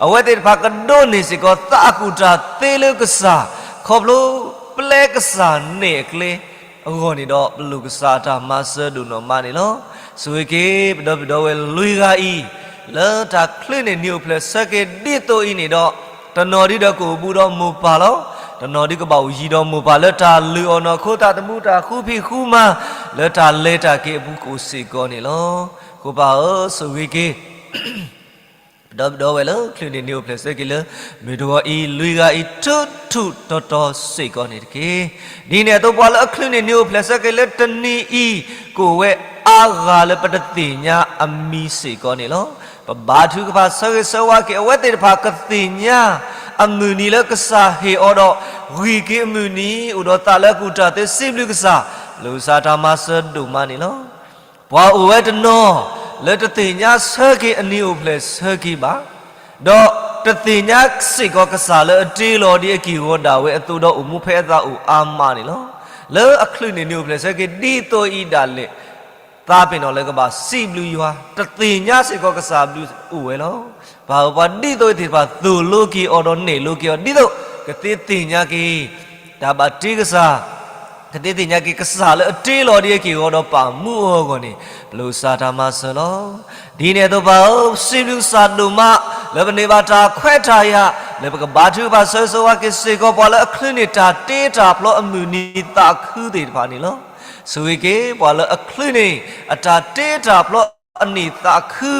အဝဲသ့ၣ်တဖၣ်ကဒိးန့ၢ်စ့ၢ်ကီးသးအကူၣ်တၢ်သ့လၢကစၢ်, ခီဖျိပျဲကစၢ်နဲၣ်အကျဲအဂီၢ်န့ၣ်ဒီး ပလိၣ်ကစၢ်အတၢ်မၤစၢၤဒိၣ်နီၢ်မးန့ၣ်လီၤ. ဆိၣ်ဂ့ၤက့ၤ ပဒီပုၢ်ဒီဝဲၢ်လွံၢ်ဂၤအံၤ လၢတၢ်ချုးန့ၢ်နံၤအိၣ်ဖျဲၣ်ဆၢက့ၤဒ်သိးအံၤန့ၣ်ဒီး, တနီၤဒုဒီးကအိၣ်ဘူးဒီးမိၢ်ပၢ်လီၤ. တနီၤဒုကဘၣ်အိၣ်ယံၤဒီးမိၢ်ပၢ်လၢတၢ်လုၢ်အီၣ်နီၢ်ခိ တၢ်သမူတၢ်ဃူဖံးဃူမၤ လၢတၢ်လဲၤတၢ်က့ၤအပူၤကအိၣ်စ့ၢ်ကီးန့ၣ်လီၤ. အဃိပၢ်ဧၢ, ဆိၣ်ဂ့ၤက့ၤ ပဒီပုၢ်ဒီဝဲၢ်လၢချုးန့ၢ်နံၤအိၣ်ဖျဲၣ်ဆၢက့ၤလၢ မုၢ်တဂီၤအံၤလွံၢ်ဂၤအံၤ ထူထူတီတီစ့ၢ်ကီးန့ၣ်တက့ၢ်. ဒ်န့ၣ်အသိးပှၤလၢအချုးန့ၢ်နံၤအိၣ်ဖျဲၣ်ဆၢက့ၤလၢတနံၤအံၤ ကအိၣ်ဝဲအါဂၤလၢပတသ့ၣ်ညါအမံၤစ့ၢ်ကီးန့ၣ်လီၤ. ပဘါထုကဖၣ်ဆၢဂ့ၤဆၢဝါက့ၤ အဝဲသ့ၣ်တဖၣ်ကသ့ၣ်ညါအမုၢ်နံၤလၢကစၢ်ဟ့ၣ်အီၤဒီး ဂံၢ်က့ၤအမုၢ်နံၤ အိၣ်ဒီးသးလၢအကူၣ်တၢ်သ့ စံးဘျုးကစၢ်, ပလိၣ်ကစၢ်တၢ်မၤစၢၤဒိၣ်မးန့ၣ်လီၤ. ပှၤအိၣ်ဝဲတနီၤ လၢတသ့ၣ်ညါဆၢက့ၤအနံၤအိၣ်ဖျဲၣ်ဆၢက့ၤဘၣ်, ဒီးတသ့ၣ်ညါစ့ၢ်ကီးကစၢ်လၢအတ့လီၤဒ်အက့ၢ်ဂီၤဒၣ်ဝဲအသိးဒီးအိၣ်မူဖဲအသးအိၣ်အါမးန့ၣ်လီၤ. လၢအချုးန့ၢ်နံၤအိၣ်ဖျဲၣ်ဆၢက့ၤဒ်သိးအံၤဒၣ်လဲာ် သးပ့ၤနီၣ်လၢကဘၣ်စံးဘျုးယွၤ တသ့ၣ်ညါစ့ၢ်ကီးကစၢ်အဘျုးအိၣ်ဝဲလီၤ. ပၢ်ဧၢ, ပှၤဒ်သိးအံၤသ့ၣ်တဖၣ်သိၣ်လိက့ၤအီၤဒီးနဲၣ်လိက့ၤအီၤ ဒ်သိးကသ့သ့ၣ်ညါက့ၤ တၢ်ဘၣ်တ့ကစၢ်, ကသ့သ့ၣ်ညါက့ၤကစၢ်လၢအတ့လီၤဒ်အက့ၢ်ဂီၤဒီးပာ်မူအီၤအဂီၢ်န့ၣ် ပလိၣ်ကစၢ်တၢ်မၤစၢၤလီၤ. ဒ်န့ၣ်အသိးပၢ်ဧၢ, ပစံးဘျုးကစၢ်ဒိၣ်မး လၢပန့ၢ်ဘၣ်တၢ်ခွဲးတၢ်ယာ် လၢပကဘါထုကဖၣ်ဆၢဂ့ၤဆၢဝါက့ၤစ့ၢ်ကီး ပှၤလၢအချုးန့ၢ်တၢ်တ့တၢ်ဖျီအမုၢ်နံၤသးခုသ့ၣ်တဖၣ်န့ၣ်လီၤ. ဆိၣ်ဂ့ၤက့ၤ ပှၤလၢအချုးန့ၢ်အတၢ်တ့တၢ်ဖျီအနံၣ်သးခု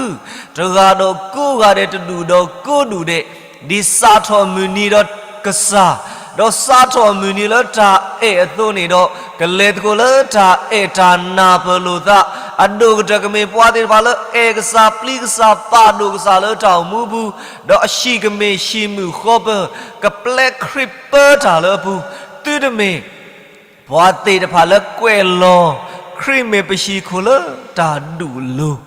တဂၤဒီးကိးဂၤဒဲး တဒူၣ်ဒီးကိးဒူၣ်ဒဲး, ဒ်စးထီၣ်မုၢ်နံၤဒီးကစၢ်, ဒီးစးထီၣ်မုၢ်နံၤလၢတၢ်အဲၣ်အသိးန့ၣ်ဒီး ကလဲၤသကိးလၢတၢ်အဲၣ်တၢ်နၢ်ပၢၢ်လိာ်သး, အဒိၣ်ကတၢၢ်ကမ့ၢ်ပှၤသ့ၣ်တဖၣ်လၢအဲၣ်ကစၢ် ပျံၤကစၢ် ပာ်ဒိၣ်ကစၢ်လၢတၢ်အိၣ်မူပူၤ, ဒီးအဟံၣ်ကမ့ၢ်ဟံၣ်မုာ်ဃီပၢၤ, ကပျဲခရံာ်ပၢတၢ်လၢအပူၤ, သုတမ့ၢ် ပှၤသ့ၣ်တဖၣ်လၢကွဲးလီၤ ခရံာ်မ့ၢ်ပဟံၣ်ခိၣ်လၢတၢ်ဒူၣ်အလိၤ,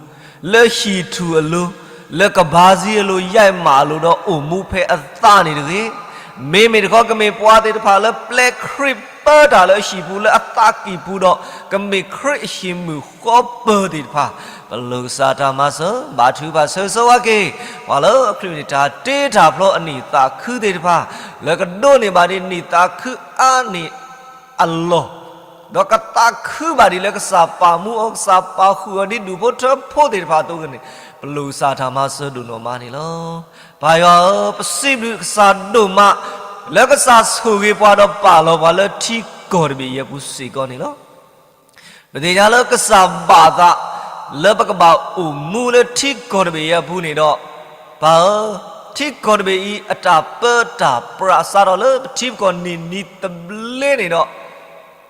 လၢဟံၣ်ထူၣ်အလိၤ, လၢကဘါစံအလိၤ ယါမးအလိၤ ဒီးအိၣ်မူဖဲအသးန့ၣ်တဂ့ၤ. မ့မ့ၢ်တခီ ကမ့ၢ်ပှၤသ့ၣ်တဖၣ်လၢပျဲခရံာ်ပၢတၢ်လၢအဟံၣ်ပူၤ လၢအသးကံၢ်ပူၤဒီး ကမ့ၢ်ခရံာ်အဟံၣ်မုာ်ဃီပၢၤသ့ၣ်တဖၣ်, ပလိၣ်ကစၢ်တၢ်မၤစၢၤ ဘါထုကဖၣ်ဆၢဂ့ၤဆၢဝါက့ၤ ပှၤလၢအချုးန့ၢ်တၢ်တ့တၢ်ဖျီအနံၣ်သးခုသ့ၣ်တဖၣ်, လၢကဒိးန့ၢ်ဘၣ်ဒ်နံၣ်သးခုအါန့ၣ် အလီၢ်, ဒီးကသးခုဘၣ်ဒ်လၢကစၢ်ပာ်မူအီၤ ကစၢ်ပာ်ဃုာ်အီၤဒ်ဒူၣ်ဖိထၢဖိသ့ၣ်တဖၣ်အသိးန့ၣ်, ပလိၣ်ကစၢ်တၢ်မၤစၢၤဒိၣ်နီၢ်မးန့ၣ်လီၤ. ပၢ်ယွၤဧၢ, ပစံးဘျုးကစၢ်ဒိၣ်မး လၢကစၢ်ဆိၣ်ဂ့ၤပှၤဒီးပာ်လီၤပှၤလၢထံကီၢ်တဘ့ၣ်အံၤအပူၤစ့ၢ်ကီးန့ၣ်လီၤ. ပသ့ၣ်ညါလၢကစၢ်ဘၣ်သး လၢပကဘၣ်အိၣ်မူလၢထံကီၢ်တဘ့ၣ်အံၤအပူၤန့ၣ်ဒီး, ပၢ်ဧၢ, ထံကီၢ်တဘ့ၣ်အံၤအတၢ်ပၢတၢ်ပြးစးထီၣ်လၢပထံပကီၢ်နံၣ်နံၤသဘျ့န့ၣ်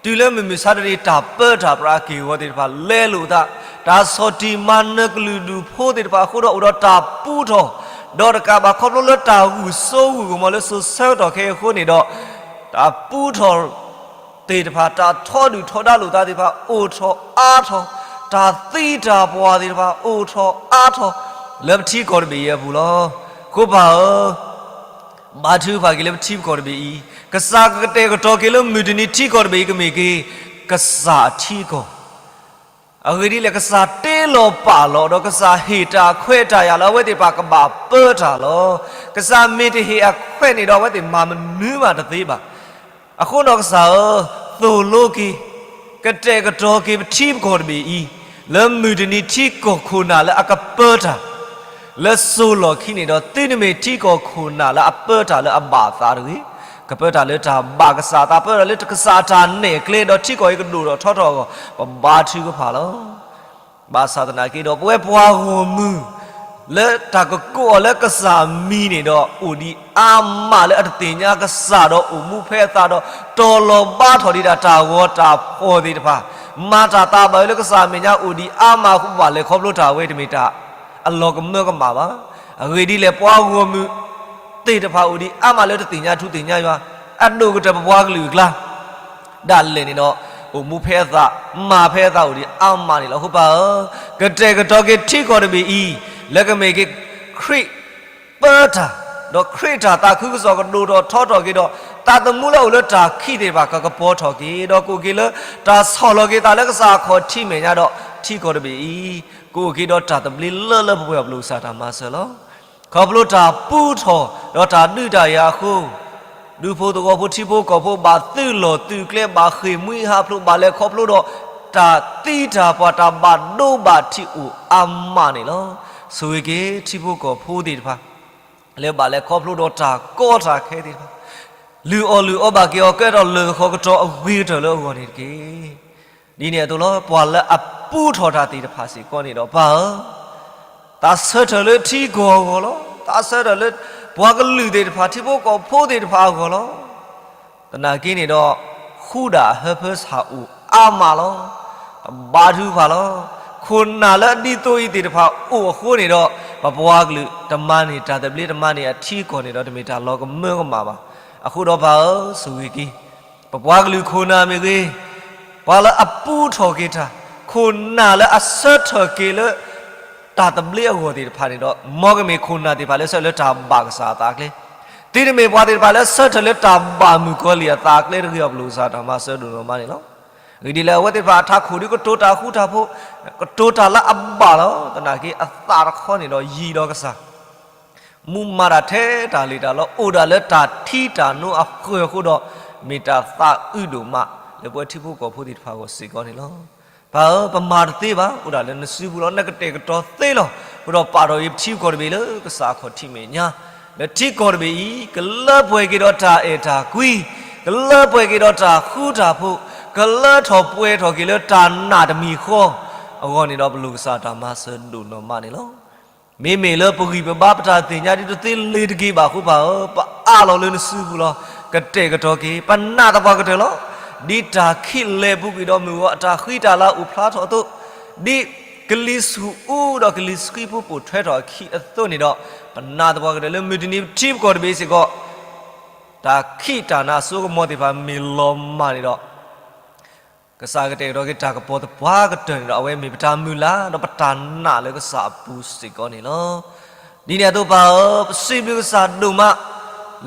ဒီး, တုၤလၢမုၢ်မဆါတနံၤ တၢ်ပၢတၢ်ပြးအက့ၢ်အဂီၤသ့ၣ်တဖၣ်လဲလိာ်အသး, တၢ်ဆီၣ်တံၢ်မၤနၢၤကလုာ်ဒူၣ်ဖိသ့ၣ်တဖၣ်အဃိဒီး အိၣ်ဒီးတၢ်ပူထီၣ်, ဒီးတကးဘၣ်ခီဖျိလၢတၢ်ဂုာ်စိဂုာ်ကမီၤလၢစိၤဆၢကတီၢ်ခဲအံၤအဃိန့ၣ်ဒီး, တၢ်ပူထီၣ် သ့ၣ်တဖၣ် တၢ်ထီဒုၣ်ထီဒါလိာ်သးသ့ၣ်တဖၣ် အိၣ်ထီၣ်အါထီၣ်, တၢ်သံတၢ်ပှၢ်သ့ၣ်တဖၣ် အိၣ်ထီၣ်အါထီၣ် လၢပထံကီၢ်တဘ့ၣ်အံၤအပူၤလီၤ. အဃိပၢ်ဧၢ, ဘါထုကဖၣ်က့ၤလၢပထံပကီၢ်တဘ့ၣ်အံၤ, ကစၢ်ကကတဲာ်ကတီၤက့ၤလၢမုၢ်တနံၤထံကီၢ်တဘ့ၣ်အံၤ ကမ့ၢ်က့ၤ ကစၢ်အထံအကီၢ် အဂ့ၢ်ဒ်လဲၣ်, ကစၢ်တ့လီၤပာ်လီၤဒီး ကစၢ်ဟ့ၣ်တၢ်ခွဲးတၢ်ယာ်လၢအဝဲသ့ၣ်တဖၣ်ကဘၣ်ပၢတၢ်လီၤ. ကစၢ်မ့ၢ်တဟ့ၣ်အခွဲးန့ၣ်ဒီး အဝဲသ့ၣ်မၤမနုၤမးတသ့ဘၣ်. အဃိဒီးကစၢ်ဧၢ, သိၣ်လိက့ၤ, ကတဲာ်ကတီၤက့ၤပထံပကီၢ်တဘ့ၣ်အံၤ, လၢမုၢ်တနံၤထံကီၢ်ခိၣ်နၢ်လၢအကပၢတၢ် လၢစိၤလီၢ်ခံန့ၣ်ဒီး သုတမ့ၢ်ထံကီၢ်ခိၣ်နၢ်လၢအပၢတၢ်လၢအဘၣ်အသးတဂ့ၤ, ကပၢတၢ်လၢတၢ်ဘၣ်ကစၢ်အသး, ပၢတၢ်လၢကစၢ်အတၢ်နဲၣ်ကျဲ ဒီးထံကီၢ်အံၤကဒိၣ်ထီၣ်ထီထီၣ်အဂီၢ် ပဘါထုကဖၣ်လီၤ. ဘၣ်ဆၣ်သနာ်က့ဒီး ပဝဲပှၤဂီၢ်မုၢ် လၢတၢ်ကကိးအီၤလၢကစၢ်မံၤန့ၣ်ဒီး အိၣ်ဒံးအါမးလၢအတသ့ၣ်ညါကစၢ်ဒီးအိၣ်မူဖဲအသးဒီး တီၤလီၤဘါထီၣ်ဒံးဒၣ်တၢ်ဂီၤတၢ်ဖီၣ်သ့ၣ်တဖၣ်, မၤတၢ်သးဘၣ်ဝဲလၢကစၢ်အမဲာ်ညါအိၣ်ဒံးအါမးအဃိ ဘၣ်လဲၤခီဖျိတၢ်ဝဲတမ့ၢ်တၢ်အလီၤကမၢကမၣ်ဘၣ်. အဂ့ၢ်ဒ်လဲၣ် ပှၤဂီၢ်မုၢ်သ့ၣ်တဖၣ်အိၣ်ဒံးအါမးလၢတသ့ၣ်ညါထူသ့ၣ်ညါယွၤ, အဒိၣ်ကတၢၢ်ပပှၤကလုာ်အကျါ ဒၣ်လဲာ်န့ၣ်ဒီး အိၣ်မူဖဲအသး, မၤဖဲအသးအိၣ်ဒံးအါမးန့ၣ်လီၤ. အဃိပၢ်ဧၢ, ကတဲာ်ကတီၤက့ၤထံကီၢ်တဘ့ၣ်အံၤ လၢကမ့ၢ်က့ၤခရံာ်ပၢတၢ်, ဒီးခရံာ်တၢ်သးခုကစီၣ်ကဒိၣ်ထီၣ်ထီထီၣ်က့ၤဒီး သးသမူလၢအအိၣ်လၢတၢ်ခံးသ့ၣ်တဖၣ်ကကပီၤထီၣ်က့ၤ, ဒီးကအိၣ်က့ၤလၢတၢ်ဆီၣ်လီၤက့ၤသးလၢကစၢ်အခီၣ်ထံးမဲာ်ညါဒီး ထံကီၢ်တဘ့ၣ်အံၤ ကအိၣ်က့ၤဒီးတၢ်သဘျ့လၢလၢပှဲၤပှဲၤအပျိၢ်ကစၢ်တၢ်မၤစၢၤလီၤ. ခီဖျိတၢ်ပူထီၣ်ဒီးတၢ်ဒုးတၢ်ယၤအဃိ, ဒူဖိသဝီဖိထံဖိကီၢ်ဖိဘၣ်သုးလီၢ်သုးကျဲ ဘၣ်ဃ့ၢ်မှံဟးဖျိး ဘၣ်လဲၤခီဖျိဒီး တၢ်သံတၢ်ပှၢ် တၢ်ဘၣ်ဒိဘၣ်ထံးအိၣ်အါမးန့ၣ်လီၤ. ဆိၣ်ဂ့ၤက့ၤထံဖိကီၢ်ဖိသ့ၣ်တဖၣ် လၢဘၣ်လဲၤခီဖျိဒီးတၢ်ကီတၢ်ခဲသ့ၣ်တဖၣ်, လုၢ်အီၣ်လုၢ်အီဘၣ်က့ၤအီၤ ကဲထီၣ်လၢၢ်သခီကတီၤအဂ့ၤကတၢၢ်လၢအဂီၢ်န့ၣ်တက့ၢ်. ဒ်န့ၣ်အသိးလီၤ. ပှၤလၢအပူထီၣ်တၢ်သ့ၣ်တဖၣ်စ့ၢ်ကီးန့ၣ်ဒီး ပၢ်ဧၢ, သးဆၢထၢၣ်လၢထံကီၢ်အဂီၢ်လီၤ. သးဆၢထၢၣ်လၢပှၤကလုာ်သ့ၣ်တဖၣ် ထံဖိကီၢ်ဖိသ့ၣ်တဖၣ်အဂီၢ်လီၤ. သနာ်က့န့ၣ်ဒီး ဃူဒၣ်အဟၢဖၢဆၣ်အိၣ်အါမးလီၤ. ပဘါထုကဖၣ်လီၤ. ခိၣ်နၢ်လၢအဒ်သိးအံၤသ့ၣ်တဖၣ်အိၣ်အဃိန့ၣ်ဒီး ပပှၤကလုာ်တမၤန့ၢ်တၢ်သဘျ့ တမၤန့ၢ်အထံအကီၢ်န့ၣ်ဒီး တမ့ၢ်တၢ်လီၤကမၢကမၣ်ဘၣ်. အဃိဒီးပၢ်ဧၢ, ဆိၣ်ဂ့ၤက့ၤ ပပှၤကလုာ်ခိၣ်နၢ်မ့ၢ်ဂ့ၤ, ပှၤလၢအပူထီၣ်က့ၤတၢ်, ခိၣ်နၢ်လၢအဆၢထၢၣ်က့ၤလၢ တၢ်သဘျ့အဂီၢ်သ့ၣ်တဖၣ်န့ၣ်ဒီး မ်ကမ့ၢ်ခိၣ်နၢ်သ့ၣ်တဖၣ်လၢဆၢထၢၣ်လၢတၢ်ဘၣ်ကစၢ်အသးကျဲ, သုတမ့ၢ်ပှၤသ့ၣ်တဖၣ်လၢဆၢထၢၣ်လၢတၢ်ဘၣ်မုၣ်ကီၤလံၢ်အသးကျဲတဂ့ၤအီၤ ပလိၣ်ကစၢ်တၢ်မၤစၢၤဒိၣ်နီၢ်မးန့ၣ်လီၤ. အဂ့ၢ်ဒ်လဲၣ် အဝဲသ့ၣ်တဖၣ်အထးခိၣ်ဒုးကတိၤတၢ်ဃူတၢ်ဖိး, ကတိၤတၢ်လၢအဘၣ်လီၤ. သနာ်က့အသးတခီန့ၣ်ဒီးယံၤဒီးကစၢ် မူမၤတၢ်ထဲတၢ်လံၤတၢ်လီၤ အိၣ်ဒၣ်လၢတၢ်ထံတၢ်နိအဃၢၤအဃိဒီး မ့ၢ်တၢ်သးအုးဒိၣ်မး လၢပဝဲထံဖိကီၢ်ဖိသ့ၣ်တဖၣ်အဂီၢ်စ့ၢ်ကီးန့ၣ်လီၤ. ပၢ်ဧၢ, ပမၤတသ့ဘၣ်, အိၣ်ဒၣ်လၢနစုပူၤလီၤ. နကတဲာ်ကတီၤသ့လီၤ. အဃိဒီးပာ်ထီၣ်အံၤပထံပကီၢ်တဘ့ၣ်လၢကစၢ်အခီၣ်ထံးမဲာ်ညါ, လၢထံကီၢ်တဘ့ၣ်အံၤ ကလၢပှဲၤက့ၤဒီးတၢ်အဲၣ်တၢ်ကွံ, ကလၢပှဲၤက့ၤဒီးတၢ်ဃူတၢ်ဖိး, ကလၢထီၣ်ပှဲၤထီၣ်က့ၤလၢတၢ်နာ်တမံၤဃီအဂီၢ်န့ၣ်ဒီး ပလိၣ်ကစၢ်တၢ်မၤစၢၤဒိၣ်နီၢ်မးန့ၣ်လီၤ. မ့မ့ၢ်လၢပဂံၢ်ပဘါပတၢ်သ့ၣ်ညါဒ်တသ့လၢၤတဂ့ၤဘၣ်အဃိ ပၢ်ဧၢ, ပအးလီၤလၢနစုပူၤလီၤ. ကတဲာ်ကတီၤက့ၤ ပနာ်သပှၢ်ကတၢၢ်လီၤ. ဒ်တၢ်ခံးလဲၤပူၤကွံာ်ဒီးမုၢ်ဂီၤအတၢ်ဃံတၢ်လၤအိၣ်ဖျါထီၣ်အသိး, ဒ်ကလံၤဆူၣ်အူဒီးကလံၤဆှံဖိပိာ်ထွဲထီၣ်အခံအသိးန့ၣ်ဒီး, ပနာ်သပှၢ်ကတၢၢ်လၢ မုၢ်တနံၤပထံပကီၢ်တဘ့ၣ်စ့ၢ်ကီး တၢ်ခံးတၢ်နၤအစိကမီၤသ့ၣ်တဖၣ်မ့ၢ်လီၤမၢ်န့ၣ်ဒီး ကစၢ်ကတဲာ်ကတီၤက့ၤတၢ်ကပီၤသပှၢ်ကတၢၢ်န့ၣ်ဒီး အဝဲမ့ၢ်ပတၢ်မုၢ်လၢ် ဒီးပတၢ်နာ်လၢကစၢ်အပူၤစ့ၢ်ကီးန့ၣ်လီၤ. ဒ်န့ၣ်အသိးပၢ်ဧၢ, ပစံးဘျုးကစၢ်ဒိၣ်မး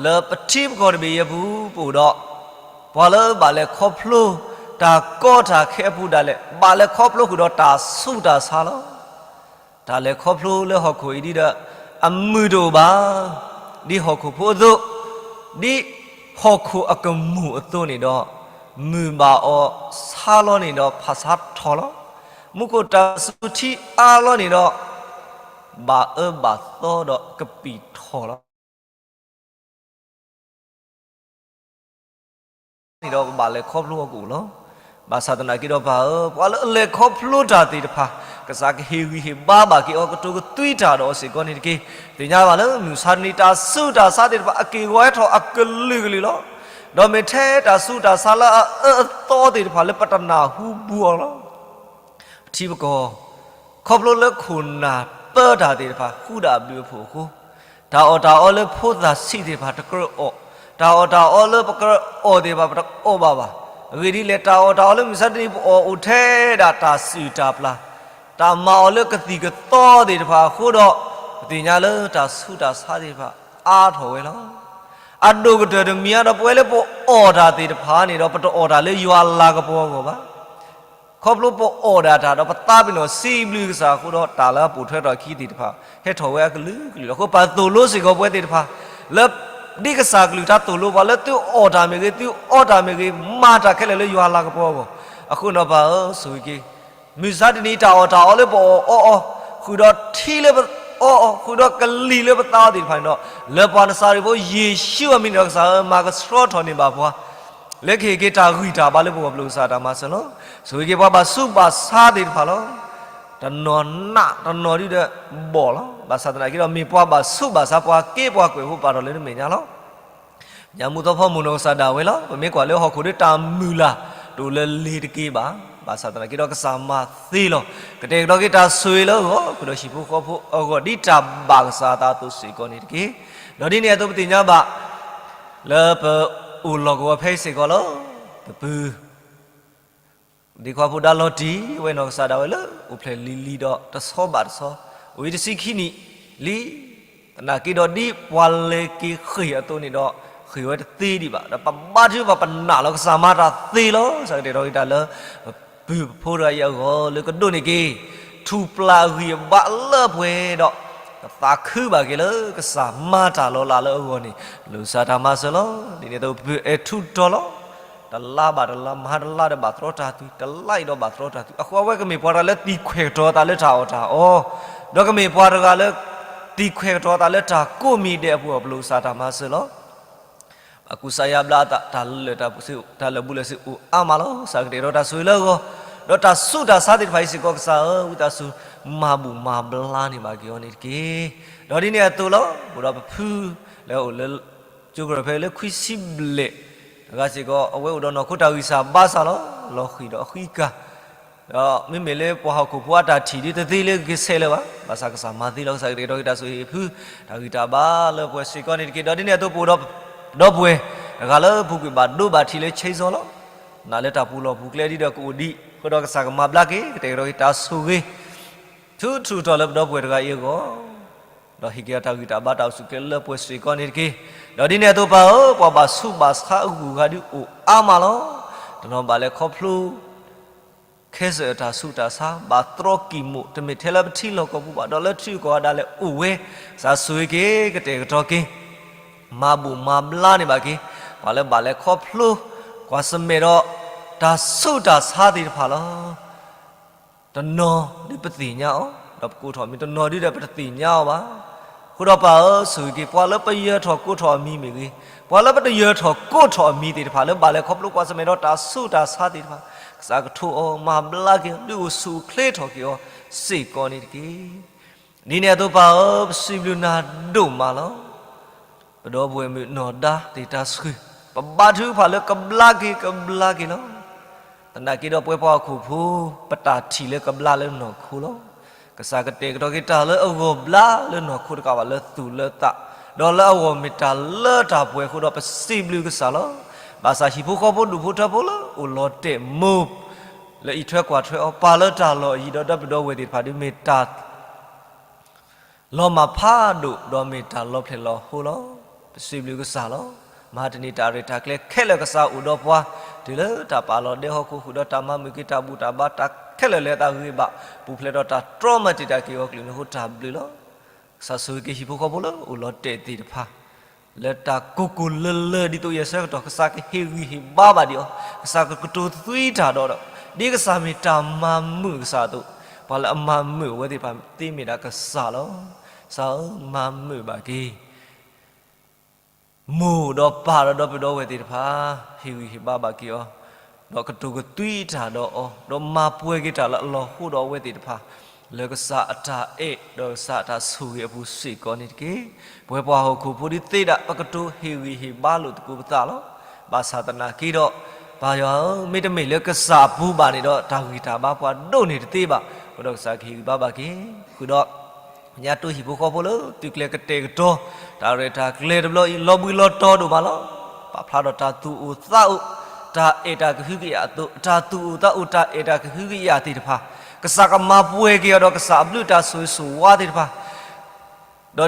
လၢပထံပကီၢ်တဘ့ၣ်အံၤအပူၤ ပအိၣ်ဒီး ပှၤလၢဘၣ်လဲၤခီဖျိ တၢ်ကီတၢ်ခဲအပူၤဒၣ်လဲာ် ဘၣ်လဲၤခီဖျိဃုာ်ဒီးတၢ်ဆူးတၢ်ဆါလီၤ. တၢ်လဲၤခီဖျိလၢဟီၣ်ခိၣ်အံၤဒ်ဒီး အမုာ်တအိၣ်ဘၣ်, ဒ်ဟီၣ်ခိၣ်ဖိအသိး, ဒ်ဟီၣ်ခိၣ်အကမူၣ်အသိးန့ၣ်ဒီး, မုာ်ဘၣ်အီၤဆါလီၤန့ၣ်ဒီး ဖးဆါထီၣ်လီၤ. မူခိၣ်တၢ်စူၤထံအါလီၤန့ၣ်ဒီး, ဘၣ်အၢဘၣ်သီဒီးကပံာ်ထီၣ်လီၤ. န့ၣ်ဒီး ပဘၣ်လဲၤခီဖျိအီၤကအိၣ်လီၤ. ဘၣ်ဆၣ်သနာ်က့ဒီးပၢ်ဧၢ, ပှၤလၢအလဲၤခီဖျိတၢ်သ့ၣ်တဖၣ်, ကစၢ်ကဟ့ၣ်ဂံၢ်ဟ့ၣ်ဘါဘၣ်က့ၤအီၤ ကတိၤကသွံတၢ်ဒီးအီၤစ့ၢ်ကီးန့ၣ်တက့ၢ်. သ့ၣ်ညါဘၣ်လၢမုၢ်ဆါတနံၤ တၢ်ဆူးတၢ်ဆါသ့ၣ်တဖၣ် အက့ၢ်ဂီၤဟဲထီၣ်အကလုာ်ကလုာ်လီၤ. ဒီးမ့ၢ်ထဲတၢ်ဆူးတၢ်ဆါလၢအအၢအသီသ့ၣ်တဖၣ်လၢပတနၢ်ဟူဘူးအီၤလီၤ. ပထံပကီၢ် ခီဖျိလၢခိၣ်နၢ်ပၢတၢ်သ့ၣ်တဖၣ် ဃူဒၣ်ဘျုးအဖှိၣ်အဃိ, တၢ်အီၣ်တၢ်အီလၢဖိသၣ်ဆံးသ့ၣ်တဖၣ်တကြၢးအီၣ်, တၢ်အီၣ်တၢ်အီလၢပကြၢးအီၣ်သ့ၣ်တဖၣ် ပတအီၣ်ဘၣ်ဘၣ်. အဂ့ၢ်ဒ်လဲၣ်, တၢ်အီၣ်တၢ်အီလၢမုၢ်မဆါတနံၤ ပအီၣ်အိၣ်ထဲဒၣ်တၢ်စုၣ်တၢ်ပျၢ်, တၢ်မၤအီၤလၢကသံၣ်ကသီသ့ၣ်တဖၣ်အဃိဒီး, ပသ့ၣ်ညါလၢတၢ်ဆူးတၢ်ဆါသ့ၣ်တဖၣ် အါထီၣ်ဝဲလီၤ. အဒိၣ်ကတၢၢ်တမံၤအါဒီး ပဝဲလၢပအီၣ်တၢ်သ့ၣ်တဖၣ်န့ၣ်ဒီး ပတအီၣ်တၢ်လၢယွၤလၤကပီၤအဂီၢ်ဘၣ်. ခီဖျိပအီၣ်ဒၣ်တၢ်ဒီး ပသးပ့ၤနီၣ်စံးဘျုးကစၢ်အဃိဒီး တၢ်လၢအပိာ်ထွဲထီၣ်အခံသ့ၣ်တဖၣ် ဟဲထီၣ်ဝဲအကလုာ်ကလုာ်လီၤ. အဃိပာ်သိၣ်လိစ့ၢ်ကီးပဝဲသ့ၣ်တဖၣ် လၢ ဒ်ကစၢ်ကလုၢ်ကထါသိၣ်လိပှၤလၢ သုအီၣ်တၢ်မ့ၢ်ဂ့ၤ, သုအီတၢ်မ့ၢ်ဂ့ၤ, မၤတၢ်ခဲလၢာ်လၢယွၤလၤကပီၤအဂီၢ်, အဃိန့ၣ်ဒီးပၢ်ဧၢ, ဆိၣ်ဂ့ၤက့ၤ မုၢ်မဆါတနံၤ တၢ်အီၣ်တၢ်အီလၢပအီၣ်အီအီၤ, ဃုာ်ဒီးထံလၢပအီအီၤ, ဃုာ်ဒီးကလံၤလၢပသးအီၤသ့ၣ်တဖၣ်န့ၣ်ဒီး, လၢပှၤနစၤရ့းဖိယ့ၣ်ၡူးအမံၤန့ၣ်ဒီး ကစၢ်ဧၢ, မၤကဆှီထီၣ်န့ၢ်ဘၣ်ပှၤ လၢကဟ့ၣ်က့ၤတၢ်ဂံၢ်တၢ်ဘါလၢပဂီၢ် ပလိာ်ကစၢ်တၢ်မၤစၢၤလီၤ. ဆိၣ်ဂ့ၤက့ၤပှၤဘၣ်ဆူးဘၣ်ဆါသ့ၣ်တဖၣ်လီၤ. တနီၤနး တနီၤဒုဒီးဘီၣ်လီၤ. ဘၣ်ဆၣ်သနာ်က့ဒီး မ့ၢ်ပှၤဘၣ်ဆူးဘၣ်ဆါ ပှၤက့ပှၤကွဲးဖိ ပာ်ထီၣ်လၢနမဲာ်ညါလီၤ. ညမူသီဖီမုၢ်နီၢ်ကစၢ်ဒၣ်ဝဲလီၤ. ပမ့ၢ်ကွၢ်လၢဟီၣ်ခိၣ်ဒီး တၢ်မုၢ်လၢ် တအိၣ်လၢလ့ၤတက့ၢ်ဘၣ်. ဘၣ်ဆၣ်သနာ်က့ဒီး ကစၢ်မၤသ့လီၤ. ကတဲာ်ကတီၤက့ၤတၢ်ဆိၣ်ဂ့ၤလၢအဂီၢ်, ဃုာ်ဒီးဟံၣ်ဖိဃီဖိအဂီၢ် ဒ်တၢ်ဘၣ်ကစၢ်အသးအသိးစ့ၢ်ကီးန့ၣ်တက့ၢ်. ဒီးဒ်န့ၣ်အသိး ပသ့ၣ်ညါဘၣ် လၢပအိၣ်လီၢ်ကဝီၤဖဲအံၤစ့ၢ်ကီးလီၤ. ပပုၢ် ဒ့ခွါဖိဒါလီၤတံၢ်ဝဲနီၢ်ကစၢ်ဒၣ်ဝဲလၢ အိၣ်ဖျဲၣ်လံၤလံၤဒီး တဆီဘၣ်တဆီ, အိၣ်ဝံၤတဆံခံနံၣ်လံ. သနာ်က့ဒီး ဒ်ပှၤလဲၤက့ၤဃ့ၢ်အသိးန့ၣ်ဒီး ဃ့ၢ်ဝဲတသ့ဒံးဘၣ်. ဒီးပဘါထုကဖၣ် ပနာ်လီၤကစၢ်မၤတၢ်သ့လီၤ. ကစၢ်ကတဲာ်ကတီၤက့ၤတၢ်လၢ ပပုၢ်ပဖိတဂၤအံၤအဂီၢ် လၢကဒိးန့ၢ်က့ၤ ထူၣ်ပျၢ်အဂံၢ်အဘါလၢပှဲၤဒီး ကသးခုဘၣ်က့ၤလၢကစၢ်မၤတၢ်လီၤလးလၢအဂီၢ်န့ၣ် လိာ်ကစၢ်တၢ်မၤစၢၤလီၤ. ဒ်န့ၣ်အသိး ပပုၢ်အဲၣ်ထူးတီၤလီၤ. တလါဘၣ်တလါ မဟါတလါဒီးဘၣ်သရီတၢ်သွံၣ်, တလါအံၤဒီးဘၣ်သရီတၢ်သွံၣ်, အဃိအဝဲကမ့ၢ်ပှၤတဂၤလၢသံခွဲးကတီၤသးလၢတၢ်အီၣ်တၢ်အီ, ဒီးကမ့ၢ်ပှၤတဂၤလၢ သံခွဲးကတီၤသးလၢတၢ်ကိးမံၤဒဲးအပူၤအပူၤ လိာ်ကစၢ်တၢ်မၤစၢၤလီၤ. အကူစါယါဘျါအသး တၢ်လၢာ် တၢ်လၢာ်ဘူၣ်လၢာ်စ့အိၣ်အါမးလီၤ. ကစၢ်ကတဲာ်ကတီၤတၢ်ဆိၣ်ဂ့ၤလၢအဂီၢ်, ဒီးတၢ်ဆူးတၢ်ဆါသ့ၣ်တဖၣ်အံၤစ့ၢ်ကီး ကစၢ်ဧၢ, ဝံသးစူၤ မၤဘူၣ်မၤဘျါန့ၢ်ဘၣ်က့ၤအီၤန့ၣ်တက့ၢ်. ဒီးဒ်န့ၣ်အသိးလီၤ. အိၣ်ဒီးပဖုလၢအိၣ်လၢ ကၠိကရၢၢ်ဖဲလၢခွံဆံဘျဲၣ်တဂၤစ့ၢ်ကီး အဝဲအိၣ်ဒီးနီၢ်ခိတၢ်ဂံၢ်စၢ်ဘါစၢ်လီၤ. လီၤဃံၤဒီးအဃံကၤ ဒီးမ့မ့ၢ်လၢပှၤဟီၣ်ခိၣ်ဖိအတၢ်ထံၣ်ဒ်တသ့လၢကကဆဲးလၢၤဘၣ်. ဘၣ်ဆၣ်ကစၢ်မၤသ့လီၤ. ကစၢ်ကတဲာ်ကတီၤက့ၤတၢ်ဆိၣ်ဂ့ၤဖု တၢ်ဂံၢ်တၢ်ဘါလၢပှဲၤစ့ၢ်ကီးန့ၣ်တက့ၢ်. ဒီးဒ်န့ၣ်အသိး ပအိၣ်ဒီးပဒီပုၢ်ဝဲၢ်တဂၤလၢ ပူၤကွံာ်ဘၣ်ဒိဘၣ်ထံးလၢ ခၠ့စီလီၤ. နာ်လၢတၢ်ပူၤလီၢ်ပူၤကျဲဒ်ဒီးကအိၣ်ဒံး အဃိဒီးကစၢ်ကမၤဘျါက့ၤ ကတဲာ်ကတီၤက့ၤတၢ်ဆိၣ်ဂ့ၤ ထူးထူးထီၣ်လၢပဒီပုၢ်ဝဲၢ်တဂၤအံၤအဂီၢ်, ဒီးဟ့ၣ်က့ၤအတၢ်ဂံၢ်တၢ်ဘါတၢ်အိၣ်ဆူၣ်အိၣ်ချ့လၢပှဲၤစ့ၢ်ကီးန့ၣ်တက့ၢ်. ဒီးဒ်န့ၣ်အသိးပၢ်ဧၢ, ပှၤဘၣ်ဆူးဘၣ်ဆါအဂုၤအဂၤဒုးအိၣ်အါမးလီၤ. တနီၤဘၣ်လဲၤခီဖျိ ခဲစၢၣ်အတၢ်ဆူးတၢ်ဆါ, ဘၣ်သရီကံၢ်မိၢ်, တမ့ၢ်ထဲလၢပထံလီၢ်ကီၢ်ပူၤဘၣ်, ဒီးလၢထံဂုၤကီၢ်ဂၤဒၣ်လဲာ်အိၣ်ဝဲ, ကစၢ်ဆိၣ်ဂ့ၤက့ၤ ကတဲာ်ကတီၤက့ၤ, မၤဘူၣ်မၤဘျါန့ၢ်ဘၣ်က့ၤ, ပှၤလၢဘၣ်လဲၤခီဖျိ, ကွၢ်ဆၢၣ်မဲာ်ဒီး တၢ်ဆူးတၢ်ဆါသ့ၣ်တဖၣ်လီၤ. တနီၤဒုးပသ့ၣ်ညါအီၤ, ဒီးပကိးထီၣ်အမံၤ, တနီၤဒုးဒီးပတသ့ၣ်ညါအီၤဘၣ်. အဃိဒီးပၢ်ဧၢ, ဆိၣ်ဂ့ၤက့ၤ ပှၤလၢပယၢၤထီၣ်ကိးထီၣ်အမံၤမ့ၢ်ဂ့ၤ, ပှၤလၢပတယၢၤထီၣ်ကိးထီၣ်အမံၤသ့ၣ်တဖၣ် လၢဘၣ်လဲၤခီဖျိကွၢ်ဆၢၣ်မဲာ်ဒီးတၢ်ဆူးတၢ်ဆါသ့ၣ်တဖၣ်, ကစၢ်ကထိးအီၤမၤဘျါက့ၤအီၤ, ဒုးအိၣ်ဆူၣ်အိၣ်ချ့ထီၣ်က့ၤအီၤစ့ၢ်ကီးန့ၣ်တက့ၢ်. ဒ်န့ၣ်အသိးပၢ်ဧၢ, ပစံးဘျုးနၤဒိၣ်မးလီၤ. ပဒီပုၢ်ဝဲၢ်မုၣ်နီၢ်ဒါသ့ၣ်တၢ်ဆှုၣ်, ပဘါထုကဖၣ်လၢကဘျါက့ၤ ကဘျါက့ၤလီၤ. သနာ်က့ဒီးပဝဲပှၤဟီၣ်ခိၣ်ဖိ, ပတၢ်ထံၣ်လၢကဘျါလၢနီၢ်ခိလီၤ. ကစၢ်ကတဲာ်ကတီၤက့ၤတၢ်လၢအဂီၢ်ဘျါလၢနီၢ်ခိတကးဘၣ် လၢသူၣ်လၢသး, ဒီးလၢအဂီၢ်မ့ၢ်တၢ်လၢတၢ်ပှဲၤအဃိဒီး ပစံးဘျုးကစၢ်လီၤ. ဘၣ်ဆၣ်ဟံၣ်ဖိဃီဖိဒူၣ်ဖိထၢဖိလၢအိၣ်လီၤတဲာ်မိၢ် လၢအံးထွဲကွၢ်ထွဲအီၤ ပာ်လၢတၢ်လီၢ်အယံၤဒီး ဒီပုၢ်ဒီဝဲၢ်သ့ၣ်တဖၣ်ဒုးမ့ၢ်တၢ် လီၤမၢ်ဖးဒိၣ် ဒီးမ့ၢ်တၢ်လီၤဖျဲၣ်လီၤဟိလီၤ. ပစံးဘျုးကစၢ်လီၤ. မဟါတနံၤတၢ်ရဲၣ်တၢ်ကျဲၤခဲလၢာ်ကစၢ်အိၣ်ဒီးပှၤ, တုၤလၢတၢ်ပာ်လီၤဒဲဟီၣ်ခိၣ်ဃုာ်ဒီးတၢ်မၤမုာ်က့ၤတၢ်ဘူၣ်တၢ်ဘါတၢ်ခဲလၢာ်လၢအသးဂ့ၤဘၣ်, ပူၤဖျဲးဒီးတၢ်တြီမၤတံာ်တာ်က့ၤအီၤကလုာ်န့ၣ်အဃိတၢ်ဘျုးလီၤ. ကစၢ်ဆိၣ်ဂ့ၤက့ၤဟံၣ်ဖိဃီဖိလၢအိၣ်လီၤတဲာ်သ့ၣ်တဖၣ် လၢတၢ်ကိၢ်ကိၢ်လၢလၢဒ်သိးယဲၢ်ဆၢကတီၢ် ကစၢ်ကဟ့ၣ်ဂံၢ်ဟ့ၣ်ဘါဘၣ်ဒံးအီၤ, ကစၢ်ကကတိၤသွံတၢ်ဒီးဒီး, ဒ်ကစၢ်မ့ၢ်တၢ်မၤမုာ်ကစၢ်အသိး, ပှၤလၢအမၤမုာ်အဝဲသ့ၣ်တဖၣ်သ့မ့ၢ်ဒၣ်ကစၢ်လီၤ. ကစၢ်ဧၢ, မၤမုာ်ဘၣ်က့ၤ မိၢ်ဒီးပၢ်ဒီးဒီပုၢ်ဒီဝဲၢ်သ့ၣ်တဖၣ်, ဟ့ၣ်ဂံၢ်ဟ့ၣ်ဘါဘၣ်က့ၤအီၤ, ဒီးကတိၤကသွံတၢ်ဒီးအီၤ, ဒီးမၤပှဲၤက့ၤတၢ်လၢအလီၤဟိဒီးအဝဲသ့ၣ်တဖၣ်, လၢကစၢ်အတၢ်အဲၣ်ဒီးကစၢ်အတၢ်ဆိၣ်ဂ့ၤအပူၤစ့ၢ်ကီးန့ၣ်တက့ၢ်. ပဝဲပှၤဟီၣ်ခိၣ်ဖိဒုးသ့ဒၣ် ပကတိၤဟ့ၣ်ဂံၢ်ဟ့ၣ်ဘါလိာ်သကိးပသးလီၤ. ဘၣ်ဆၣ်သနာ်က့ဒီး, ပၢ်ယွၤဧၢ, မ့တမ့ၢ်လၢကစၢ်အပူၤဘၣ်န့ၣ်ဒီး တၢ်ဂံၢ်တၢ်ဘါပှၤဒိၣ်န့ၢ်တသ့ဘၣ်. အဃိဒီးကစၢ်ကဟ့ၣ်ဂံၢ်ဘါဘၣ်က့ၤ, ဃုာ်ဒီး ညါတိဟံၣ်ဖိဃီဖိလၢသုကျဲၤကတဲာ်ကတီၤ တၢ်ရဲၣ်တၢ်ကျဲၤတဘျီအံၤ လီၤဘှံးလီၤတီၤဒိၣ်မးလီၤ. ပာ်ဖျါဒီးတၢ်သူၣ်အိၣ်သးအိၣ်, တၢ်အဲၣ်တၢ်ကဟုကယာ်အသိး, တၢ်သူၣ်အိၣ်သးအိၣ်, တၢ်အဲၣ်တၢ်ကဟုကယာ်သ့ၣ်တဖၣ်, ကစၢ်ကမၤပှဲၤက့ၤအီၤဒီးကစၢ်အဘျုးတၢ်ဆိၣ်ဂ့ၤဆိၣ်ဝါသ့ၣ်တဖၣ်,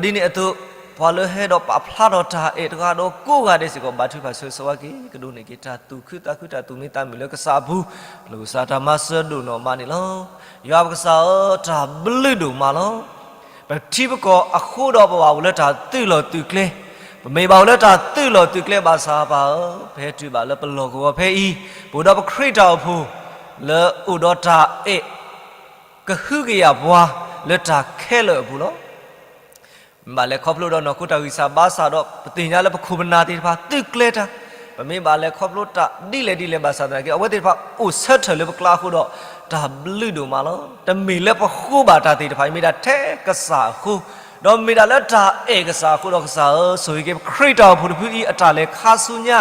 ဒီးဒ်န့ၣ်အသိး, ပှၤလၢဟဲဒီးပာ်ဖျါထီၣ်တၢ်အဲၣ်တဂၤဒီးကိးဂၤဒဲးစ့ၢ်ကီး ဘါထုကဖၣ်ဆိၣ်ဂ့ၤဆိၣ်ဝါက့ၤ, ကဒိးန့ၢ်က့ၤတၢ်သူၣ်ခုသးခု တၢ်သူၣ်မံသးမုာ်လၢကစၢ်အပူၤ, ပလိၣ်ကစၢ်တၢ်မၤစၢၤဒိၣ်နီၢ်မးန့ၣ်လီၤ. ယွၤပကစၢ်ဧၢ, တၢ်ဘျုးဒိၣ်မးလီၤ. ပထံပကီၢ်အဃိဒီးပဘၣ်အိၣ်လၢတၢ်သုးလီၢ်သုးကျဲ, ပမ့ၢ်ဘၣ်အိၣ်လၢတၢ်သုးလီၢ်သုးကျဲဘၣ်ဆၣ်ပၢ်ဧၢ, ပဟဲတုၤဘၣ်လၢပလီၢ်ကဝီၤဖဲအံၤ, ပအိၣ်ဒီးပခရံာ်တၢ်အိၣ်ဖှိၣ်, လၢအိၣ်ဒီးတၢ်အဲၣ်, ကဟုကယာ်ပှၤလၢတၢ်ခဲလၢာ်အပူၤလီၤ. မ့ၢ်ဘၣ်လဲၤခီဖျိဒီးနီၢ်ခိတၢ်ဂံၢ်စၢ်ဘါစၢ်ဒီး ပသ့ၣ်ညါလၢပခိၣ်ပနၢ်သ့ၣ်တဖၣ်သုးကျဲၤတၢ်, ပမ့ၢ်ဘၣ်လဲၤခီဖျိတၢ်ဒ်လဲၣ်ဒ်လဲၣ်ဘၣ်ဆၣ်သနာ်က့ အဝဲသ့ၣ်တဖၣ်အိၣ်ဆၢထၢၣ်လၢပကျါအဃိဒီး တၢ်ဘျုးဒိၣ်မးလီၤ. တမ့ၢ်လၢပဃိဘၣ်တၢ်သ့ၣ်တဖၣ်အံၤ မ့ၢ်ဒၣ်ထဲကစၢ်အဃိ, ဒီးမ့ၢ်ဒၣ်လၢတၢ်အဲၣ်ကစၢ်အဃိဒီး ကစၢ်ဧၢ, ဆိၣ်ဂ့ၤက့ၤပခရံာ်တၢ်အိၣ်ဖှိၣ်တဖုအံၤ အတၢ်လဲၤခါဆူညါ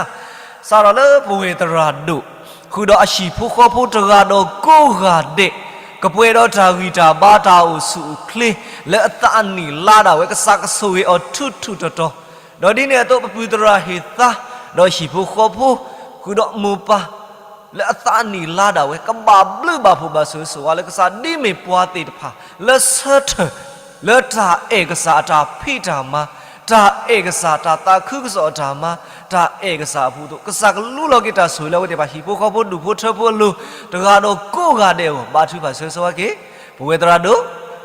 စးထီၣ်လၢပဝဲၢ်သရၣ်ဒိၣ်, ဃုာ်ဒီးအဟံၣ်ဖိဃီဖိတဂၤဒီးကိးဂၤဒဲး, ကပှဲၤဒီးတၢ်ဂံၢ်တၢ်ဘါတၢ်အိၣ်ဆူၣ်အိၣ်ချ့, လၢအသးအနံၣ်လါဒၣ်ဝဲ ကစၢ်ကဆိၣ်ဂ့ၤအီၤထူထူတီတီ, ဒီးဒ်န့ၣ်အသိး ပပုၢ်သရၣ်ဟ့ၣ်သါ, ဒီးဟံၣ်ဖိဃီဖိ, ဃုာ်ဒီးမိၢ်ပၢ်, လၢအသးအနံၣ်လါဒၣ်ဝဲ ကဘၣ်ဘျုးဘၣ်ဖှိၣ်ဘၣ်ဆိၣ်ဂ့ၤဆိၣ်ဝါလၢကစၢ် ဒ်မ့ၢ်ပှၤသ့ၣ်တဖၣ် လၢဆၢထၢၣ် လၢတၢ်အဲၣ်ကစၢ်အတၢ်ဖံးတၢ်မၤ, တၢ်အဲၣ်ကစၢ်တၢ်သးခုကစီၣ်အတၢ်မၤ, တၢ်အဲၣ်ကစၢ်အပူၤအသိး ကစၢ်ကလူလီၤက့ၤတၢ်ဆိၣ်ဂ့ၤလၢအဝဲသ့ၣ်တဖၣ် ဟံၣ်ဖိဃီဖိဒူၣ်ဖိထၢဖိအလိၤ တဂၤဒီးကိးဂၤဒဲးအဂီၢ် ဘါထုကဖၣ်ဆိၣ်ဂ့ၤဆိၣ်ဝါက့ၤ, ပဝဲၢ်သရၣ်ဒိၣ်,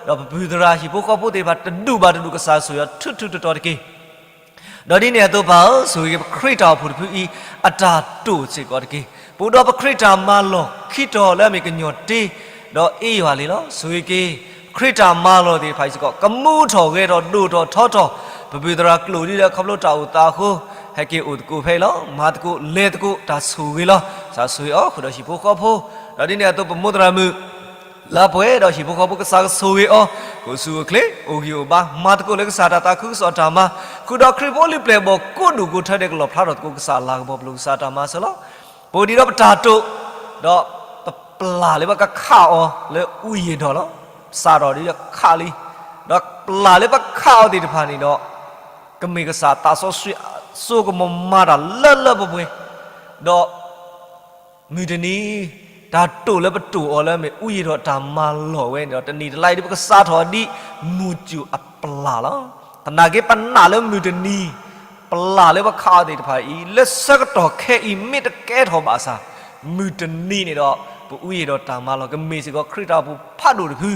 ဒီးပပုၢ်သရၣ်ဟံၣ်ဖိဃီဖိသ့ၣ်တဖၣ် တဒူၣ်ဘၣ်တဒူၣ် ကစၢ်ဆိၣ်ဂ့ၤအီၤထူထူတီတီတက့ၢ်. ဒီးဒ်န့ၣ်အသိးပၢ်ဧၢ, ဆိၣ်ဂ့ၤက့ၤပခရံာ်တၢ်အိၣ်ဖှိၣ်တဖုအံၤ အတၢ်တိာ်စ့ၢ်ကီးတက့ၢ်. ပအိၣ်ဒီးပခရံာ်တၢ်မၤလီၢ်ခံတီၤလၢအမ့ၢ်ကညီၢ်တ့ ဒီးအ့ယွၤလံလီၤ. ဆိၣ်ဂ့ၤက့ၤ ခရံာ်တၢ်မၤလီၢ်သ့ၣ်တဖၣ်အံၤစ့ၢ်ကီး ကမူထီၣ်ဂဲၤထီၣ်ဒိၣ်ထီၣ်ထီထီၣ်, ပပုၢ်သရၣ်ကျိာ်ဒ်လၢခီဖျိတၢ်အိၣ်သးအဃိ ဟဲက့ၤအိၣ်သကိးဖဲအံၤလီၤ. မၤသကိးလဲၤသကိးတၢ်ဆိၣ်ဂ့ၤလီၤ. ကစၢ်ဆိၣ်ဂ့ၤအီၤဃုာ်ဒီးဟံၣ်ဖိဃီဖိ, ဒီးဒ်န့ၣ်အသိးပမိၢ်သရၣ်မုၣ် လၢပှဲၤဒီးဟံၣ်ဖိဃီဖိ ကစၢ်ကဆိၣ်ဂ့ၤအီၤ, ကအိၣ်ဆူၣ်အိၣ်ချ့ အိၣ်ဂံၢ်အိၣ်ဘါ မၤသကိးလၢကစၢ်တၢ်သးခုကစီၣ်တၢ်မၤ, ဃုာ်ဒီးခရံာ်ဖိလံၤပျဲၢ်ဘီၣ်ကိးဒူၣ်ကိးထၢဒဲး ကလီၣ်ဖျါထီၣ်သကိးကစၢ်အလၤကပီၤ ပလိၣ်ကစၢ်တၢ်မၤစၢၤလီၤ. ပအိၣ်ဒံးဒီးပတၢ်တိာ်, ဒီးပပျၢ်လၢပကခးအီၤလၢအူယံာ်ဒီးလီၤ. စးထီၣ်ဒ်ခးလံ, ဒီးပျၢ်လၢပခးအီၤသ့ၣ်တဖၣ်န့ၣ်ဒီး ကမ့ၢ်ကစၢ်သးစီဆှံအစိကမီၤမၤတၢ်လၢလၢပှဲၤပှဲၤ, ဒီး မုၢ်တနံၤ တၢ်တိာ်လၢပတိာ်အီၤလၢမ့ၢ်အူယံာ်ဒီးတၢ်မၤလီၢ်ဝဲန့ၣ်ဒီး တနံၤတလါအံၤဒ်ပကစးထီၣ်ဒ်မုၢ်စူၤအပျၢ်လီၤ. သနာ်က့ပနာ်လၢမုၢ်တနံၤ ပျၢ်လၢပခးအီၤသ့ၣ်တဖၣ်အံၤ လၢဆၢကတီၢ်ခဲအံၤမ့ၢ်တကဲထီၣ်ဘၣ်ဆၣ် မုၢ်တနံၤန့ၣ်ဒီး ပအူယံာ်ဒီးတၢ်မၤလီၢ် ကမ့ၢ်စ့ၢ်ကီးခရံာ်တၢ်အိၣ်ဖှိၣ်ဖးဒိၣ်တဖု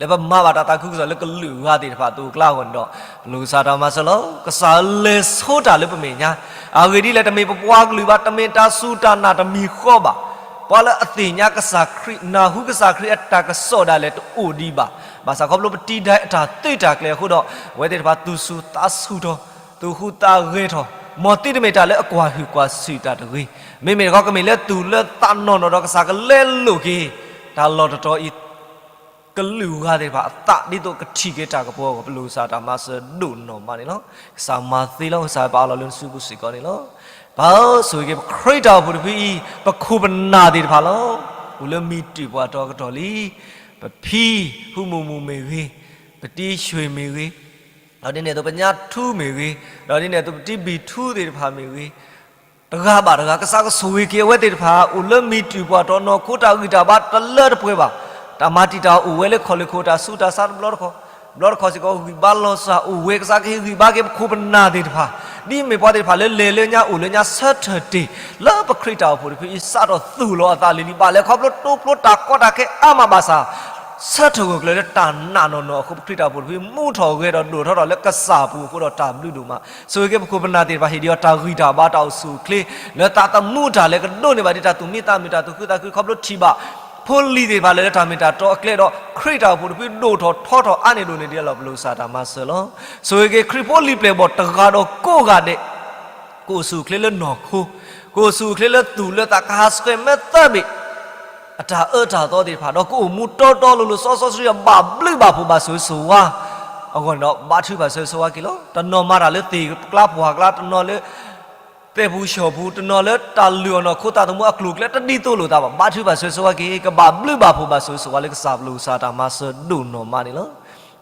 လၢပမၤဘၣ်တၢ်သးခုကစီၣ်လၢကလုာ်ဂၤသ့ၣ်တဖၣ်အသိးအကျါအဂီၢ်န့ၣ်ဒီး ပလိၣ်ကစၢ်တၢ်မၤစၢၤလီၤ. ကစၢ်ဧၢ လဲၤဆိတၢ်လၢပမဲာ်ညါ, အဂ့ၢ်ဒ်လဲၣ် တမ့ၢ်ပပှၤကလုာ်ဘၣ်, တမ့ၢ်တၢ်စူၢ်တၢ်နာ်တမံၤဃီဘၣ်, ပှၤလၢအသ့ၣ်ညါကစၢ်ခရံာ် နၢ်ဟူကစၢ်ခရံာ်အတၢ်ကစီၣ်ဒၣ်လဲာ်တအိၣ်ဒံးဘၣ်. ဘၣ်ဆၣ်ခီဖျိပတံၤဒၣ်အတၢ်သုးတၢ်ကျဲၤအဃိဒီး အဝဲသ့ၣ်တဖၣ်သူၣ်ဆူၣ်သးဆူၣ်ထီၣ်, သူၣ်ဟူးသးဂဲၤထီၣ်, မ်သုတမ့ၢ်တၢ်လၢအကွၢ်ဟုၣ်ကွၢ်စူၣ်တၢ်တဂ့ၤ, မ့မ့ၢ်တခီ ကမ့ၢ်လၢသူၣ်လၢသးနီၢ်နီၢ်ဒီးကစၢ်ကလဲလိာ်က့ၤ တၢ်လီၢ်တတီၤအံၤ ကလုာ်ဂၤသ့ၣ်တဖၣ်အသးဒ်သိးကထံၣ်က့ၤတၢ်ကပီၤအဂီၢ် ပလိၣ်ကစၢ်တၢ်မၤစၢၤဒိၣ်နီၢ်မးန့ၣ်လီၤ. ကစၢ်မၤသ့လီၤ. ကစၢ်ပအးလီၤလၢနစုပူၤစ့ၢ်ကီးန့ၣ်လီၤ. ပၢ်ဧၢ ဆိၣ်ဂ့ၤက့ၤပခရံာ်တၢ်အိၣ်ဖှိၣ်တဖုအံၤ ပခိၣ်ပနၢ်သ့ၣ်တဖၣ်လီၤ. အိၣ်လၢမံၤတၢၢ်ပှၤတီၤကတီၢ်လံ. ပဖံ ဟူမူမူမ့ၢ်ဂ့ၤ, ပတံၢ်ဆွ့ၣ်မ့ၢ်ဂ့ၤ, ဒီးဒ်န့ၣ်အသိးပညါထူမ့ၢ်ဂ့ၤ, ဒီးဒ်န့ၣ်အသိးပတံၢ်ဘံၣ်ထူသ့ၣ်တဖၣ်မ့ၢ်ဂ့ၤ တဂၤဘၣ်တဂၤ ကစၢ်ကဆိၣ်ဂ့ၤက့ၤအဝဲသ့ၣ်တဖၣ် အိၣ်လၢမံၤတၢၢ်ပှၤတီၤနီၢ်ခိတၢ်ဂံၢ်တၢ်ဘါတလၢတပှဲၤဘၣ်. တၢ်မၤတံာ်တာ်အိၣ်ဝဲလၢခီၣ်လ့ၢ်ခိၣ် တၢ်ဆူးတၢ်ဆါတဘျီတခီၣ်, တဘျီတခီၣ်စ့ၢ်ကီးဂံၢ်ဘါလီၤစၢ်အိၣ်ဝဲ ကစၢ်ကဟ့ၣ်ဂံၢ်ဘါက့ၤပခိၣ်ပနၢ်သ့ၣ်တဖၣ်, ဒ်မ့ၢ်ပှၤသ့ၣ်တဖၣ်လၢလဲၤလၢညါအိၣ်လၢညါဆၢထၢၣ်တ့ၢ် လၢပခရံာ်တၢ်အိၣ်ဖှိၣ်တဖုအံၤ စးထီၣ်သူၣ်လီၤအသးလံၤလံၤ ဘၣ်လဲၤခီဖျိတိဖျိတၢ်ကီတၢ်ခဲအါမးဘၣ်ဆၣ် ဆၢထၢၣ်ဂၢၢ်ကျၢၤလၢတၢ်နာ်နီၢ်နီၢ်အဃိ ပခရံာ်တၢ်အိၣ်ဖှိၣ်တဖု မူထီၣ်ဂဲၤဒီးဒိၣ်ထီၣ်ထီၣ်လၢကစၢ်အပူၤအဃိဒီးတၢ်ဘျုးဒိၣ်မး. ဆိၣ်ဂ့ၤက့ၤပခိၣ်ပနၢ်သ့ၣ်တဖၣ် ဟ့ၣ်ဒံးအီၤတၢ်ဂံၢ်တၢ်ဘါတၢ်အိၣ်ဆူၣ်အိၣ်ချ့ လၢသးသမူတၢ်လဲၤကဒိးန့ၢ်ဘၣ်ဒ်တၢ်သူၣ်မံသးမုာ် တၢ်သူၣ်ခုသးခု ခီဖျိထံၣ်ဘၣ် ဖိလံၤသ့ၣ်တဖၣ်လဲၤလၢတၢ်မ့ၢ်တၢ်တီအကျဲဒီး ခရံာ်တၢ်အိၣ်ဖှိၣ်တဖုဒိၣ်ထီၣ်ထီထီၣ်အါန့ၢ်ဒိၣ်န့ၢ်ဒံးအလီၢ် ပလိၣ်ကစၢ်တၢ်မၤစၢၤလီၤ. ဆိၣ်ဂ့ၤက့ၤခရံာ်ဖိလံၤပျဲၢ်ဘီၣ်တဂၤဒီးကိးဂၤဒဲး ကအိၣ်ဆူၣ်အိၣ်ချ့လၢနီၢ်ခိ, ကအိၣ်ဆူၣ်အိၣ်ချ့လၢသူၣ်လၢသး ကဟးဆှဲးမဲာ်သၢဘ့ၣ် အတၢ်အၢတၢ်သီသ့ၣ်တဖၣ် ဒီးကအိၣ်မူတီတီလိၤလိၤ စီစီဆှံ ဘၣ်ဘျုးဘၣ်ဖှိၣ်ဘၣ်ဆိၣ်ဂ့ၤဆိၣ်ဝါအဂီၢ်န့ၣ်ဒီး ဘါထုကဖၣ်ဆိၣ်ဂ့ၤဆိၣ်ဝါက့ၤလီၤ. တနီၤမၤတၢ်လၢသ့ၣ်ကျါပှၢ်ကျါ, တနီၤလၢ သဲၣ်ပူၤဆှီၣ်ပူၤ, တနီၤလၢတၢ်လုၢ်အီၣ်နီၢ်ခိသးသမူအကျိၤအကျဲ တဒ်သိးလိာ်သးဘၣ်. ဘါထုကဖၣ်ဆိၣ်ဂ့ၤဆိၣ်ဝါက့ၤ ကဘၣ်ဘျုးဘၣ်ဖှိၣ်ဘၣ်ဆိၣ်ဂ့ၤဆိၣ်ဝါလၢကစၢ် ပလိၣ်ကစၢ်တၢ်မၤစၢၤဒိၣ်နီၢ်မးန့ၣ်လီၤ.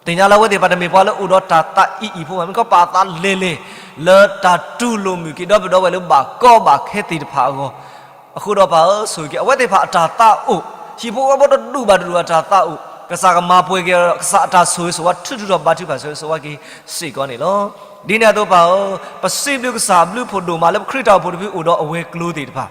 သ့ၣ်ညါလၢအဝဲသ့ၣ်တဖၣ်တမ့ၢ်ပှၤလၢအိၣ်ဒီးတၢ်သးအံၣ်အံၣ်ဖိဘၣ်, မ့ၢ်ကီးပာ်အသးလဲၤလဲၤ လၢတၢ်တူၢ်လိာ်မုာ်က့ၤဒီပုၢ်ဒီဝဲၢ်လၢဘၣ်ကီဘၣ်ခဲသ့ၣ်တဖၣ်အဂီၢ်. အဃိဒီးပၢ်ဧၢ, ဆိၣ်ဂ့ၤက့ၤ အဝဲသ့ၣ်တဖၣ်အတၢ်သးအိၣ်, ဟံၣ်ဖိဃီဖိတဒူၣ်ဘၣ်တဒူၣ်အတၢ်သးအိၣ်, ကစၢ်ကမၤပှဲၤက့ၤဒီး ကစၢ်အတၢ်ဆိၣ်ဂ့ၤဆိၣ်ဝါထုးထူၣ်ထီၣ်ဘါထုကဖၣ်ဆိၣ်ဂ့ၤဆိၣ်ဝါက့ၤစ့ၢ်ကီးန့ၣ်လီၤ. ဒ်န့ၣ်အသိးပၢ်ဧၢ, ပစံးဘျုးကစၢ်ဘျုးဖှိၣ်ဒိၣ်မးလၢပခရံာ်တၢ်အိၣ်ဖှိၣ်တဖုအိၣ်ဒီးအဝဲၤကျိၤသ့ၣ်တဖၣ်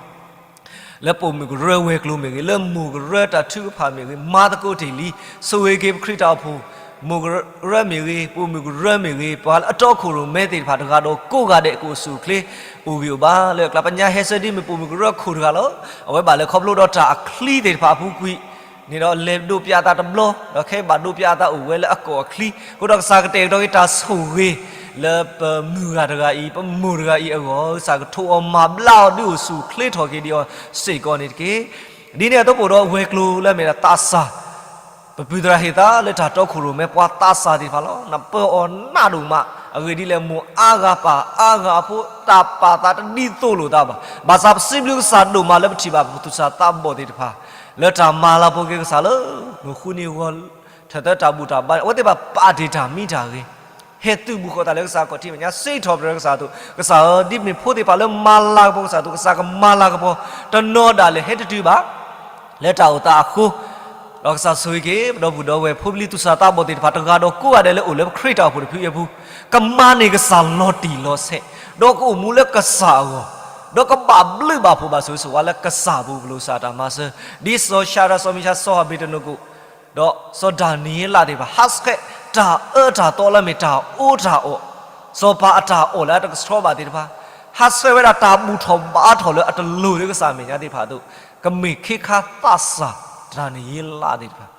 လၢပိာ်မုၣ်ကရၢဝဲၤကျိၤမ့ၢ်ဂ့ၤ, လၢမိၢ်ကရၢတၢ်ထုကဖၣ်မ့ၢ်ဂ့ၤ, မၤသကိးတ့ၢ်လံ, ဆိၣ်ဂ့ၤက့ၤပခရံာ်တၢ်အိၣ်ဖှိၣ်, မိၢ်ကရၢမ့ၢ်ဂ့ၤ, ပိာ်မုၣ်ကရၢမ့ၢ်ဂ့ၤ, ပှၤလၢအတီခိၣ်ရိၣ်မဲသ့ၣ်တဖၣ်တဂၤဒီးကိးဂၤဒဲး ကအိၣ်ဆူၣ်အိၣ်ချ့ အိၣ်ဂံၢ်အိၣ်ဘါ, လၢအကျါပညါဟဲဆၢဒ်မ့ၢ်ပိာ်မုၣ်ကရၢခိၣ်တဂၤလီၤ. အဝဲဘၣ်လဲၤခီဖျိဒီးတၢ်အချံသ့ၣ်တဖၣ်အပူၤကွံာ်န့ၣ်ဒီး လဲၤဒိးပၠးအသးတဘျီ, ဒီးခဲအံၤဘၣ်ဒိးပၠးအသးအိၣ်ဝဲလၢအကိာ်အချံ, အဃိဒီးကစၢ်ကတဲာ်ကတီၤက့ၤတၢ်ဆိၣ်ဂ့ၤ လၢပမုၢ်ဂၤတဂၤအံၤ, ပမိၢ်တဂၤအံၤအဂီၢ်, ကစၢ်ကထိးအီၤမၤဘျါအီၤ ဒုးအိၣ်ဆူၣ်အိၣ်ချ့ထီၣ်က့ၤဒံးအီၤစ့ၢ်ကီးန့ၣ်တက့ၢ်. ဒ်န့ၣ်အသိးပအိၣ်ဒီးဝဲၤကျိၤလၢအမ့ၢ်ဒၣ်သးစၢ်, ပပုၢ်သရၣ်ဟ့ၣ်သးလၢတၢ်တီခိၣ်ရိၣ်မဲပှၤသးစၢ်သ့ၣ်တဖၣ်လီၤ. နပၢအီၤနးဒိၣ်မး, အဂ့ၢ်ဒ်လဲၣ် မိၢ်အါဂၤပၢ်အါဂၤအဖိ တၢ်ပာ်သးတဒ်သိးလိာ်သးဘၣ်. ဘၣ်ဆၣ်ပစံးဘျုးကစၢ်ဒိၣ်မးလၢပထံၣ်ဘၣ်ပသူၣ်စၢ်သးဘီၣ်သ့ၣ်တဖၣ် လၢတၢ်မၤလၤကပီၤက့ၤကစၢ်လၢ မုၢ်ဃုနံၤဂီၤ ထၢၣ်သၢတၢ်ဘူၣ်တၢ်ဘါန့ၣ် အဝဲသ့ၣ်တဖၣ်ပာ်တ့ၢ်တၢ်မံတၢ်ဂ့ၤ, ဟဲသုးဘူးဃီၤသးလၢကစၢ်ခီၣ်ထံးမဲာ်ညါ, စံးထီၣ်ပတြၢၤကစၢ်အသိး, ကစၢ်ဧၢ, ဒ်မ့ၢ်ဖိသ့ၣ်တဖၣ်လၢမၤလၤကပီၤကစၢ်အသိး, ကစၢ်ကမၤလၤကပီၤ တနီၤဒၣ်လဲာ်ဟဲတတုၤဘၣ် လၢတၢ်အိၣ်သးအဃိ, ဒီးကစၢ်ဆိၣ်ဂ့ၤက့ၤ ပဒီပုၢ်ဒီဝဲၢ် ဖိပလံၤသူၣ်စၢ်သးဘီၣ်သ့ၣ်တဖၣ်တဂၤဒီးကိးဂၤဒဲးလၢအိၣ်လၢပခရံာ်တၢ်အိၣ်ဖှိၣ်တဖုအံၤအပူၤ, ကမၤန့ၢ်ကစၢ်လီၤတံၢ်လီၤဆဲး, ဒီးကအိၣ်မူလၢကစၢ်အဂီၢ်, ဒီးကဘၣ်ဘျုးဘၣ်ဖှိၣ်ဘၣ်ဆိၣ်ဂ့ၤဆိၣ်ဝါလၢကစၢ်အပူၤ ပလိာ်ကစၢ်တၢ်မၤစၢၤ, ဒ်စီၤၡၤဒြး စီၤမံၡး စီၤအဘ့းနကိၣ် ဒီးစီၤဒၤနံးယ့လးသ့ၣ်တဖၣ် ဟးဆှဲးတၢ်အၢတၢ်သီလၢအမ့ၢ်တၢ်အီတၢ်အီ, စီၤပၤအတၢ်အီၣ်လၢအတကဆှီဘၣ်သ့ၣ်တဖၣ်, ဟးဆှဲးဝဲဒၣ်တၢ်ဘူၣ်ထီၣ်ဘါထီၣ်လၢအတလိၤလၢကစၢ်အမဲာ်ညါသ့ၣ်တဖၣ်အသိး, ကမ့ၢ်ခ့ခါသးစၢ်ဒၤနံးယ့လးသ့ၣ်တဖၣ်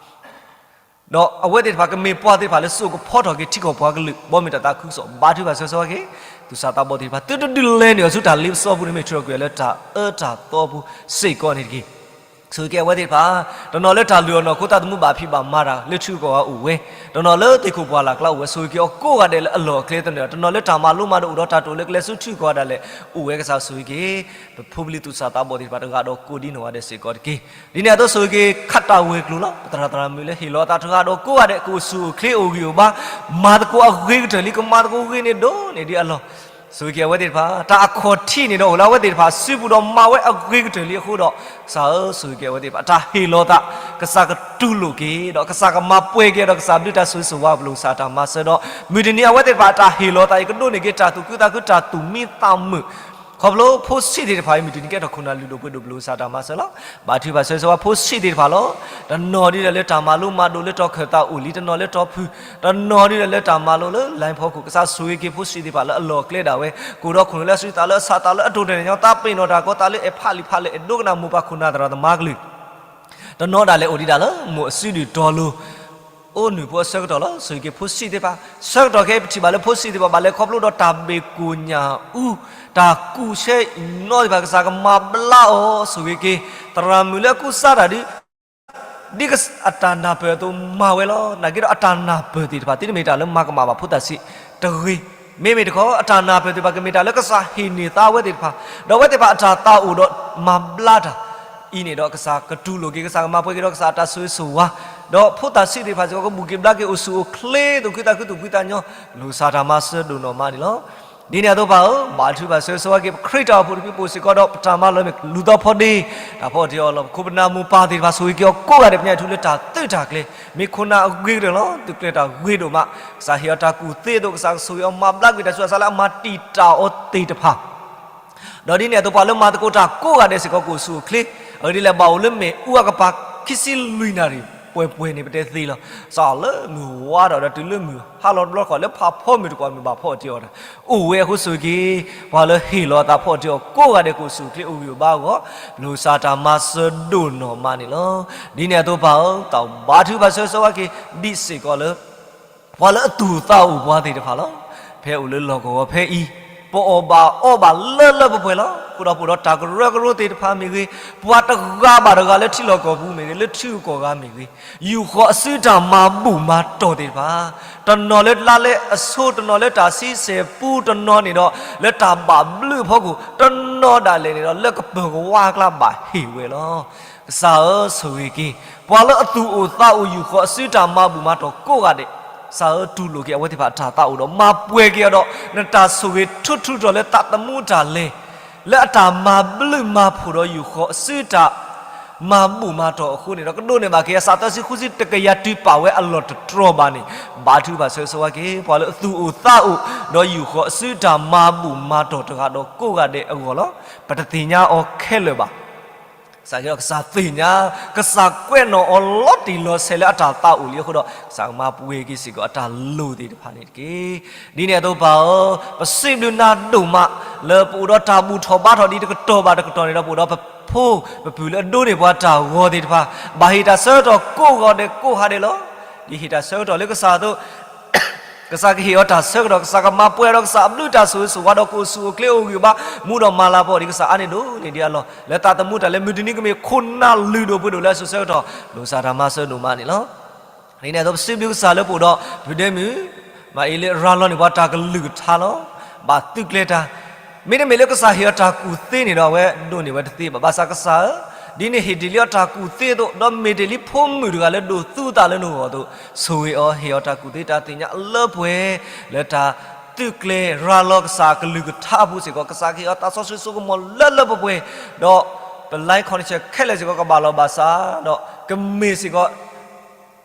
ဒီးအဝဲသ့ၣ်တဖၣ်ကမ့ၢ်ပှၤသ့ၣ်တဖၣ်လၢစိာ်ကဖီထီၣ်က့ၤထံကီၢ်ပှၤကလုာ် ဘီမုၢ်တၢ်သးခုကစီၣ် ဘါထုကဖၣ်ဆိၣ်ဂ့ၤဆိၣ်ဝါက့ၤ သူၣ်စၢ်သးဘီၣ်သ့ၣ်တဖၣ် သုတဒုးလဲၤနုာ်အီၤဆူတၢ်လ့ပစီပူၤန့ၣ် မ့ၢ်ထုးထီၣ်ကွံာ်အီၤလၢတၢ်အၢတၢ်သီပူၤစ့ၢ်ကီးန့ၣ်တက့ၢ်. ဆိၣ်ဂ့ၤက့ၤအဝဲသ့ၣ်တဖၣ်, တနီၤလၢတၢ်လုၢ်အီၣ်နီၢ်ခိသးသမူဘၣ်ဖံးဘၣ်မၤတၢ်လၢထံဂုၤကီၢ်ဂၤအိၣ်ဝဲ, တနီၤလၢသ့ၣ်ခိၣ်ပှၢ်လၢ်ကျါအိၣ်ဝဲ, ဆိၣ်ဂ့ၤက့ၤအီၤကိးဂၤဒဲးလၢအလီၢ်အကျဲသနၢၣ်, တနီၤလၢတၢ်မၤလိမၤဒိးအိၣ်ဒီးတၢ်တိာ်လၢကျဲဆူထံဂုၤကီၢ်ဂၤဒၣ်လဲာ်အိၣ်ဝဲ, ကစၢ်ဆိၣ်ဂ့ၤက့ၤ ပဖိပလံၤသူၣ်စၢ်သးဘီၣ်သ့ၣ်တဖၣ်တဂၤဒီးကိးဒ်နီၢ်ဂၤဒဲးစ့ၢ်ကီးတက့ၢ်. ဒ်န့ၣ်အသိးဆိၣ်ဂ့ၤက့ၤ ခးတၢ်ဝဲၤကျိၤလီၤ. ပသရၣ်သရၣ်မုၣ်လၢဟ့ၣ်လီၤအသးတဂၤဒီးကိးဂၤဒဲး ကအိၣ်ဆူၣ်အိၣ်ချ့အိၣ်ဂံၢ်အိၣ်ဘါ, မၤသကိးအဂ့ၤကတၢၢ်လံ, ကမၤသကိးဂ့ၤန့ၣ်ဒိၣ်န့ၢ်ဒံးအလီၢ်. ဆိၣ်ဂ့ၤက့ၤအဝဲသ့ၣ်တဖၣ် တၢ်အခီၣ်ထံးန့ၣ်ဒီးအိၣ်လၢအဝဲသ့ၣ်တဖၣ်စုပူၤဒီးမၤဝဲအဂ့ၤကတၢၢ်လံအဃိဒီး, ကစၢ်ဧၢ, ဆိၣ်ဂ့ၤက့ၤအဝဲသ့ၣ်တဖၣ် တၢ်ဟ့ၣ်လီၤသး, ကစၢ်ကတူၢ်လိာ်က့ၤ ဒီးကစၢ်ကမၤပှဲၤက့ၤဒီးကစၢ်ဘျုးတၢ်ဆိၣ်ဂ့ၤဆိၣ်ဝါပလိာ်ကစၢ်တၢ်မၤစၢၤဒီး, မုၢ်တနံၤအဝဲသ့ၣ်တဖၣ်တၢ်ဟ့ၣ်လီၤသးအံၤ ကဒိးန့ၢ်က့ၤတၢ်သူၣ်ခုသးခုတၢ်သူၣ်မံသးမုာ် ခီဖျိဖိဆံးသ့ၣ်တဖၣ်အံၤ မုၢ်တနံၤကဲထီၣ်ခိၣ်နၢ်လုၢ်ဒိၣ်ပှ့ၤဒိၣ်ပလိာ်ကစၢ်တၢ်မၤစၢၤလီၤ. ဘါထုကဖၣ်ဆိၣ်ဂ့ၤဆိၣ်ဝါဖိဆံးသ့ၣ်တဖၣ်လီၤ. တနီၤဒ်ဒီးလၢတၢ်မၤလိမၤဒိးလၢတီၤခၢၣ်သးအိၣ်လံ, တနီၤလၢတီၤဖုၣ်, တနီၤဒ်ဒီးလၢတၢ်မၤလိလၢ line ဖီခိၣ်, ကစၢ်ဆိၣ်ဂ့ၤက့ၤဖိဆံးသ့ၣ်တဖၣ်လၢအလီၢ်အကျဲဒၣ်ဝဲ, ကအိၣ်ဒီးခိၣ်နူာ်လၢအစုသးလၢအဆးသးလၢအတိၢ်တၢ်န့ၣ်ညီ, သးပ့ၤနီၣ်တၢ်ကီသးလၢအဲၣ်ဖးလံာ်ဖးလဲၢ် အဲၣ်ဒိကနၣ်မိၢ်ပၢ်ခိၣ်နၢ်သရၣ်သမါကလုၢ် တနီၤဒၣ်လဲာ်အိၣ်ဒံးဒၣ်လၢ မိၢ်အစုဒုၣ်တီၤလိၤ အိၣ်နုာ်ဖိအဆၢကတီၢ်လီၤ. ဆိၣ်ဂ့ၤက့ၤဖိဆံးသ့ၣ်တဖၣ်, ဆၢကတီၢ်ခဲအံၤပထံၣ်ဘၣ်လၢဖိဆံးသ့ၣ်တဖၣ် ဘၣ်လဲၤခီဖျိဒီးတၢ်ဘ့ၣ်ကိၣ်ညၣ်အူ, တၢ်ကူၣ်ဆဲအံၤနီသ့ၣ်တဖၣ် ကစၢ်ကမၤဘျါအီၤ, ဆိၣ်ဂ့ၤက့ၤ သရၣ်မုၣ်လၢအကူစါတၢ်ဒ် ဒ်အတၢ်နၢ်ပၢၢ်အသိးမၤဝဲလီၤ. နာ်က့ဒီးအတၢ်နၢ်ပၢၢ်သ့ၣ်တဖၣ် သုတမ့ၢ်တၢ်လၢမၤကမၣ်ဘၣ်ဖိသၣ်ဆံးတဂ့ၤ, မ့မ့ၢ်တခီ အတၢ်နၢ်ပၢၢ်သ့ၣ်တဖၣ် ကမ့ၢ်တၢ်လၢကစၢ်ဟ့ၣ်န့ၢ်သးအဝဲသ့ၣ်တဖၣ်, ဒီးအဝဲသ့ၣ်တဖၣ်အတၢ်သးအိၣ်ဒီးမၤဘျါတၢ်အံၤန့ၣ်ဒီး ကစၢ်ကတူၢ်လိာ်က့ၤ, ကစၢ်ကမၤပှဲၤက့ၤဒီးကစၢ်အတၢ်ဆိၣ်ဂ့ၤဆိၣ်ဝါ, ဒီးဖိသၣ်ဆံးသ့ၣ်တဖၣ်စ့ၢ်ကီး ကဘူၣ်က့ၤဘျါက့ၤအိၣ်ဆူၣ်အိၣ်ချ့ သူၣ်ခုသးခုသူၣ်ဖှံသးညီ, လိၣ်ကစၢ်တၢ်မၤစၢၤဒိၣ်နီၢ်မးန့ၣ်လီၤ. ဒ်န့ၣ်အသိးပၢ်ဧၢ, ဘါထုကဖၣ်ဆိၣ်ဂ့ၤဆိၣ်ဝါက့ၤ ပခရံာ်တၢ်အိၣ်ဖှိၣ်တဖု ပအိၣ်စ့ၢ်ကီးဒီးပတၢ်မၤလၢမ့ၢ်လူၤသီဖီဒ့, တၢ်ဖီအီၣ်တ့ၢ်အီလီၤ, ပခိၣ်ပနၢ်မိၢ်ပၢ်သ့ၣ်တဖၣ် ဆိၣ်ဂ့ၤက့ၤအီၤကိးဂၤဒဲး ပညါအံၤထူလၢတၢ်သုးတၢ်ကျဲၤ, မ့ၢ်ခိၣ်နၢ်အဂ့ၤကတၢၢ်လီၤ. သုးကျဲၤတၢ်ဂ့ၤဒိၣ်မး, ကစၢ်ဟ့ၣ်အီၤတၢ်ကူၣ်သ့အသိး ကစၢ်ကဆိၣ်ဂ့ၤအီၤမၤဘျါကွံာ်တၢ်ဆူးတၢ်ဆါလၢအမၤတံာ်တာ်အီၤသ့ၣ်တဖၣ် ဒီးဒ်န့ၣ်အသိးပှၤလၢမၤသကိးတၢ်ကိးဂၤဒဲးစ့ၢ်ကီး ကအိၣ်ဆူၣ်အိၣ်ချ့, အဂ့ၢ်ဒ်လဲၣ် ဘၣ်အိၣ်လၢမ့ၣ်အူအကပၤ ခံဆံလွံၢ်နၣ်ရံၣ် ပှဲၤပှဲၤန့ၣ် ပတဲသ့လီၤ. စးလၢမုၢ်ဝါထီၣ်ဒီးတုၤလၢမုၢ်ဟါလီၤတဘျီဃီ လၢဖးဖီမုၢ်တကွၢ်မုၢ်ဘၣ်ဖီအီၣ်တ့ၢ်အီၤတၢ် အိၣ်ဝဲအဃိ ဆိၣ်ဂ့ၤက့ၤ ပှၤလၢဟ့ၣ်လီၤအသးဖီအီၣ်တ့ၢ်အီၤကိးဂၤဒဲး ကအိၣ်ဆူၣ်အိၣ်ချ့အိၣ်ဂံၢ်အိၣ်ဘါအဂီၢ် ပလိၣ်ကစၢ်တၢ်မၤစၢၤဒိၣ်နီၢ်မးန့ၣ်လီၤ. ဒ်န့ၣ်အသိးပၢ်ဧၢ, တၢ်ဘါထုကဖၣ်ဆိၣ်ဂ့ၤဆိၣ်ဝါက့ၤ ဒ်စ့ၢ်ကီးလၢ ပှၤလၢအသူၣ်အိၣ်သးအိၣ်ပှၤသ့ၣ်တဖၣ်လီၤ. ဖဲအိၣ်လၢလီၢ်ကဝီၤဖဲအံၤ ပအီၣ်ဘၣ်အီဘၣ်လၢလၢပှဲၤပှဲၤလီၤ. အဃိဒီးပအိၣ်ဒီးတၢ်ကရၢကရိသ့ၣ်တဖၣ်မ့ၢ်ဂ့ၤ, ပှၤတဂၤဘၣ်တဂၤလၢထံလီၢ်ကီၢ်ပူၤမ့ၢ်ဂ့ၤ, လၢထံဂုၤကီၢ်ဂၤမ့ၢ်ဂ့ၤ, ယူာ်ဃီၤအစုတၢ်မၤဘူၣ်မၤတီၢ်သ့ၣ်တဖၣ်, တနီၤလၢလါလဲအဆိ, တနီၤလၢတၢ်ဆံဆဲၣ်ပူ, တနီၤန့ၣ်ဒီး လၢတၢ်ဘၣ်ဘျုးအဖီခိၣ်, တနီၤဒၣ်လဲာ်န့ၣ်ဒီး လၢကပၢၤကဝါအကျါဘၣ်ဟ့ၣ်ဝဲလီၤ. ကစၢ်ဧၢ, ဆိၣ်ဂ့ၤက့ၤ ပှၤလၢအသူၣ်အိၣ်သးအိၣ် ယူာ်ဃီၤအစုတၢ်မၤဘူၣ်မၤတီၢ်ကိးဂၤဒဲး, ကစၢ်ဧၢ တူၢ်လိာ်က့ၤအဝဲသ့ၣ်တဖၣ်အတၢ်သးအိၣ်ဒီး မၤပှဲၤက့ၤအီၤဒီး နတၢ်ဆိၣ်ဂ့ၤထူးထူးတီၤလၢသးသမူတၢ်လဲၤ လၢအတၢ်မၤဘျုးမၤဖှိၣ်ဒီးယူၢ်ဃီအစုတၢ် မၤဘူၣ်မၤတီၢ်အဃိန့ၣ်ဒီး ကဒိးန့ၢ်ဘၣ်က့ၤအစးသၢဆံဃုဆံတကယၤတုၤပာ်ဝဲအလီၢ်တတြီၢ်ဘၣ်န့ၣ် ဘါထုကဖၣ်ဆၢဂ့ၤဆၢဝါက့ၤ ပှၤလၢအသူၣ်အိၣ်သးအိၣ် ဒီးယူၢ်ဃီအစုတၢ်မၤဘူၣ်မၤတီၢ်တဂၤဒီးကိးဂၤဒဲးအဂီၢ်လီၤ. ပတသ့ၣ်ညါအီၤခဲလၢာ်ဘၣ်. ကစၢ်က့ဒီးကစၢ်သ့ၣ်ညါ, ကစၢ်ကွဲးနီၣ်အီၤလီၤတံၢ်လီၤဆဲးလၢအတၢ်သးအိၣ်လံအဃိဒီး ကစၢ်ကမၤပှဲၤက့ၤစ့ၢ်ကီးအတၢ်လိၣ်သ့ၣ်တဖၣ်န့ၣ်တက့ၢ်. ဒ်န့ၣ်အသိးပၢ်ဧၢ, ပစံးဘျုးနၤဒိၣ်မး လၢပအိၣ်ဒီးတၢ်ဘူၣ်ထီၣ်ဘါထီၣ်ဒ်တကတီၢ်ဘၣ်တကတီၢ်န့ၣ်ဒီး ပအိၣ်ဒီးပဖိ ပပုၢ်လၢအဒိးန့ၢ်ပှၤတၢ်ဂီၤသ့ၣ်တဖၣ် ဘၣ်ဟ့ၣ်တၢ်ဆၢကတီၢ်ကိးဂၤဒဲးကိးဂၤဒဲးလီၤ. ဒ်ဟ့ၣ်တၢ်ဆၢကတီၢ်လၢကစၢ်အသိး ကစၢ်ကဟ့ၣ်အီၤတၢ်ဆၢကတီၢ်, ကစၢ်ကမၤပှဲၤဒီးကစၢ်အဘျုးတၢ်ဆိၣ်ဂ့ၤဆိၣ်ဝါဒီး ကအိၣ်ဆူၣ်အိၣ်ချ့အိၣ်ဂံၢ်အိၣ်ဘါ မူဒီးမၤလၤကပီၤဒ်ကစၢ်အါန့ၢ်ဒိၣ်န့ၢ်ဒံးအလီၢ် လၢသးသမူတၢ်လဲၤမုၢ်တနံၤကမ့ၢ်ခိၣ်နၢ်လုၢ်ဒိၣ်ပှ့ၤဒိၣ်လၢအစိၤဆၢကတီၢ် ဒိၣ်စၢ်တၢ်မၤစၢၤဒိၣ်မးန့ၣ်လီၤ. ဒ်န့ၣ်အသိး ပစံးဘျုးကစၢ်လၢပအိၣ်ဒီး ပဒဲမုၢ် မၤအ့လၢအရၤလီၤန့ၢ်ပှၤတၢ်ကလုၢ်ကထါလီၤ. ဘၣ်သုးကျဲၤတၢ် မ့တမ့ၢ်လၢကစၢ်ဟ့ၣ်အီၤတၢ်ကူၣ်သ့န့ၣ်ဒီး အဝဲဒိးန့ၢ်ဝဲတသ့ဘၣ်. ဘၣ်ဆၣ်ကစၢ်ဧၢ, ဒ်န့ၣ်ဟ့ၣ်တ့ၢ်လံအီၤတၢ်ကူၣ်သ့အသိး ဒီးမ့ၢ်တ့ၢ်လံဖိမုၣ်တဂၤလၢဒိးသူသးလၢနဂီၢ်အသိး ဆိၣ်ဂ့ၤအီၤ ဟ့ၣ်အီၤတၢ်ကူၣ်သ့တၢ်သ့ၣ်ညါအလၢပှဲၤ လၢတၢ်သုးကျဲၤရၤလီၤကစၢ်အကလုၢ်ကထါအပူၤစ့ၢ်ကီး ကစၢ်ကဟ့ၣ်အီၤတၢ်စီဆှံစိကမီၤလၢလၢပှဲၤပှဲၤ ဒီးပ life condition ခဲလၢာ်စ့ၢ်ကီးကဘၣ်လီၤဘၣ်စး ဒီးကမ့ၢ်စ့ၢ်ကီး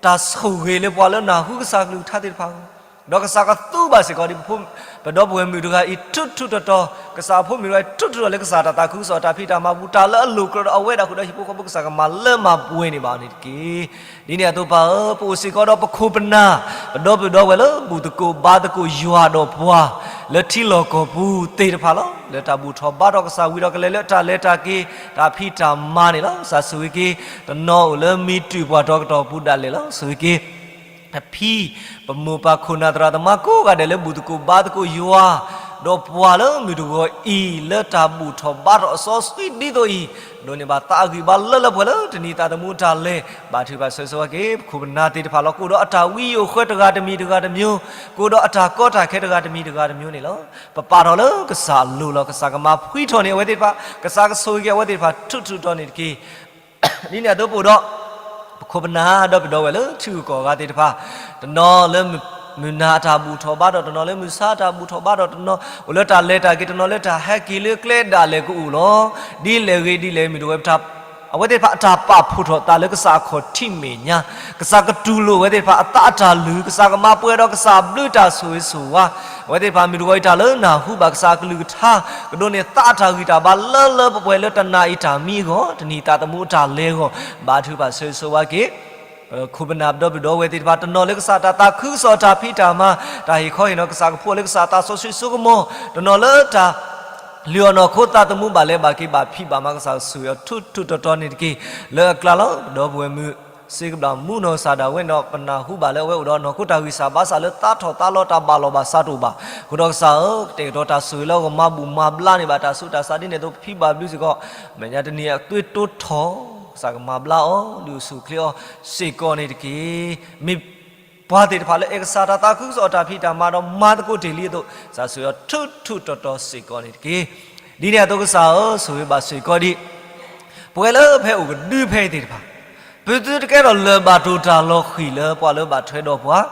တၢ်ဆိၣ်ဂ့ၤလၢပှၤလၢနၢ်ဟူကစၢ်ကလုၢ်ကထါသ့ၣ်တဖၣ်အဂီၢ်, ဒီးကစၢ်ကသူဘၣ်စ့ၢ်ကီးဒ် ပဒီပုၢ်ဝဲၢ်မုၣ်တဂၤအံၤ ထူးထူးတီၤတီၤ, ကစၢ်အဖိမုၣ်တဂၤအံၤ ထူးထူးတီၤလၢကစၢ်တၢ်သးခုကစီၣ်တၢ်ဖံးတၢ်မၤပူၤ တၢ်လၢအလိၣ်ကြၢးဒီးအဝဲဒၣ်ဃုာ်ဒီးဟံၣ်ဖိဃီဖိ ကစၢ်ကမၤလၢမၤပှဲၤန့ၢ်ဘၣ်အီၤန့ၣ်တက့ၢ်. ဒ်န့ၣ်အသိးပၢ်ဧၢ, ပအိၣ်စ့ၢ်ကီးဒီးပခိၣ်ပနၢ် ပဒီပုၢ်ဒီဝဲၢ်လၢဘူၣ်သကိးဘါသကိးယွၤဒီးပှၤ လၢထံလီၢ်ကီၢ်ပူၤသ့ၣ်တဖၣ်လီၤ. လၢတၢ်ဘူၣ်ထီၣ်ဘါထီၣ်ကစၢ်ဝံၤဒီး ကလဲၤလၢတၢ်လဲၤတၢ်က့ၤ တၢ်ဖံးတၢ်မၤန့ၣ်လီၤ. ကစၢ်ဆိၣ်ဂ့ၤက့ၤ တနီၤအိၣ်လၢမံၤတုၢ်ပှၢ်ထီကတီၢ်ပူၤဒၣ်လဲာ်လီၤ. ဆိၣ်ဂ့ၤက့ၤ ပဖံ ပမိၢ်ပၢ်ခိၣ်နၢ်သရၣ်သမါကိးဂၤဒဲးလၢဘူၣ်သကိးဘါသကိးယွၤ ဒီးပှၤလၢမုၢ်တဂီၤအံၤ လၢတၢ်ဘူၣ်ထီၣ်ဘါထီၣ်အစီဆှံဒ်သိးအံၤ, ဒိးန့ၢ်ဘၣ်သးအဂံၢ်ဘါလၢလၢပှဲၤလၢတနံၤသးသမူတၢ်လဲၤ, ဘါထုကဖၣ်ဆၢဂ့ၤဆၢဝါက့ၤ ပခိၣ်ပနၢ်သ့ၣ်တဖၣ်လီၤ. ကအိၣ်ဒီးအတၢ်ဝံယိာ်ဃၢတဂၤတမံၤတဂၤတမျိုး, ကအိၣ်ဒီးအတၢ်ကီတၢ်ခဲတဂၤတမံၤတဂၤတမျိုးန့ၣ်လီၤ. ပပာ်ထီၣ်လၢကစၢ်အလိၤလီၤ. ကစၢ်ကမၤဖှံထီၣ်န့ၢ်အဝဲသ့ၣ်တဖၣ်, ကစၢ်ကဆိၣ်ဂ့ၤက့ၤအဝဲသ့ၣ်တဖၣ် ထူးထူးတီၤတီၤန့ၣ်တက့ၢ်. ဒ်န့ၣ်အသိးပအိၣ်ဒီး ပခိၣ်ပနၢ်ဒီပုၢ်ဒီဝဲၢ်လၢထံဂုၤကီၢ်ဂၤသ့ၣ်တဖၣ်, တနီၤလၢမုၢ်နၤအတၢ်ဘူၣ်ထီၣ်ဘါထီၣ်, တနီၤလၢမုၢ်ဆါအတၢ်ဘူၣ်ထီၣ်ဘါထီၣ်, တနီၤအိၣ်လၢတၢ်လဲၤတၢ်က့ၤ, တနီၤလၢတၢ်ဟဲက့ၤလၢကျဲဒၣ်လဲာ်ကအိၣ်လီၤ. ဒ်လဲၣ်ဂ့ၤဒ်လဲၣ်မ့ၢ်တဝဲ အဝဲသ့ၣ်တဖၣ်အတၢ်ပာ်ဖှိၣ်ထီၣ်သးလၢကစၢ်အခီၣ်ထံးမဲာ်ညါ, ကစၢ်ကတူၢ်လိာ်အဝဲသ့ၣ်တဖၣ်အသးအတၢ်လုၢ်, ကစၢ်ကမၤပှဲၤဒီးကစၢ်အဘျုးတၢ်ဆိၣ်ဂ့ၤဆိၣ်ဝါ, အဝဲသ့ၣ်တဖၣ်မ့ၢ်တဂီၤအံၤတၢ်လၢနၢ်ဟူဘၣ်ကစၢ်အကလုၢ်ကထါ, ကဒိးန့ၢ်သးအတၢ်ဂံၢ်တၢ်ဘါလၢလၢပှဲၤပှဲၤလၢတနၤအံၤတၢ်မံအဂီၢ်, တနံၤသးသမူအတၢ်လဲၤအဂီၢ်, ဘါထုကဖၣ်ဆၢဂ့ၤဆၢဝါက့ၤ ပခိၣ်ပနၢ်ဒီပုၢ်ဒီဝဲၢ်သ့ၣ်တဖၣ်, တနီၤလၢကစၢ်တၢ်သးခုကစီၣ်တၢ်ဖံးတၢ်မၤ, တၢ်ဟ့ၣ်ခီဟ့ၣ်နီၤကစၢ်ကဖိးလၢကစၢ်သးစီဆှံစိကမီၤ, တနီၤလၢတၢ် လုၢ်အီၣ်နီၢ်ခိသးသမူဘၣ်လဲၤဘၣ်က့ၤဘၣ်ဖံးဘၣ်မၤ, ကစၢ်ဆိၣ်ဂ့ၤအီၤထူးထူးတီၤတီၤန့ၣ်တက့ၢ်. လၢအကျါလီၤ ပဒီပုၢ်ဝဲၢ်မုၣ် စ့ကဘျၣ်မူနီၢ်ကစၢ်ဒၣ်ဝဲဒီး ပနၢ်ဟူဘၣ်လၢအဝဲအိၣ်ဒီးနီၢ်ခိတၢ်ဂံၢ်စၢ်ဘါစၢ်လၢသးထီၣ်သးလီၤတၢ်ဘၣ်လီၤဘၣ်စးတအိၣ်ဘၣ်. အဃိဒီးကစၢ်ဧၢ, ကတဲာ်ကတီၤတၢ်ဆိၣ်ဂ့ၤလၢအဂီၢ်မၤဘူၣ်မၤဘျါန့ၢ်ဘၣ်တၢ်ဆူးတၢ်ဆါဒ်န့ၣ်အသိး ပဖံးဘၣ်ဘျုးစ့ၢ်ကီး, မဲာ်ညါတနံၤအသွံတိထီၣ်, ကစၢ်ကမၤဘျါအီၤ ဒုးအိၣ်ဆူၣ်အိၣ်ချ့အီၤစ့ၢ်ကီးန့ၣ်တက့ၢ်. မ့ၢ် ပှၤသ့ၣ်တဖၣ်လၢအဲၣ်ကစၢ်တၢ်သးခုကစီၣ်အတၢ်ဖံးတၢ်မၤဒီးမၤသကိးတ့ၢ်လံအသိး, ကစၢ်ဆိၣ်ဂ့ၤအီၤထူးထူးတီၤတီၤစ့ၢ်ကီးန့ၣ်တက့ၢ်. ဒ်န့ၣ်အသိးကစၢ်ဧၢ, ဆိၣ်ဂ့ၤဘၣ်စ့ၢ်ကီးဒ် ပဝဲလၢပဟဲအိၣ်ကဒုဖဲအံၤသ့ၣ်တဖၣ်, ပသုတကဲထီၣ်လၢၢ်ဘၣ်တိၢ်တၢ်လီၤဃံၤလၢပှၤလၢဘၣ်ထွဲဒီးပှၤ,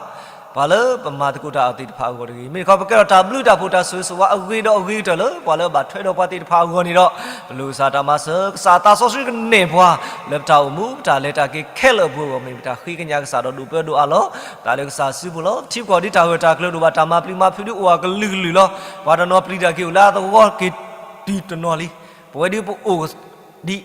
ပှၤလၢပမၤသကိးတၢ်အီၤသ့ၣ်တဖၣ်အဂီၢ်တဂ့ၤ. မ့ၢ်တခီ ပကဲထီၣ်တၢ်ဘျုးတၢ်ဖှိၣ်တၢ်ဆိၣ်ဂ့ၤဆိၣ်ဝါအဂ့ၤဒီးအဂ့ၤကတၢၢ်လၢပှၤလၢဘၣ်ထွဲဒီးပှၤသ့ၣ်တဖၣ်အဂီၢ်န့ၣ်ဒီး, ပလိၣ်ကစၢ်တၢ်မၤစၢၤ, ကစၢ်အသးစီဆှံကနဲၣ်ပှၤ လၢပတၢ်အိၣ်မူ ပတၢ်လဲၤတၢ်က့ၤခဲလၢာ်အပူၤအဂီၢ် မ့ၢ်ပတၢ်ဃ့ကညးကစၢ်ဒီးဒိးပၢဒိးအးလီၤ. တၢ်လၢကစၢ်စုပူၤလီၤ. ထံကီၢ်ဒ်တၢ်ဂၢၢ်တၢ်ကျၢၤဒိၣ်ဘၣ် တၢ်မၤပျံၤမၤဖုးဒ်အိၣ်အကလုာ်ကလုာ်လီၤ. ပှၤတနီၤပျံၤတၢ်က့ၤအိၣ်လၢအသဝီက့ၤတုၤတနီၤလံ. ပဝဲဒ်ပအိၣ်ဒ်